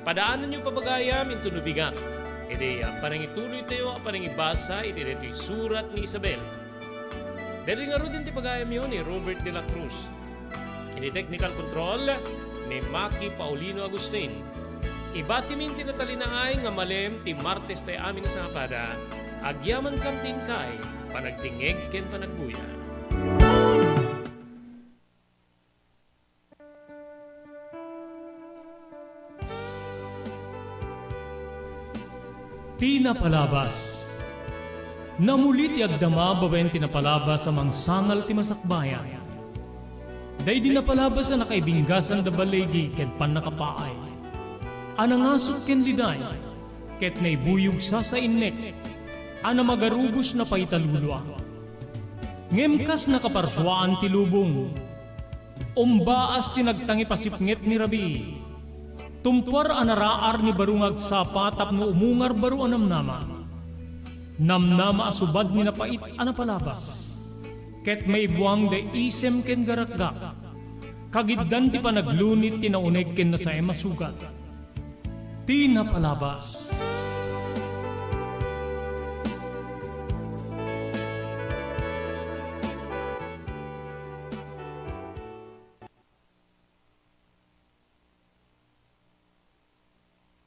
Padaananyo, papagayam, inton ubigan. Idi, ah, panangituloytayo a panangibasa iti daytoy surat ni Isabel. Daytoy ngaruden ti pagayamyo ni Robert de la Cruz. Iti technical control ni Maki Paulino Agustin. Ibatimin ti natalinaay nga malem ti Martes tay amin a sangapada. Agyamankam ti inkay, panagdingngeg ken panagguya. Ti napalabas. Namuli ti agdama babaen ti napalabas a mangsangal ti masakbayan. Daydi napalabas a nakaibinggasan da baligi ken pannakapaay, a nangasut ken liday, ket naibuyog sasainnek, a namagarubos napaitalulua. Ngem kas nakaparsuaan ti lubong, umbaas ti nagtangipasipnget ni rabii. Tumpuar a naraar ni baro nga agsapa tapno umungar baro a namnama. Namnama a subad ni napait a napalabas. Ket maibuang da isem ken garakgak. Kagiddan ti panaglunit ti nauneg ken nasaem a sugat. Ti napalabas.